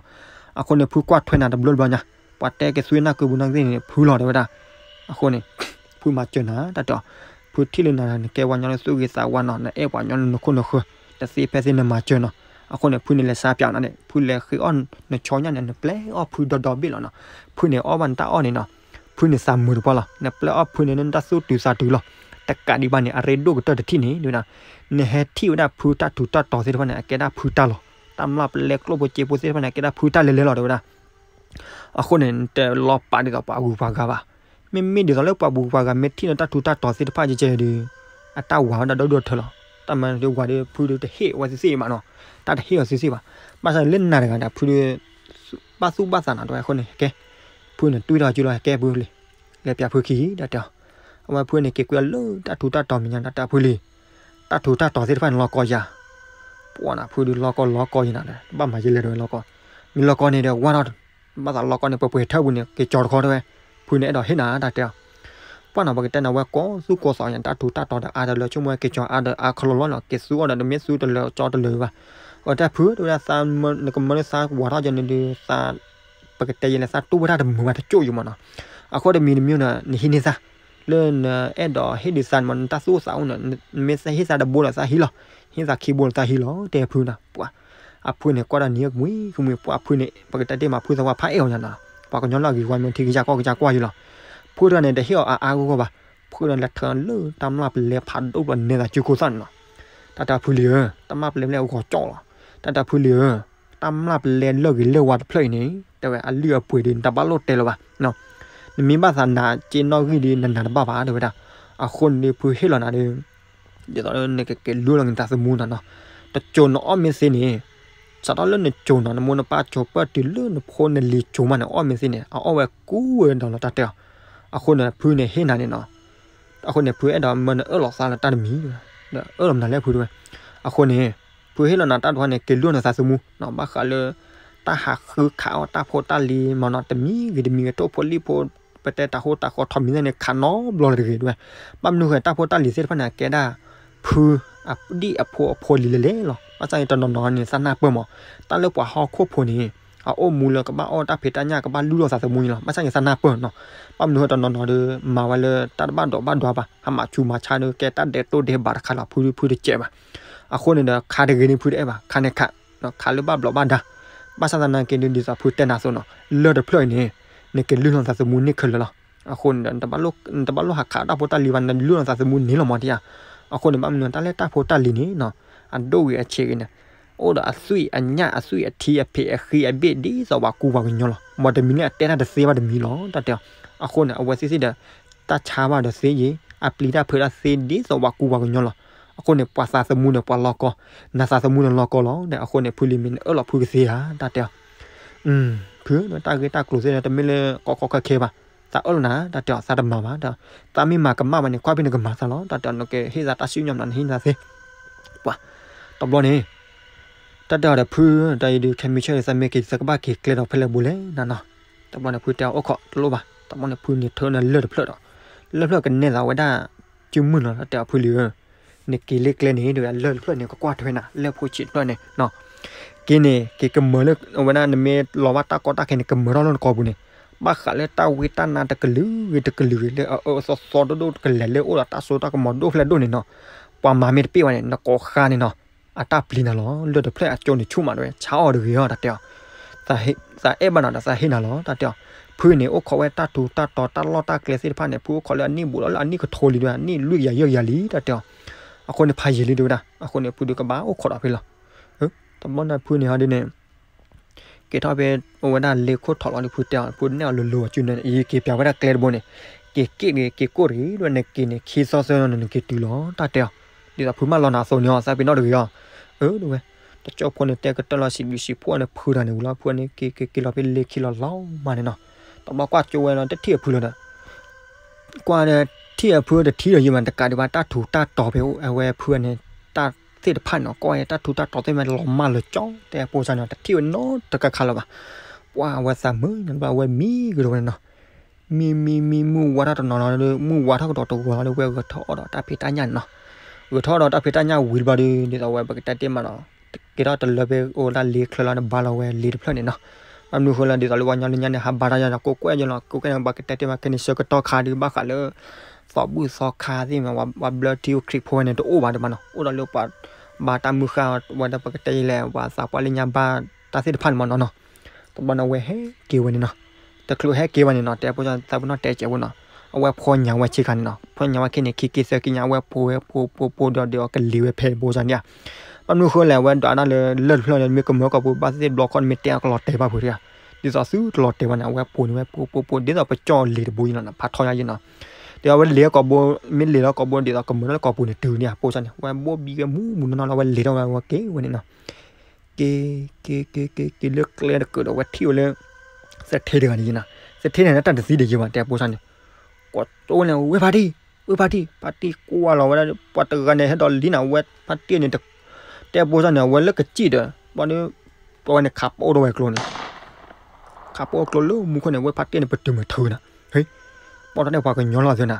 အဃိန့ၣ် ဖုကွၢ်ထွဲနၤတဘျီတဘျီညါ, ပှၤတဲက့ၤသူနၢ်ကုပူၤနၢ်သ့ၣ်န့ၣ် ဖုလီၤတဲဝဲဒၣ်. အဃိန့ၣ် ဖုမၤစၢၤနၤ တၢ်တဲအီၤ, ဖုထံၣ်လၢနၤ နကဲပှၤကညီလၢသူၣ်ဂ့ၤသးဝါနီၤ, နအဲၣ်ပှၤကညီလၢနခိၣ်နဃၢၤ, နသ့ဖဲသ့ၣ်နမၤစၢၤနီၤ. အဃိန့ၣ် ဖုန့ၣ်လဲၤစါပၠးနၤန့ၣ် ဖုလဲၤဃ့အီၣ်နဆီညၣ်န့ၣ် နပျဲအီၣ်ဖုဒီဒီဘ့ၣ်လီၤနီၤ. ဖုန့ၣ်အီၣ်ဘၣ်နတၢ်အီၣ်န့ၣ်နီၤ, ဖုန့ၣ်သးမုာ်တပှၢ်လီၤ, နပျဲအီၣ်ဖုန့ၣ် နတၢ်သူၣ်တုၤသးတုၤလီၤ. တကးဒံးဘၣ်န့ၣ် အရ့ဒိၣ်ကတၢၢ်တထံၣ်န့ၣ် တဲဝဲဒၣ်, နဟဲထံၣ်ဝဲဒၣ်ဖုတၢ်ထူးတၢ်တီၤသ့ၣ်တဖၣ်န့ၣ် အကဲဒၣ်ဖုတၢ်လီၤ, တၢ်မျၢ်ပလဲကျိၣ်ဖိစ့ဖိသ့ၣ်တဖၣ်န့ၣ် အကဲဒၣ်ဖုတၢ်လဲၤလဲၤလီၤ တဲဝဲဒၣ်. အဃိန့ၣ် နတလီၤပာ်ဒ်သိးပှၤဂုၤပှၤဂၤဘၣ်. မ့မ့ၢ်ဒ်သိးလၢပှၤဂုၤပှၤဂၤ မ့ၢ်ထံၣ်လၢတၢ်ထူးတၢ်တီၤသ့ၣ်တဖၣ်ကဲကဲဒီး အတၢ်ဝၤဝဲဒၣ်ဒိၣ်ဒိၣ်ထၢလီၤ. တၢ်မၤဒ်ဝၤဒီး ဖုဒီးတဟ့ၣ်ဝဲသ့ၣ်သ့ၣ်ဘၣ်နီၤ, တၢ်တဟ့ၣ်အီၤသ့ၣ်သ့ၣ်ဘၣ်. ဘၣ်ဆၣ်လၢနၤတဂၤဒီး ဖုဒီး ဘၣ်သူၣ်ဘၣ်သးနၤ တဲဝဲအဃိန့ၣ် ကဲ ဖုန့ၣ်တွံၢ်ထီၣ်စုလီၤ ကဲဖုလံ, လဲၤပၠးဖုခံ တၢ်တဲအီၤ. အဝဲဖုန့ၣ်က့ၤကွံာ်အီၤလၢတၢ်ထူးတၢ်တီၤမဲာ်ညါ တၢ်တဲအီၤဖုလံ, တၢ်ထူးတၢ်တီၤသ့ၣ်တဖၣ်န့ၣ်လီၤကီယၤ ပှၢ်နၤ ဖုဒုးလီၤကီလီၤကီယံၤနၤဒီး ဘၣ်မၤယဲလဲၣ်တဲဝဲလီၤကီ, မ့ၢ်လီၤကီန့ၣ်ဒီး ဝါထီၣ် ဘၣ်သးလီၤကီန့ၣ် ပှဲၤပှဲၤထၢပူၤန့ၣ် က့ၤကၠီၤတခီတဲဝဲ, ဖုန့ၣ်အဲၣ်ဒိးဟ့ၣ်နၤ တၢ်တဲအီၤ. ပှၢ်နၤ ပကတဲနၤဝဲကိးသူၣ်ကိးသးညါ တၢ်ထူးတၢ်တီၤဒီးအါဒီးလၢ ဆိကမိၣ်ဝဲက့ၤကၠီၤအါဒီးအါခီလီၤလီၤနီၤ က့ၤသူအီၤဒီး တမ့ၢ်သူတလၢာ်ကၠီတလၢာ်ဘၣ်. အတၢ်ဖုတဲဝဲဒၣ်သး နကမၢလၢသးဝၤထီၣ်ကဲန့ၣ်ဒုး သး ပကတဲယဲလဲၣ် သးတူၢ်ဝဲဒၣ်တမုာ်ဘၣ်တကၠိၣ်ယံၤမးနီၤ. အဃိတမံၤတမံၤန့ၣ် နဟံးန့ၢ်သး လၢနအဲၣ်ဒိးဟ့ၣ်ဒုးသးန့ၣ်မး နတၢ်သူၣ်အိၣ်သးအိၣ်န့ၣ် မ့ၢ်သးဟ့ၣ်သးတဘိဒီးသးဟံးလီၤ, ဟ့ၣ်သးခံဘိဒီးသးဟံးလီၤ တဲဖုနီၤ. ပှၤ အဖုန့ၣ်ကွၢ်တၢ်နံၤကမှံကမှံ ပှၤဖုန့ၣ် ပကတဲတ့ၢ်မး ဖုသးဝါဖးအဲၣ်အီၤညါနီၤ. ပှၤကညီလၢအဂ့ၤဝါမ့ၢ်ထံကစၢ်ကီၢ်ကစၢ်ကွၢ်ယံၤလီၤ. ဖုတဂၤန့ၣ် တဟ့ၣ်အီၤအါအါဂီၢ်ဂီၢ်ဘၣ်. ဖုဒီးလဲၤထၢလၢတၢ်မျၢ်ပလဲဖးဒိၣ်ဘျီန့ၢ်သးစုခိၣ်သၣ်န့ၣ်နီၤ. တၢ်တဲဖုလံၤဧၢ, တၢ်မျၢ်ပလဲဖဲလဲၣ်ဂီၤကၠီလီၤ. တၢ်တဲဖုလံၤဧၢ, တၢ်မျၢ်ပလဲလၢၢ်ဂ့ၤလၢၢ်ဝါတဖျၢၣ်အံၤန့ၣ် တဲဝဲအလုၢ်အပှ့ၤဒီး နတဘၣ်လိၣ်တဲလၢၤဘၣ်. နမ့ၢ်ဘၣ်သးနၤစ့နီၣ်ဂံၢ်ဒီး နနၤတဘၣ်ဘၣ် တဲဝဲဒၣ်. အဃိန့ၣ်ဒီး ဖုဟ့ၣ်လီၤနၤဒီး ဒ်သိးလၢနကက့ၤလူလီၤနသးသမူနီၤနီၤ. တစိၤနအီၣ်မ့ၢ်သ့န့ၣ်, စးထီၣ်လၢနစိၤနီၤ နမိၢ်နပၢ်စိၤပၢၢ်တုၤလၢနဖိနလံၤစိၤမးန့ၣ် အီၣ်မ့ၢ်သ့န့ၣ် အအီၣ်ဝဲကူဝဲဒီးလီၤ တၢ်တဲအီၤ. အဃိန့ၣ် ဖုန့ၣ်ဟ့ၣ်နၤန့ၣ်နီၤ. အဃိန့ၣ် ဖုအဲၣ်ဒိးမၢနအၢၣ်လီၤသးလၢတၢ်တမံၤ, ဒီးအၢၣ်လီၤမနုၤလဲၣ်ဖုတဲဝဲ. အဃိန့ၣ် ဖုဟ့ၣ်လီၤနၤတၢ်တဖၣ်န့ၣ် က့ၤလူလီၤနသးသမူနီၤ, ဘၣ်ဃးလၢ တၢ်ဟးဃုခးအီၣ်တၢ်ဖိတၢ်လံၤမးနီၤ, တမံၤဂ့ၤတမံၤဂ့ၤ တိၢ်ဖိလံၣ်ဖိ ပတဲတၢ်ဟိတၢ်ဃီထီးမံၤသ့ၣ်န့ၣ် ခးနီတဘျီလၢၤတဂ့ၤတဲဝဲ. ဘၣ်မနုၤဃိ တၢ်ဖိတၢ်လံၤသ့ၣ်တဖၣ်န့ၣ် အကဲဒၣ် ဖု အဒံၣ်အဖိအဖိလံၤလဲၣ်လဲၣ်လီၤ. ဘၣ်ဆၣ်န့ၣ် တနီၤနီၤန့ၣ် သးနၢ်ပၢၢ်မး, တၢ်လၢပှၤဟီၣ်ခိၣ်ဖိန့ၣ် အအိၣ်မူလၢကဘၣ်အီၣ်တၢ်ဖံးတၢ်ညၣ် ကဘၣ်လူလီၤသးသမူန့ၣ်လီၤ. ဘၣ်ဆၣ်န့ၣ် သးနၢ်ပၢၢ်နီၤ. ဘၣ်မနုၤဃိ တနီၤနီၤဒီး မၤဝဲလၢတၢ်တဘၣ်ဒိးဘၣ်ဒွးဘၣ်, ဟးမၤဆူးမၤဆါဒီး ကဲတၢ်ဒဲးတိၢ်ဒဲးဘးတခါလီၤ. ဖုဖုတစဲးဘၣ်. အဃိန့ၣ်ဒီး ခးတဂ့ၤန့ၣ် ဖုတအဲၣ်ဘၣ်, ခးန့ၣ်ခး ခးလၢဘၣ်ဘျီးဘၣ်ဒါ. ဘၣ်ဆၣ်သနာ်က့ဒီး ဒ်သိးဖုတဲနၤအသိးနီၤ, လၢၢ်တဖျၢၣ်အံၤန့ၣ် နက့ၤလူလီၤသးသမူန့ၢ်ခဲလၢာ်လီၤ. အဃိန့ၣ်ဒီး နတဘၣ်လိၣ်ဟးခးတၢ်ဖိတၢ်လံၤဘၣ်, နလူလီၤသးသမူန့ၣ်လီၤမးတယါ. အဃိန့ၣ် ဘၣ်မနုၤတၢ်လၢတၢ်ဖိတၢ်လံၤန့ၣ်နီၤ, အဒိၣ်ဂ့ၤအဆံးဂ့ၤန့ၣ် အိၣ်ဒီးအသွံၣ်အညၣ်အသွံၣ်အထံအဖံးအဃံအဘ့ၣ် ဒ်သိးပှၤကူပှၤကညီလီၤ. မ်တမံၤလၢအတဲတၢ်တသ့ဘၣ်တမံၤလီၤ တၢ်တဲအီၤ. အဃိန့ၣ် အဝဲသ့ၣ်သ့ၣ်ဒီး တၢ်ဆါဘၣ်ဒီးသ့ယ့ၤ, အပျံၤတၢ်ဖုးတၢ်သ့ဒ်သိးပှၤကူပှၤကညီလီၤ. အဃိန့ၣ် ပှၤသးသမူန့ၣ် ပှၤလီၤကီ, နသးသမူန့ၣ်လီၤကီလီၤ. အဃိန့ၣ် ဖုလံၤမ့ၢ်နအၢၣ်လီၤဖုကသ့ဧါ တၢ်တဲအီၤ. ဖု တၢ်ဂ့ၢ်တၢ်ကျိၤသ့ၣ်ဒီး တမ့ၢ်လၢကီကီခဲခဲဘၣ်, သးအၢၣ်လီၤနၤ တၢ်တဲအီၤ, သးတမၤဘၣ်, သးမ့ၢ်မၤကမၣ်ဘၣ်န့ၣ် ကွၢ်ဖဲနကမၤသးလီၤ တၢ်တဲအီၤ. နကဟ့ၣ်သးတၢ်စံၣ်ညီၣ်မနုၤ နဟ့ၣ်သးသ့ ပှၤ တဘျီန့ၣ် တၢ်တဲအီၤဒီး ဖု တၢ်အံၤဒုး ခဲမုၢ်ဆ့ၣ်ဒီး သးမ့ၢ်က့ၤ သးကဘၣ်က့ၤကျဲဒီးဖဲလဲၣ်ဘိလဲၣ်နနီၤ. တဘျီန့ၣ် ဖုတဲအီၤ အိၣ်ခိးတလိၣ်ဘၣ်. တဘျီန့ၣ် ဖုန့ၣ်ထၢနၤလၢၢ်တဖျၢၣ်ဒီး လၢၢ်တဖျၢၣ်ကနဲၣ်သးဝဲဒၣ် စုမုၢ်နီၤ တၢ်တဲအီၤ ဖုလံၤဧၢ, နက့ၤလၢကျဲန့ၣ် တဲဝဲ လၢၢ်တဖျၢၣ်န့ၣ် ကကွၢ်ထွဲနၤ လၢၢ်ဖိဆံးတဖျၢၣ်န့ၣ်နီၤ. က့ၤန့ၣ် က့ၤကမၢလၢ အဝဲဒၣ် နမ့ၢ်လီၤဘၣ်တၢ်ကီတၢ်ခဲန့ၣ် ကမၢထီၣ်လၢနကိာ်ပူၤန့ၣ် ဘၣ်ဃးလၢတၢ်ဝ့တၢ်နါတကလုာ်ဂ့ၤတကလုာ်ဂ့ၤ လၢအအၢအသီသီဒိၣ်ဒိၣ်တကလဲာ် လၢအိၣ်ဒီးတၢ်စိတၢ်ကမီၤဒိၣ်ဖျဲၣ်ဒိၣ်န့ၣ်နီၤ, ပှၤမၤမ့ၢ်တပ့ၢ်ဘၣ်န့ၣ် နကိးဃါန့ၣ်နီၤ အတၢ်ပျံၤနၤလီၤ. လၢၢ်တဖျၢၣ်အကၠိန့ၣ်ဆူၣ်မးတဲဝဲ ဆါအီၤတဂ့ၤအီၤ တၢ်တဲအီၤ. သးအဲၣ်ဘၣ်နၤဒီး သးဟ့ၣ်နၤလီၤ တၢ်တဲအီၤ. ဖုန့ၣ် အိၣ်ခိးဝဲတၢ်ထူးတၢ်တီၤတၢ်လီၢ်တၢ်ကျဲသ့ၣ်တဖၣ်န့ၣ် ဖုအိၣ်ခိးလၢအနံၣ်ဘူးဒီးလၢအနံၣ်ကထိလံတဲဝဲ အနံၣ်လွံၢ်ကယၤယဲၢ်ကယၤလံ တၢ်တဲအီၤ. အဃိန့ၣ် ဖးယံာ်လံတဲဝဲဒၣ်. အဃိန့ၣ် ဖုဒုးကဘၣ်အိၣ်ခိးဒီးဖဲလီၤ. တဘျီန့ၣ်ဖုန့ၣ်ဟီဒ်န့ၣ် က့ၤထီၣ်ဖဲအိၣ်ဝဲဒၣ်လ့ခိၣ်ထီၣ်လီၤဒီး ဖုတဲအီၤ ဖုနဲၣ်အီၤလိၤလိၤအစုန့ၣ် ယက့ၤပျးဝဲဒၣ်ကျဲတဘိန့ၣ် က့ၤက့ၣ်ဂ့ၤ က့ၤကိၣ်တဂ့ၤဒီး နက့ၤန့ၣ် ခံသီသၢသီန့ၣ် နက့ၤတုၤလီၤ တၢ်တဲအီၤ. ဒ်သိးဖုမၢလီၤနၤအသိးန့ၣ်အီၤ သးပ့ၤနီၣ်တဂ့ၤအီၤ. အၢ တဲဝဲ တကၠိဖိန့ၣ် တဲကတၢၢ်လီၤ စံးဘျုးစံးဖှိၣ်န့ၣ် ဖုတဂၤန့ၣ်ဝံၤလီၤ ဖုန့ၣ် က့ၤက့ၤက့ၤလီၤဖဲလ့ခံလီၤလီၤမးန့ၣ်နီၤ. တဘျီကွၢ်ကၠိဝဲလီၤ တထံၣ်အဖုလၢၤဒီး ကွၢ်ဒီးထံၣ်အဖုတထံၣ်ဒီးယမး တကးဒံးဘၣ် တၢ်ထူးတၢ်တီၤဖဲအဝဲဖုန့ၣ် တၢ်သ့ၣ်တဖၣ်န့ၣ်နီၤ ကွၢ်ဝဲတၢ်ထူးတၢ်တီၤသ့ၣ်မး လီၤမၢ်လီၤကၠီ တဲဖိစၢ်န့ၣ် တထံၣ်ဝဲနီတကခါလၢၤဘၣ်. ပှၤအဝဲသးမုာ်ညါဘၣ် အဝဲမံကဒီးဝဲန့ၣ်နီၤ. မံမံမံ မုၢ်ဝါထီၣ်တနီၤလီၤဒီး မုၢ်ဝါထီၣ်ကဒီးတဂီၤလီၤဒီး ဝဲဂဲၤထီၣ်အီၣ်ဒီးတၢ်ဖံးတၢ်ညၣ်န့ၣ်နီၤ. ဂဲၤထီၣ်အီၣ်ဒီးတၢ်ဖံးတၢ်ညၣ်ဝံၤတဘျီဒီး ဒ်သိးဝဲပကတဲတ့ၢ်မးဒီး က့ၤထီၣ်တလၢဖဲအိၣ်ဝဲဒၣ်လ့ချၢလီၤန့ၣ် ဘါလီၤဝဲလ့တဖျၢၣ်န့ၣ်နီၤ. ဘၣ်မနုၤဃိလၢ ဒ်သိးလၢပှၤကညီလၢညါန့ၣ် ဟးဘါတၢ်ယါဒီး ကိးကွဲၢ်ယဲလီၤ ကိးကွဲၢ်န့ၣ် ပကတဲတ့ၢ်မး ခဲန့ၣ်ဆၢကတီၢ်ခါဒီး ဘၣ်ဃးလၢ သီဘူၣ်သီခါသ့ၣ်မး ပှၤဘျၢထံခရံာ်ဖိဝဲန့ၣ် တအိၣ်ဘၣ်ဒံးဘၣ်နီၤ. အိၣ်ဒီးလၢပှၤဘါတၢ်မုၢ်ဃၢ်ဝဲဒီး ပကတဲယဲလဲၣ် ပှၤသးပှၢ်လၢညါဘါတၢ်သ့ၣ်တဖၣ်န့ၣ်မးနီၤနီၤ. တဘျီန့ၣ်အဝဲဟဲက့ၤဝဲန့ၣ်နီၤ. တချုးဟဲက့ၤဝဲန့ၣ်နီၤ တဲဖိစၢ်သးပ့ၤနီၣ်တဲကဲးဝဲနီၤ. အဝဲဖှီၣ်ညါဝဲဆ့ခါန့ၣ်နီၤ ဖှီၣ်ညါဝဲခဲန့ၣ် ခံက့သၢက့ညါ အဝဲဖိဝဲဖိဖိဖိဒီးဒီးအကလံၤဝဲဖဲဖိစၢ်န့ၣ်ဧါ. ဘၣ်မနုၤဃိလဲၣ် အဝဲဒွးဒၣ်လၢလၢၢ်တဖျၢၣ်န့ၣ် မ့ၢ်ကမၢကီၢ်ပူၤ ဘၣ်သ့ၣ်သ့ၣ်ဘျီခီၣ်န့ၣ် မ့ၢ်တဲအကလီၤတဲာ်ဘၣ်ဖုးတဂၤ ဒ်သိးသုတလီၤတဲာ်ဘၣ်န့ၣ် အဝဲဖိန့ၣ်ဝဲဖိဖိဖိ ဒ်သိးပကၠီၣ်လံၤတဘိယံၤလီၤနီၤ ဖးထီယါယံၤနီၤ. ဒီးအဝဲလ့ၤကီၢ်ဘိ မ့ၢ်လ့ၤလီၤကီၢ်ဘိ ဒ်သိးကမၢလၢကီၢ်ပူၤန့ၣ် တုၤန့ၣ်ဧါ ဖိစၢ်န့ၣ် အဝဲဘိဘံဝဲမူမူနီၢ်နီၢ်လီၤ အဝဲလ့ၤထီၣ်ဝဲအဝဲက့ၤဝဲန့ၣ်နီၤ. က့ၤ က့ၤ က့ၤ က့ၤ က့ၤလၢကျဲတကးဒီး အဝဲထံၣ်ဝဲလၢ သထ့တဂၤန့ၣ်ယံၤနီၤ. သထ့န့ၣ် တၢ်တသံဒံးယံၤဘၣ် တဲဖိစၢ်န့ၣ် ကိးကၠိဝဲန့ၣ် ဝဲဖါတံၢ် ဝဲဖါတံၢ် ဖါတံၢ်ကွၢ်လီၤဝဲဒၣ် ပှၤတဂၤန့ၣ် ဟဲဒီးလံနီၤ ဝဲဖါတံၢ်န့ၣ် တဲဖိစၢ်န့ၣ် အဝဲလၢကစံၣ်ဒီး ဘၣ်ဒီး ပဝဲန့ၣ်ခးပအိၣ်ထီၣ်ဝဲကျိန့ၣ် ခးပအိၣ်ကျိလၢမူခိၣ်န့ၣ် ဝဲဖါတံၢ်န့ၣ် ပတုာ်မုာ်ထုးနၤ ဟ့ ပီၣ်ထီၣ်န့ၣ်ပှၤကညီလီၤသ့နၤ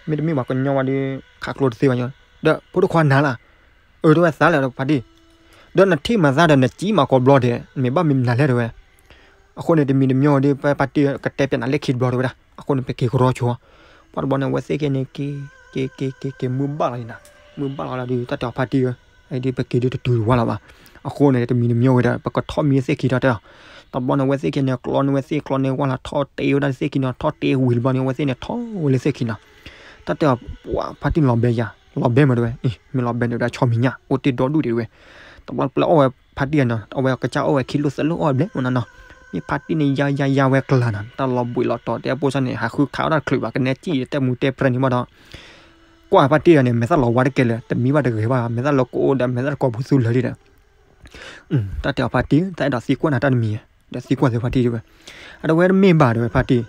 မ့တမ့ၢ်ပှၤကညီဝဲဒီး ခးကျိတသ့ဘၣ်ညီ ဒီးဖိတခွါနၤလၢ အၢ တဲဝဲသးလဲၣ်ဒီးဖါတံၢ် ဒီးနထံၣ်မၤသးဒီးနစံၣ်မၤကိးဘျီဒဲး မ့ၢ်ဘၣ်မနုၤလဲၣ်တဲဝဲ. အဃိန့ၣ် တမံၤတမံၤဒီး ပဖါတံၢ်ကတဲပျးနၤလၢခံတဘျီတဲဝဲဒၣ် အဃိန့ၣ် ပက့ၤကရီဆိ ပှၤတဘျီန့ၣ် အဝဲသ့ၣ်ခဲန့ၣ် က့ၤ က့ၤ က့ၤ က့ၤ မုၢ်ဘၣ်လီၤန့ၣ် မုၢ်ဘၣ်လီၤလီၤဒီး တၢ်တဲအီၤဖါတံၢ်ဧၢ အအံၤဒီးပက့ၤဒုးတတုၤတဝါလီၤဘၣ်. အဃိန့ၣ် တမံၤတမံၤဝဲဒီး ပကထီၣ်မံသ့ၣ်ခံထီၣ်တဲအီၤ တဘျီန့ၣ် အဝဲသ့ၣ်ခဲန့ၣ် ကျီန့ၢ်ဝဲသ့ၣ်ကျီန့ၢ်ဝဲလီၤ ထီၣ်တ့ဝဲဒၣ်သ့ၣ်ခံန့ၣ် ထီၣ်တ့ဝံၤတဘျီန့ၣ် အဝဲသ့ၣ်န့ၣ် ထီၣ်ဝဲလၢသ့ၣ်ခံန့ၣ် တၢ်တဲအီၤ ပှၤဖါတံၢ်လီၤဘဲယၤ, လီၤဘဲမးတဲဝဲ, မ့ၢ်လီၤဘဲန့ၣ်တဲဝဲ ဆီမံၤညၣ် အိၣ်တ့ၢ်ဒီဒူၣ်ဒံးတဲဝဲ, တဘျီပျဲအီၣ်ဝဲဖါတံၢ်နီၤ, အဝဲကစၢ်အီၣ်ဝဲခံလိၣ်သၢလိၣ်အီၣ်ဘျဲၣ်မနီၤနီၤ, မ့ၢ်ဖါတံၢ်န့ၣ် ယါယါယါဝဲကျါနီၤ, တၢ်လီၤဘှံးလီၤတီၤ တဲအပိစၢ်န့ၣ် ဟးဃုခးအီၣ်တၢ်တချုးဘၣ် ကနဲကံၣ်တဲမူတဲပြဲန့ၣ်ဘၣ်ဒီး ကွၢ်ဖါတံၢ်ဒီးန့ၣ် မဲာ်သၣ်လီၤဝါတကဲလၢၤ တမံဘၣ်တဂ့ၤဘၣ် မဲာ်သၣ်လီၤကိးအိၣ်ဒီးမဲာ်သၣ်တကိးပူၤသူလၢာ်လံဒီး တၢ်တဲအီၤဖါတံၢ် တၢ်အဲၣ်ဒိးသံကွၢ်နၤတၢ်တမံၤ, ဒီးသံကွၢ်သုဖါတံၢ်တဲဝဲ, အတဝဲတမ့ၢ်ဘၣ်တဲဝဲဖါတံၢ်,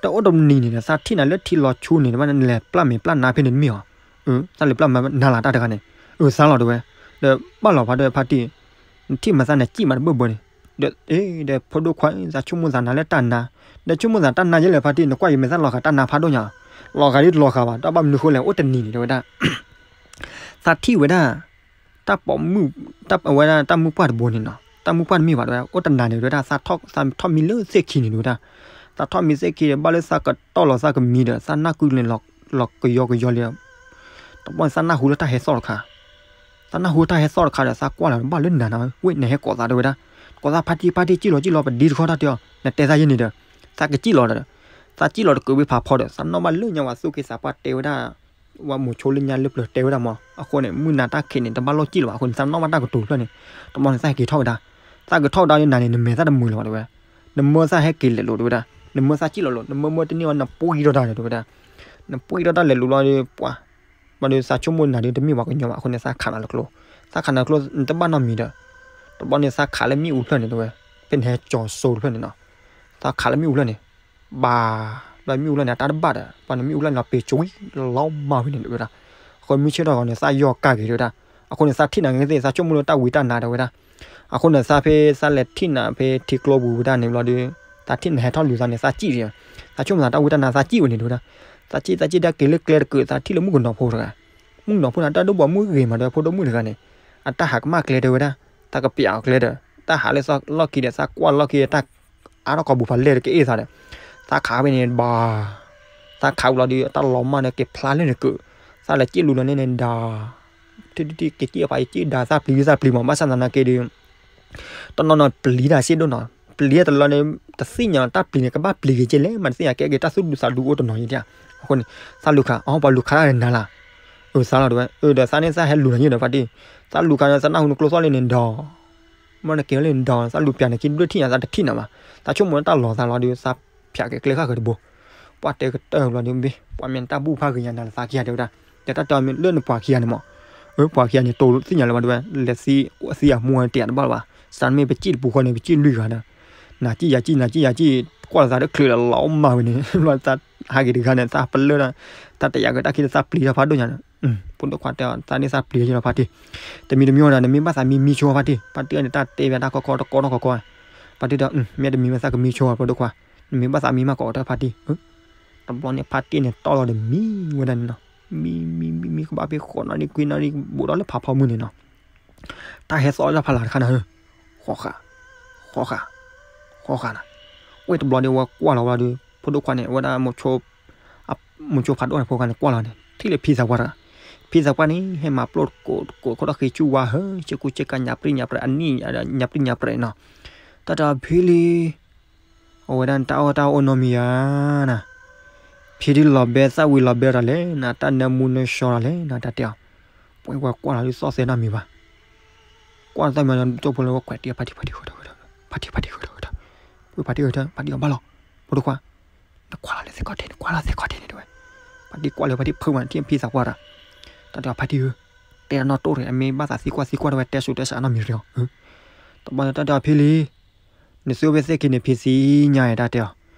တအိၣ်တနံၤန့ၣ်ဒီး သးထံၣ်နၤလၢထံလီၤဆူန့ၣ် တဘၣ်နလဲၤပျၢ်မဲာ်ပျၢ်နါဖဲန့ၣ်တမ့ၢ်အီၤ, သးလဲၤပျၢ်မဲာ်နါလၢတၢ်တဂၤန့ၣ်, အၢ သးလီၤတဲဝဲ, ဒီးဘၣ်လီၤဖါတံၢ်ဖါတံၢ်, နထံၣ်မၤသးနကံၣ်မးတဘၢၣ်ဘၢန့ၣ်, ဒီး ဒီးဖိဒိၣ်ခွါ သးဆိကမိၣ်သးနၤလၢတၢ်နါ, ဒီးဆိကမိၣ်သးတၢ်နါယဲလဲၣ်ဖါတံၢ် နကွၢ်ယမဲာ်သၣ်လီၤဃာ်တၢ်နါဖးဒိၣ်ညါ, လီၤဃာ်ဒ်တလီၤဃာ်ဘၣ် တၢ်ဘၣ်မနုၤဃိလဲၣ် အိၣ်တနံၤန့ၣ်တဲဝဲဒၣ် သးထံၣ်ဝဲဒၣ် တၢ်ပိာ်မုၣ်, တၢ်ဝဲဒၣ်တၢ်မုၢ်ပှၢ်တဘိန့ၣ်နီၤ, တၢ်မုၢ်ပှၢ်တမ့ၢ်ဘၣ်တဲဝဲ အိၣ်တနၤန့ၣ်တဲဝဲဒၣ် သးထီၣ်မံလၢသ့ၣ်ခံန့ၣ်တဲဝဲဒၣ်, သးထီၣ်မံသ့ၣ်ခံဒီး ဘၣ်လၢသးကတီၢ်လီၤသးကမံဒီး သးနၢ်ကုန့ၣ် လီၤကယီကယီလံ, တဘျီန့ၣ်သးနၢ်ဟူလၢတၢ်ဟဲသီၣ်တခါ, သးနၢ်ဟူတၢ်ဟဲသီၣ်တခါဒီး သးကွၢ်လီၤ ဘၣ်လၢနၤနၤ ဝဲန့ၣ်ဟဲကိးသးတဲဝဲဒၣ်, ကိးသးဖါတံၢ်ဖါတံၢ် ကံၣ်လီၤကံၣ်လီၤ ပဒံတခီတၢ်တဲအီၤ နတဲသးယဲန့ၣ်ဒီး, သးကံၣ်လီၤဒီး, သးကံၣ်လီၤတကုးဝဲဖးဖီဒီး သးနီၣ်ဘၣ်လၢညါဝဲသူၣ်က့သးပှၢ်တဲဝဲဒၣ် ဝဲမိၤဆိလၢညါလၢပျၢၤတဲဝဲဒၣ်မး, အဃိန့ၣ် မုၢ်နၤတၢ်ခံးန့ၣ် တဘၣ်လိၣ်ကံၣ်လၢၤဘၣ် အဃိန့ၣ် သးနီၣ်ဘၣ်တၢ်ကတိၤတဖျၢၣ်န့ၣ်, တဘျီန့ၣ်သးဟဲက့ၤထီၣ်ကဒါ, သးက့ၤထီၣ်ကဒါဒီးနၤန့ၣ် နမဲာ်သၣ်တမုာ်လၢၤဘၣ်တဲဝဲ, နမၢသးဟဲက့ၤလဲၤလိာ်တဲဝဲဒၣ်, နမၢသးကံၣ်လီၤလိာ် နမၢမၢတန့ၢ်ဝဲ နပှံၢ်ထီၣ်တၢ်ဒီးတဲဝဲဒၣ်, နပှံၢ်ထီၣ်တၢ်လဲၤလိာ်လီၤဒီး ပှၤ ဘၣ်ဒီးသးဆိကမိၣ်နၤဒီးတမ့ၢ်ပှၤကညီဘၣ် အဃိန့ၣ် သးခးနၤလၢကျိ, သးခးနၤလၢကျိ နတဘၣ်နီတမံၤဒီး, တဘျီန့ၣ်သးခးလၢမ့ၣ်အူဖျၢၣ်န့ၣ်တဲဝဲ, ဖဲန့ၣ်ဟဲကၠီၤစိတဖျၢၣ်န့ၣ်နီၤ, သးခးလၢမ့ၣ်အူဖျၢၣ်န့ၣ်, ဘၣ်, ဘၣ်မ့ၣ်အူဖျၢၣ်န့ၣ် အတၢ်တဘၣ်ဒီး ဘၣ်န့ၣ်မ့ၣ်အူဖျၢၣ်န့ၣ်လီၤပ့ၤကၠီလီၤမၢ်ဝဲန့ၣ်တဲဝဲဒၣ်, အဃိမုၢ်ဆ့ၣ်ထီၣ်ဂီၤန့ၣ် သးယီၤကၢ်က့ၤတဲဝဲဒၣ်, အဃိန့ၣ် သးထံၣ်နၤဂ့ၤသ့ၣ် သးဆိကမိၣ်လၢတၢ်ဝံတၢ်နါတဲဝဲဒၣ်, အဃိန့ၣ် သးဖဲသးလဲၤထံၣ်နၤဖဲထံကျိပူၤဝဲဒၣ်န့ၣ်ဘျီဒီး, သးထံၣ်နၤဟဲထီၣ်လူၤသးန့ၣ် သးကံၣ်, သးဆိကမိၣ်သးတၢ်ဝံတၢ်နါသးကံၣ်ဝဲန့ၣ်တဲဝဲဒၣ်, သးကံၣ်သးကံၣ်တၢ်က့ၤလၢကျဲတကုး သးထံၣ်လၢမုၣ်ကနီၤဖိတဂၤ, မုၣ်ကနီၤဖိန့ၣ် တၢ်ဒိၣ်ဘီမုၢ်ဂ့ၤမးဒီး ဖိဒိၣ်မုၣ်တဂၤန့ၣ်, အတၢ်ဟးကမၣ်ကျဲတဲဝဲဒၣ်, တၢ်ကပျးအီၤကျဲဒီး, တၢ်ဟးလၢသီလီၢ်ခံဒီး သးကွၢ်လီၢ်ခံ တၢ်အါထီၣ်ကီၢ်ပူၤဖးလဲၢ်တက့ၢ်သးဒီး, သးခးဖဲန့ၣ်ဘၣ်, သးခးဝံၤလီၤဒီး တၢ်လီၤမၢ်န့ၣ် က့ၤဖျါလၢန့ၣ်ကုး, သးလဲၤက့ၣ်လူၤလီၤန့ၣ်န့ၣ်ဒီး ထံၣ်ထံၣ်ထံၣ်က့ၤက့ၣ်အပှၤ ယက့ၣ်ဒါသးပျံၤသးပျံၤမး ဘၣ်ဆၣ်သနာ်က့ဒီး တနီၤနီၤပျံၤတၢ်စ့ၢ်ဒိၣ်နီၤ, ပျံၤတလီၤန့ၣ် တသ့ၣ်ညါလီၤ တၢ်ပျံၤန့ၣ် ကဘၣ်ပျံၤက့ၤက့ၢ်လဲၣ် မ့ၢ်တသ့ၣ်ညါ ကဲက့ၤတၢ်သူၣ်ဒူသးဒူအိၣ်တနီၤယံၤဒၣ်, အဃိန့ၣ် သးလူၤခး အီ ပှၤလူၤခးတၢ်ဒီးနၤလၢ်, အၢ သးလီၤတဲဝဲ, အၢ ဒီးသးန့ၣ်သးဟဲလူၤလီၤယံၤဒီးဖါတံၢ်, သးလူၤခးဒီးသးနၢ်ဟူနကျိသီၣ်လံန့ၣ်ဒီး, မ့ၢ်နက့ၤလၢန့ၣ်ဒီး သးလူၤပျးန့ၣ် ခံဘျုးထံၣ်ညါ သးတထံၣ်နၤဘၣ်, သးဆိကမိၣ်လၢတၢ်လီၤသးလီၤဒီး သးဖျးက့ၤကျဲဃၣ်ဃၢၤတဘိ ပှၤတဲကတၢၢ်ဘျီဒီး ဘ့ၣ် ပှၤမ့ၢ်တၢ်ဘူၣ်ဖးဂ့ၤညါနၤလၢသးခံဂၤတဲဝဲဒၣ်, ဒီးတၢ်တဲအီၤမ့ၢ်လၢနပှၤခံဂၤန့ၣ်မး, အၢ ပှၤခံဂၤန့ၣ် တိၤသ့ၣ်ညါလၢၤဘၣ်တဲဝဲ, လဲၤသံအသံအမူတယာ်တဘၣ်လၢၤဘၣ်, စးမ့ၢ်ပစံၣ်တပူၤဃီန့ၣ် ပစံၣ်လွံၢ်ဂၤဒီး, နၤစံၣ်ယၤစံၣ် နၤစံၣ်ယၤစံၣ် ကွၢ်လီၤသးတချုးဒီးလီၤမၢ်ဝဲန့ၣ် ဘျီသးဟးက့ၤတဂၤန့ၣ် သးပလၢၢ်ဒီး, တၢ်တယာ်က့ၤတၢ်ခံဒီးသးပျံၤတၢ်ဖးဒိၣ်ညါန့ၣ်, ဖိဒိၣ်ခွါတဲအီၤ သးန့ၣ်သးပျံၤယလီၤဖါတံၢ်, တမံၤတမံၤဝဲဒီး နမ့ၢ်ဘၣ်သးမံမံဆိဖါတံၢ်, ဖါတံၢ်န့ၣ် တၢ်တဲဘၣ်တၢ်ခီခီတကီနီၢ်ခီခီ, ဖါတံၢ်ဒီး မ့ၢ်တမံၤဝဲသးကမံဆိ ဖိဒိၣ်ခွါ, နမ့ၢ်ဘၣ်သးမံမးကိးတၢ်ဖါတံၢ်, တဘျီန့ၣ်ဖါတံၢ်န့ၣ်တီၢ်လီၤဒီးမံဝဲဒၣ်န့ၣ်နီၤ, မံမံမံမံကဘၣ်ဖဲဃိးနၣ်ရံၣ်ခွံနၣ်ရံၣ်ဘူးဒီးလၢဖးဖီမုၢ်န့ၣ်နီၤ, တၢ်ဟဲသီၣ်လၢတၢ်ဖးလၢ်တခါနၤဧၢ, ဃီဃာ်, ဃီဃာ်, ဃီဃာ်နၤ, ဝဲတဘျီဒီးဝဲကွၢ်လီၤဝဲဒီး ဖိဒိၣ်ခွါန့ၣ် အဝဲဒၣ် မိၤဆိဖးဒိၣ်န့ၣ်ဖိခွါန့ၣ်ကွၢ်လီၤန့ၣ် ထံၣ်လၢဖံသးပှၢ်တဂၤ, ဖံသးပှၢ်န့ၣ် ဟဲမၤပျိၢ်တကိးတကိးခိၣ်ဒီးဃ့ဆူဝါဟၢ ဆ့ကူဆ့ကၤညါပြံညါပြဲအနံၣ်ညါပြံညါပြဲနီၤ, တၢ်တဲအီၤဖံလံ အဝဲဒၣ်နတၢ်အီၣ်တၢ်အီအိၣ်နီတမံၤဧါနၤ, ဖံဒုးလီၤဘဲသၣ်ဝံၤလီၤဘဲတၢ်လဲၣ် နတၢ်နၢမူနၢဆှီတၢ်လဲၣ် နတၢ်တဲအီၤ, ပှၤကွၢ်လီၤဒုးသီၣ်သဲနီတမံၤဘၣ်, ကွၢ်သီၣ်မး ကၠိဖိလၢဝဲကွဲးတံၢ် ဖါတံၢ် ဖါတံၢ်ဃုထၢ ဖါတံၢ် ဖါတံၢ်ဃုထၢ ဖါတံၢ်ဃုထၢ ဖါတံၢ်အီၤဘၣ်လီၤ, ဖိဒိၣ်ခွါ နကွၢ်လီၤလၢသ့ၣ်ခီၣ်ထံး နကွၢ်လီၤသ့ၣ်ခီၣ်ထံးန့ၣ်တဲဝဲ, ဖါတံၢ်ကွၢ်လၢဖါတံၢ်ဖုးမး ထံၣ်ဖံသးပှၢ်တၢ်, တၢ်တဲအီၤဖါတံၢ်ဧၢ, တဲတၢ်နီၣ်တိၢ်တဂ့ၤ အမ့ၢ်ဘၣ်သးသံကွၢ်သံကွၢ်တဝဲ တဲစူးတဲစးနီတမံၤတဂ့ၤ, တဘျီန့ၣ်တၢ်တဲအီၤဖံလံ နသုအိၣ်ဖဲသ့ၣ်ခံန့ၣ် ဖံသ့ၣ်ညါအံၤတၢ်တဲအီၤ,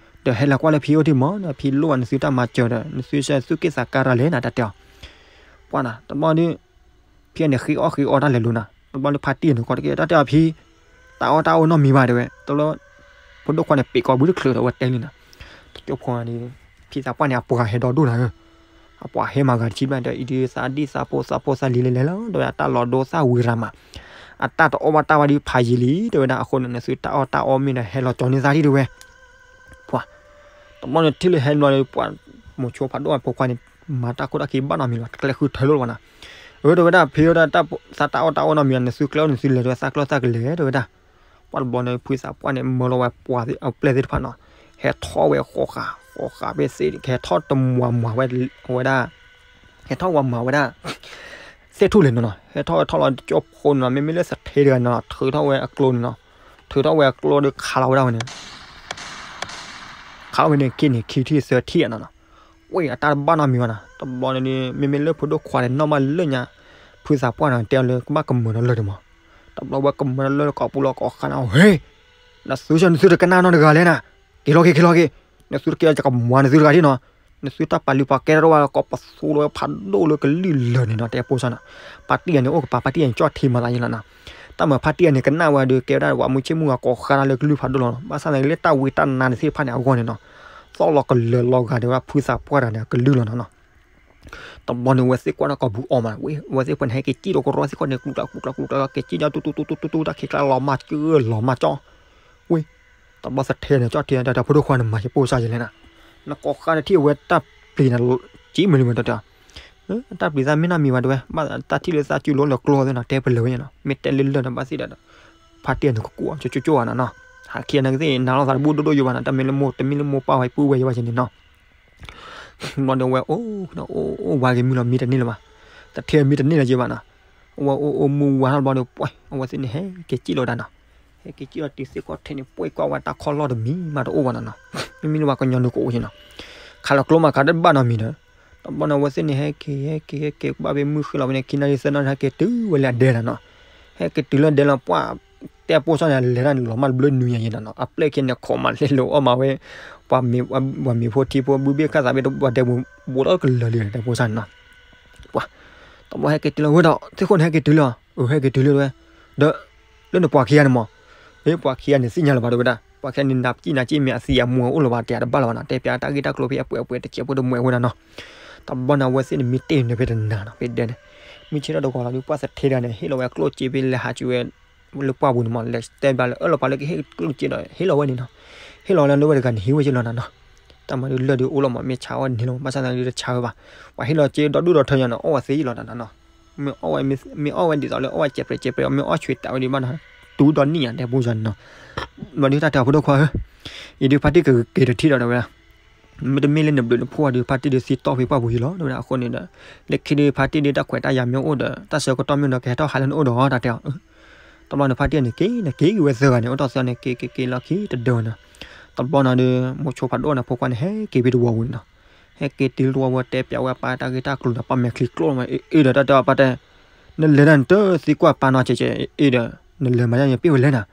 ဒီးဟဲလီၤကွၢ်လၢဖံအိၣ်ထံၣ်မး ဒီးဖံလိၣ်ဘၣ်နသုတၢ်မၤစၢၤဒီး နသုဆဲသူၣ်က့ၣ်သးကါတၢ်လဲၣ်နတၢ်တဲအီၤ, ပှၤနၤ တဘျီဒီး ဖံန့ၣ်ဃ့အီၣ်ဃ့အီတၢ်လဲၤလိၤနၤ တဘျီဒီးဖါတံၢ်န့ၣ် ကီတက့ၢ် တၢ်တဲအီၤဖံ တၢ်အီၣ်တၢ်အီအိၣ်နီတမံၤဘၣ်တဲဝဲ တဘျီ ဖိဒိၣ်ခွါန့ၣ် ပ့ၤကီၤဘုတချုးဒီးဝဲတဲလံနၤ, တကၠိဖိဒီး ဖံသးပှၢ်န့ၣ် အပှၤဟဲဒီဒိၣ်နၤဧၢ, အပှၤဟဲမၤဂၤတဆံဘၣ်ဒီး အံၤဒုးသးဒံၣ်သးဖိသးဖိသးလံၤလဲၤလဲၤလီၤ တဲဝဲဒၣ် တၢ်လီၤဒိသၣ်ဝံၤရၤမး, အတၢ်တအီၣ်ဘၣ်တၢ်ဘၣ်ဒုးဖးယံာ်လံ တဲဝဲဒၣ် အဃိန့ၣ် နသုတၢ်အီၣ်တၢ်အီမ့ၢ်ဒီးဟဲလီၤကၠီန့ၢ်သးဒံးတဲဝဲ ပှၤ တဘျီန့ၣ်ထံၣ်လၢဟဲဘျီဒီး ပှၤမိၤဆိဖးဒိၣ်ဖိခွါန့ၣ် မၤတၢ်ခိၣ်တၢ်ခံဘၣ်နီတမံၤလီၤ တကျဲဃုထၢလိၣ်လၢၤဘၣ်နၤ, အၢ တဲဝဲဒၣ် ဖံဝဲဒၣ် သးတၢ်အီၣ်တၢ်အီနီတမံၤ နသုကျဲအိၣ်နသုလဲၤတဲဝဲ သးကျဲအိၣ်သးကလဲၤတဲဝဲဒၣ်, ပှၤတဘျီန့ၣ် ဖံသးပှၢ်န့ၣ် မၢလီၤဝဲပှၤအပျဲၢ်သ့ၣ်တဖၣ်နီၤ, ဟဲထီၣ်ဝဲဃီဃာ် ကိးဃာ်ဖဲသ့ၣ် ကဟဲထီၣ်တမွၤမွၤဝဲဒၣ်, ဟဲထီၣ်ဝဲမၤဝဲဒၣ် သ့ၣ်ထူၣ်လဲၣ်နီၤနီၤ, ဟဲထီၣ်ထီၣ်လီၤကၠိဖိန့ၣ်နီၤ, မ့မ့ၢ်လၢသထ့တဂၤန့ၣ်နီၤ ထုးထီၣ်ဝဲအကျိန့ၣ်နီၤ, ထုးထီၣ်ဝဲအကျိဒီးခးလီၤဝဲဒၣ်ဝဲန့ၣ် ခးဝဲန့ၣ်ခံန့ၣ် ခံထံၣ်သၢထံၣ်နီၤနီၤ, ဝဲအတၢ်တဘၣ်နီတမံၤဘၣ်နီၤ, တဘျီန့ၣ် မ့မ့ၢ်လၢဖိဒိၣ်ခွါန့ၣ် နီၢ်မးလၢညါ ဖုသးပှၢ်နီၤ တဲအီၤလၢကဘၣ်ကမၢၤဒီးလၢာ်တမး, တဘျီဝဲကမၢၤဒီးလၢာ်ကိးပူၤလီၤကိးဃာ်န့ၣ် ဟ့ၣ် နသုဆၢနသုတကနၣ်နီတဂၤလဲၣ်နၤ, က့ၤလီၤက့ၤ က့ၤလီၤက့ၤ, နသုတကဲယကမၤနသုတဂၤဒ်နီၤ, နသုတၢ်ပာ်လုၢ်ပာ်ကဲတၢ်တအိၣ်ဘၣ်လၢၤ ကိးပသူလီၤဝဲဖးဒိၣ်လၢကလုၢ်လၢာ်န့ၣ်နီၤ, တဲဖိစၢ်နီၤ, ဖါတံၢ်ဂၤန့ၣ် အိၣ်ကပၤဖါတံၢ်ဂၤန့ၣ် ကၠီၣ်ထံမၤသးယဲလီၤနီၤ, တၢ်မၤဖါတံၢ်ဂၤန့ၣ်ကနၣ်ဝဲဒီး ကဲဝဲဒၣ်ပှၤမုၢ်ဆ့ၣ်မုၢ်ဂၤကိးဃာ်တၢ်လၢကလုၢ်ဖးဒိၣ်လီၤနီၤ, ဘၣ်ဆၣ်သနာ်က့လၢတၢ်ဝံတၢ်နါန့ၣ်သ့ၣ်တဖၣ်န့ၣ်အဂီၢ်န့ၣ်နီၤ, သီၣ်လီၤကလၢၤလီၤဂာ်ဒီးဝဲဖုသးပှၢ်တဂၤန့ၣ် အကလုၢ်လီၤနီၤနီၤ တဘျီန့ၣ်ဝဲသ့ၣ်ကွၢ်ဒီးကိာ်ပူၤအီၤမး, ဝဲသ့ၣ်ဖဲန့ၣ်ဟဲက့ၤစံၣ်ဒီးကရီသ့ၣ်ခီန့ၣ် ကျူကျါကျူကျါကျူကျါ က့ၤစံၣ်ဒီးတူတူတူတူတူ တၢ်ခံးကျါလီၤမၢ်ကၢလီၤမၢ်ကၠီ, ဝဲ, တဘျီသထ့န့ၣ် ကၠီၣ်ထံန့ၣ် တၢ်ဖိဒိၣ်ခွါန့ၣ်မၤယပိၢ်စၢ်ယဲလဲၣ်နီၤ, နကိးဃာ်ဒီးထံၣ်ဝဲတၢ်ပျံၤန့ၣ် ကံမုၢ်လံမးတၢ်တဲ, တၢ်ပျံၤသးမ့ၢ်နီတမံၤဘၣ်တဲဝဲ, ဘၣ်တၢ်ထံၣ်လၢသးစုလိၤလၢကျိသ့ၣ်နီၤ တဲပလၢၤဝဲန့ၣ်နီၤ, မ့ၢ်တဲလၢလၢၢ်ဒီးဘၣ်သ့ၣ်ဒီး ဖါတံၢ်န့ၣ်ကကူးအီၤကၠိကၠိကၠိဧါနီၤနီၤ, ဟးခံဂၤန့ၣ်ကသ့ၣ်နၤလီၤသးတဘူၣ်ဒိၣ်ဒိၣ်ယိဘၣ်နီၤ, တမ့ၢ်လၢမိၢ် တမ့ၢ်လၢမိၢ်ပၢ်ဝဲပူၤဝဲယိဘၣ်က့ၤန့ၣ်နီၤ ဘျီဒီးဝဲအိၣ် အိၣ်ဝါက့ၤမုၢ်လီၤမံတန့ၢ်လၢၤဘၣ်, သထ့မံတန့ၢ်လၢၤက့ၤဘၣ်နီၤ, အဝဲအိၣ်အိၣ်မုၢ်ဝါထီၣ်ဘျီဒီး ပှဲၤ အဝဲသ့ၣ်န့ၣ်ဟဲက့ၤစံၣ်လီၤဝဲဒၣ်နီၤ, ဟဲက့ၤစံၣ်လီၤတုၤသ့ၣ်ခီၣ်ထံးန့ၣ် ပှဲၤကွၢ်ဝဲတၢ်ခီၣ်လီၢ်တမံၤမးတအိၣ်ဘၣ်နီၤနီၤ, မ့မ့ၢ်လၢပှၤကညီဒုးကအိၣ်က့ၤနီၤ, ခးလီၤကျိမးခးတဘၣ်နီတမံၤဒီး, တဘျီန့ၣ်အဝဲသ့ၣ်န့ၣ် ဟဲက့ၤ ဟဲက့ၤ ဟဲက့ၤ ကဘၣ်ဖဲမုၢ်ဃ့လီၤဖဲန့ၣ် ခံနၣ်ရံၣ်သၢနၣ်ရံၣ် ဟဲက့ၤတုၤဝဲလၢအဒဲနီၤနီၤ, ဟဲက့ၤတုၤလၢအဒဲလီၤ ပှၤ တဲဖိစၢ်န့ၣ် လဲၤတၢ်န့ၣ် လီၤမၢ်တဘျုးနွံညါယဲနီၤနီၤ, အပျဲၢ်ခံန့ၣ် ခိးမးလဲၤလိာ်အီၣ်မးဝဲ ပှၤမ့ၤဖိထံဖိ ဘုဘ့ၣ်ခၣ်သးဘ့ၣ်တဝီဒဲပူၤ ဘူးထီၣ်ကလၢာ်လံ တဲဖိစၢ်န့ၣ်နီၤ, ပှၤ တဘျီဟဲက့ၤတုၤလီၤဝဲဒီး သ့ၣ်ခိၣ်န့ၣ် ဟဲက့ၤတုၤလီၤ, အဟဲက့ၤတုၤလၢဝဲ, ဒီး လၢနပှၤခံဂၤန့ၣ်မး, ပှၤခံဂၤန့ၣ် သ့ၣ်ညါလၢၤဘၣ်တဲဝဲဒၣ်, ပှၤခံဂၤန့ၣ် နၤစံၣ်နၤစံၣ်မ့ၢ်အသံအမူအအိၣ်လၢၤဘၣ် တဲတဘၣ်လၢၤဘၣ်နီၤ, တဲပျးတၢ်ဂ့ၢ်တၢ်ကျိၤဖဲအပှဲၤအပှဲၤတစဲးဖိတမှဲးဖိဒၣ်နီၤ, တဘျီန့ၣ် အဝဲသ့ၣ်န့ၣ် မ့ၢ်တ့ၢ်နုာ်ဖဲတနၤနီၤ ဖဲဒဲန့ၣ်, မုၢ်ဆ့ၣ်ထီၣ်တဂီၤလီၤဒီး ပှၤသထ့တဂၤန့ၣ် ဟ့ၣ်လီၤဝဲအကျိၣ်စ့ဖဲလဲၤဟးစူၤဝဲ လၢပှၢ်ပူၤန့ၣ်မး လဲၤတဲဘၣ်လၢအၢၣ်လီၤပှၤလၢကဟ့ၣ်ကျိၣ်စ့ဒီး ဟ့ၣ်လီၤဝဲန့ၣ်နီၤ, ဟ့ၣ်လီၤလၢလၢဝဲတဂၤန့ၣ် ဟံးဝဲယဲလီၤနၤနီၤ, တၢ်မၤဒုးလၢာ်ဒုးအိၣ်လီၤမး မ့ၢ်ဆါဝဲန့ၣ်လီၤ, ဘၣ်ဆၣ်သနာ်က့တဆါဝဲဘၣ်, ပှၤဟ့ၣ်လီၤစ့ဒီဒူၣ်ဒီထၢညါနီၤ အီၣ်ဝဲသ့လီၤနၤနီၤ, မ့ၢ်အီၣ်ဝဲ မ့ၢ်အီၣ်ဝဲဒ်သိးလၢအီၣ်ဝဲစဲးပြဲးစဲးပြဲး မ့ၢ်အီၣ်ဆွံးတးဝဲဒံးဘၣ်နီၤ, တူၢ်ဒီနံၣ်ညါ တဲဖိစၢ်န့ၣ်နီၤ, ဘျီဒုးတၢ်တဲအီၤဖိဒိၣ်ခွါဧၢ, အံၤဒုးဖါတံၢ်ကက့ၤတထံၣ်ဒီးတဲဝဲဒၣ် မ့တမ့ၢ်လၢနဘျုးနဖှိၣ်အီၤဒီး ဖါတံၢ်ဒုးသံတီၢ်ဖဲပှၢ်ပူၤယံလီၤ တဲဝဲဒၣ်, အဃိန့ၣ်ဒီး လၢခံဒုးဖါတံၢ်ဒုးတၢ်ခွဲးတၢ်ယာ်မ့ၢ်အိၣ်ဒီး တၢ်ဆၢကတီၢ်မ့ၢ်အိၣ်ဒီး ကဟဲထီၣ်ဟးလၢနအိၣ်ဒီး တၢ်တဲအီၤ, တဘျီန့ၣ်ဖါတံၢ်န့ၣ်က့ၤ နက့ၤက့ၤဝဲသၢဂၤန့ၣ် အိၣ်တ့ၢ်သၢဂၤန့ၣ် က့ၤက့ၤက့ၤလီၢ်ခံတဒၢဝဲနီၤ, တဘျီန့ၣ်ဒီး မိၤဆိဖးဒိၣ်န့ၣ် ဖိခွါန့ၣ် ဟဲက့ၤဖဲတဝီပူၤန့ၣ်နီၤ, ဟဲက့ၤတုၤလၢတဝီပူၤ တဲပျးဝဲပၢ်တၢ်ဂ့ၢ်တၢ်ကျိၤန့ၣ် ပၢ်မဲာ်ချံကျိၣ်မး အ့ၣ်ဒီးတၢ်တဲအီၤပၢ်တဲ နလဲၤဒၣ်နတသံကွၢ်ပၢ်နီတစဲးစဲး အ့ၣ်ဒီး နလဲၤမၤဒ်န့ၣ် ပ့ၢ်ဝဲလဲၣ်နၤ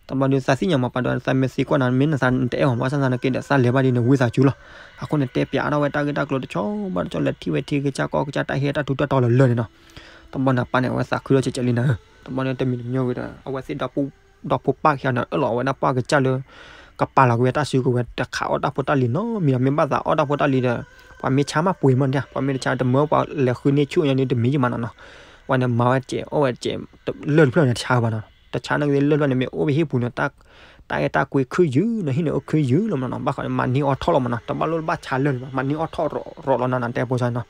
တဘျီဒုးသးသ့ၣ်ညါမးပၢ်ဒီး သးမ့ၢ်သံကွၢ်နၤ မ့ၢ်နသးနတအဲၣ်အီၤ ဘၣ်ဆၣ်သနာ်က့ဒီး သးလဲၤဘၣ်ဒ်န့ၣ်ဝံသးစူၤလီၤ. အဃိန့ၣ် တဲပျးအါထီၣ်ဝဲတၢ်ဂ့ၢ်တၢ်ကျိၤတဆီဘၣ်တဆီ လဲၤထံၣ်ဝဲထံကစၢ်ကီၢ်ကစၢ် တၢ်ဟ့ၣ်တၢ်ထူးတၢ်တီၤလၢာ်လၢာ်န့ၣ်နီၤ. တဘျီန့ၣ်ပၢ်န့ၣ် အဝဲသးခုထီၣ်ကဲးကဲးလံနၤဧၢ. တဘျီန့ၣ်တမံၤတမံၤဝံၤဒီး အဝဲသ့ၣ် ဒီဖိပၢ်ခံဂၤန့ၣ် အၢၣ်လီၤအဝဲဒၣ်ပှၢ်ကစၢ်လၢ ကပာ်လီၤက့ၤဝဲတၢ်စုကဝဲၤ တခးအီၣ်တၢ်ဖိတၢ်လံၤနီတမံၤဒီး မ့ၢ်ဘၣ်သးအီၣ်တၢ်ဖိတၢ်လံၤဒီး ပှၤမ့ၢ်ဆါမးပှ့ၤမးန့ၣ် ပှၤမ့ၢ်တဆါ တမၢပှၤလဲၤဃုန့ၢ်ဆူၣ်ညါန့ၣ်တမံၤယံမးနီၤနီၤ. ပှၤန့ၣ်မၤဝဲတစဲး အီၣ်ဝဲတစဲး လၢၢ်တဖျၢၣ်န့ၣ်တဆါဘၣ်နီၤ. တဆါန့ၣ်က့ၤလၢၢ်တဖျၢၣ်န့ၣ် မ့ၢ်အိၣ်ဖဲဟံၣ်ပူၤန့ၣ် တၢ်အဲၣ်တၢ်ကွံခုၣ်ယုၢ်နီၤ ဟံၣ်န့ၣ်အိၣ်ခုၣ်ယုၢ်လီၤမးနီၤ. ဘၣ်ဃးန့ၣ်မၤန့ၢ်အီၣ်ထီၣ်လီၤမးနီၤ. တဘၣ်လိၣ်ဘၣ်ဆါလၢာ်န့ၣ်ဘၣ် မၤန့ၢ်အီၣ်ထီၣ်ရီၤလီၤနီၤနီၤ တဲဖိဆါနီၤ.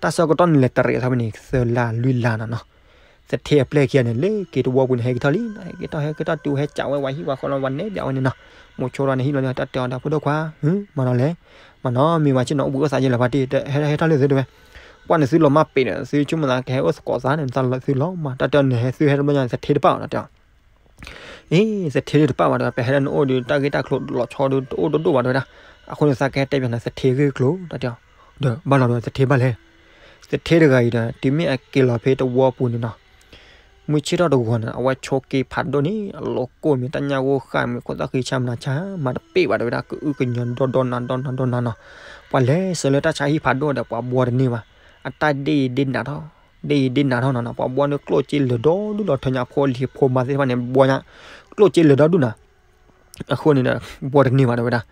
တၢ်ဆၢကတီၢ်န့ၣ်လဲၤတရံးအသးဖဲန့ၣ် သၢလါလွံၢ်လါနီၤနီၤ. သထ့အပျဲၢ်ခံဂၤန့ၣ် လဲၤက့ၤတဝီပူၤန့ၣ် ဟဲက့ၤထီၣ်လံနီၤ ဟဲက့ၤထီၣ်ဟဲက့ၤထီၣ်တုၤဟဲစးဝဲ ဝၤဟံၣ်ဝၤဃီလီၤ ဝၤနဲဘၣ်ဝဲန့ၣ်နီၤ. မိၤဆိထီၣ်န့ၣ်ဟံၣ်လီၤန့ၣ် တၢ်တဲအီၤဒီးဖိဒိၣ်ခွါ မၤနီၤလဲၣ် မၤနီၤ မ့ၢ်ဝဲဆ့ၣ်နီၤ အိၣ်ဘှံးအိၣ်သးယဲလီၤ ဖါတံၢ် ဟဲထီၣ်လၢသုတဲဝဲ ပှၢ်န့ၣ်သုလီၤမၢ်ပ့ၤဒီး သုဆိကမိၣ်သးကဟဲအိၣ်သကိးသးန့ၣ် သုလီၤမၢ် တၢ်တဲအီၤန့ၣ် ဟဲသုဟဲတဘျီညါ သထ့တပၣ်ဘၣ်နီၤတဲအီၤ အ့ သထ့တပၣ်ဘၣ်ဒီး ပဟဲလၢနအိၣ်ဒီး တၢ်ဂ့ၢ်တၢ်ကျိၤလီၤဆီဒီး တအိၣ်ဒိၣ်ဒိၣ်ဘၣ်တဲဝဲဒၣ်. အဃိန့ၣ် သးကဟဲတဲပျးနၤ သထ့ဂ့ၢ်ကျိၤ တၢ်တဲအီၤ ဒီးဘၣ်လီၤဒီး သထ့ဘၣ်လဲၣ်. သထ့တဂၤအံၤဒီး တုၤမ့ၢ်အက့ၤလီၤဖဲတဝီပူၤန့ၣ်နီၤ မုၢ်ဆ့ၣ်ထီၣ်တဂီၤန့ၣ် အဝဲဆိးက့ဖးဒိၣ်န့ၣ် အလီၤကိၢ်မ့ၢ်တၢ်ညၣ်ဂိၢ်ဃၣ်မ့ၢ် ခိၣ်သၣ်ဃံဆါမနၤဆါ မၤတပ့ၢ်ဘၣ်တဲဝဲဒၣ် ကအုကညီဒီဒီနၤဒီနၤဒီနၤနီၤ. ပှၤလဲၤဆှၢလၢတၢ်ဆါဟံၣ်ဖးဒိၣ်ဒီး ပှၤဘှီတန့ၢ်ဘၣ် အတၢ်ဒ့ၣ်ဒ့ၣ်နးထီၣ် ဒ့ၣ်ဒ့ၣ်နးထီၣ်နီၤနီၤ ပှၤဘှီန့ၣ်ကျိၣ်စ့လၢာ်ဒီဒူၣ်လီၤ ထၢညါဖိလံၤဖိမါသ့ၣ်တဖၣ်န့ၣ် ဘှီညါ ကျိၣ်စ့လၢာ်ဒီဒူၣ်နၤ အဃိန့ၣ်ဒီး ဘှီတန့ၢ်ဘၣ်တဲဝဲဒၣ်.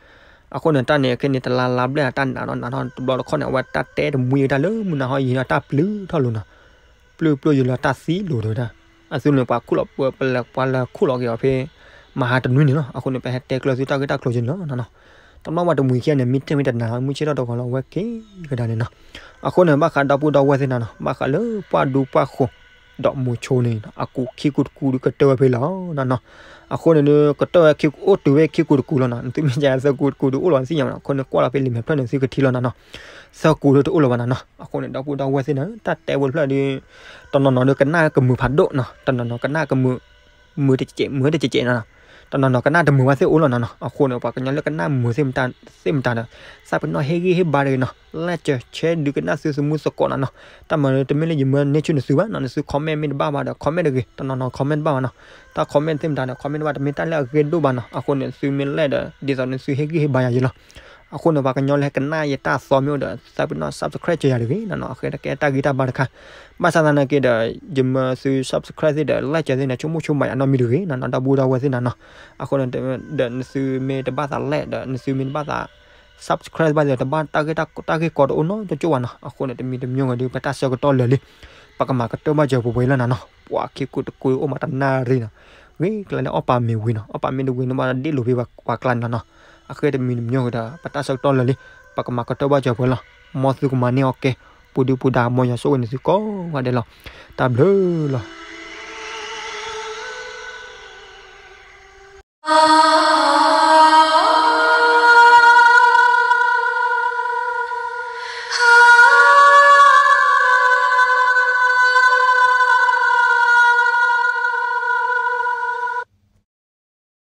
အဃိန့ၣ် တၢ်န့ၣ်ခဲန့ၣ် တလါလါဘျဲၣ် တၢ်နးထီၣ်နးထီၣ် တဘျီတခီၣ်န့ၣ် အဝဲတၢ်တဲတမှံတၢ်လၢမုၢ်နၤဟီၣ်ယံၤဒီး တၢ်ပျုၢ်ထီၣ်လိၤနီၤ ပျုၢ်ပျုၢ်ယံၤလီၤ တၢ်သံလိၤတဲဝဲဒၣ်. အသုန့ၣ် ပှၤခူၣ်လီၤပှၤ ပှၤလဲၤခူၣ်လီၤက့ၤအီၤဖဲ မဟါတနွံန့ၣ်လီၤ. အဃိန့ၣ် ပဟဲတဲကျၢၤသုတၢ်ဂ့ၢ်တၢ်ကျိၤက့ၤန့ၣ်လီၤနီၤ. တဘျီဝဲတမှံၤခံဂၤန့ၣ် မ့ၢ်တဲမ့ၢ်တနၤ မုၢ်ဆ့ၣ်ထီၣ်တဂီၤလီၤ အဝဲက့ၤကဒါန့ၣ်နီၤ. အဃိန့ၣ် ဘၣ်ဃးဒီပုၢ်ဒီဝဲၢ်သ့ၣ်နၤနီၤ ဘၣ်ဃးလၢပှၢ်ဒူပှၢ်ဃိၤ ဒီးမိၤဆိန့ၣ် အကူးခံကူးတကူးဒုးကတၢၢ်ဝဲဖဲလီၤနီၤနီၤ. အဃိန့ၣ်ဒုး ကတၢၢ်ဝဲခံ အိၣ်တုၤဝဲခံကူးတကူးလီၤနီၤ. နသုမ့ၢ်ကသၢကူးတကူးဒုးအိၣ်လီၤသ့ၣ်ညါမနီၤ. အဃိန့ၣ် ကွၢ်လီၤဖဲလံာ်မဲာ်ဖျၢၣ်န့ၣ် သုကထံၣ်လီၤနီၤနီၤ. သၢကူးဒုးတအိၣ်လၢၤဘၣ်နီၤနီၤ. အဃိန့ၣ် ဒီပုၢ်ဒီဝဲၢ်သ့ၣ်နီၤ တၢ်တဲဝဲတဖျၢၣ်ဒုး တနီၤနီၤဒုးကနၣ်ကမုာ်ဖးဒိၣ်နီၤ. တနီၤနီၤကနၣ်ကမုာ် မုာ်တကဲး မုာ်တကဲးနီၤ. တနီၤနီၤကနၣ်တမုာ်ဘၣ်သ့ၣ်အိၣ်လီၤနီၤနီၤ. အဃိန့ၣ် ပှၤကညီလၢကနၣ်မုာ်သ့ၣ်မတၤ သ့ၣ်မတၤဒီး သးပ့ၤနီၣ်ဟ့ၣ်ဂံၢ်ဟ့ၣ်ဘါတဂ့ၤနီၤ. like share ဒုးကနၣ်သုသမူသကိးနီၤနီၤ. တၢ်မၤဒုးတမ့ၢ်လၢယမၢန့ၢ်ဆူၣ်နသုဘၣ်နီၤ. နသု comment မ့ၢ်တဘၣ်ဘၣ်ဒီး comment တဂ့ၤ. တနီၤနီၤ comment တဘၣ်ဘၣ်နီၤ. တၢ် comment သ့ၣ်မတၤဒီး comment တဘၣ် တမ့ၢ်တၢ်လၢအဂ့ၢ်ဒိၣ်ဘၣ်နီၤ. အဃိန့ၣ် သုမ့ၢ် like ဒီး ဒ်သိးနသုဟ့ၣ်ဂံၢ်ဟ့ၣ်ဘါယၤယဲလီၤ. အဃိန့ၣ် ပှၤကညီလၢကနၣ်ယတၢ်သီမ့ၢ်အိၣ်ဒီး သးပ့ၤနီၣ် subscribe ကၢၤယၤတဂ့ၤနီၤနီၤ. အဃိန့ၣ် ကဲတၢ်ဂံၢ်တၢ်ဘါတခါ. ဘၣ်ဆၣ်သနာ်က့ဒီး ယမၢသု subscribe သ့ၣ်ဒီး like ကၢၤသ့ၣ်န့ၣ် ဆိကမိၣ်ဆိကမးယၤနီတမံၤတဂ့ၤနီၤနီၤ. ဒီပုၢ်ဒီဝဲၢ်သ့ၣ်နီၤနီၤ. အဃိန့ၣ် ဒီးနသုမ့ၢ်တဘၣ်သး like ဒီး နသုမ့ၢ်တဘၣ်သး subscribe ဘၣ်ဒီး တဘၣ်တၢ်ဂ့ၢ်တၢ်ကျိၤတအိၣ်နီတကၠိၢ်ဘၣ်နီၤ. အဃိန့ၣ် တမံၤတမံၤဂ့ၤဒုး ပတၢ်ဆၢကတီၢ်လၢာ်လံ. ပကမၤကတၢၢ်ဘၣ်စၢၤပှဲၤပှဲၤလီၤနီၤနီၤ. ပှၤခံကူးတကူးအိၣ်မးတနၣ်ရံၣ်နီၤ. ဂ့ၤကျါန့ၣ် အီၣ်ပာ်မ့ၤဝံၤနီၤ. အီၣ်ပာ်မ့ၤတဝံၤန့ၣ်ဘၣ်ဒီး ဒ့ၣ်လိာ်ဖဲပှၤကျါန့ၣ်နီၤနီၤ. အဃိတမံၤတမံၤဂ့ၤဒီး ပတၢ်ဆၢကတီၢ်လၢာ်လံ. ပကမၤကတၢၢ်ဘၣ်စၢၤပှဲၤလီၤ. မ်သုကမၤန့ၢ်အီၣ်ကဲ ပူၤဒုပူၤဒါ မ်ယွၤဆိၣ်ဂ့ၤန့ၢ်သုကိးဂၤဒဲးလီၤ. တၢ်ဘျုးလီၤ.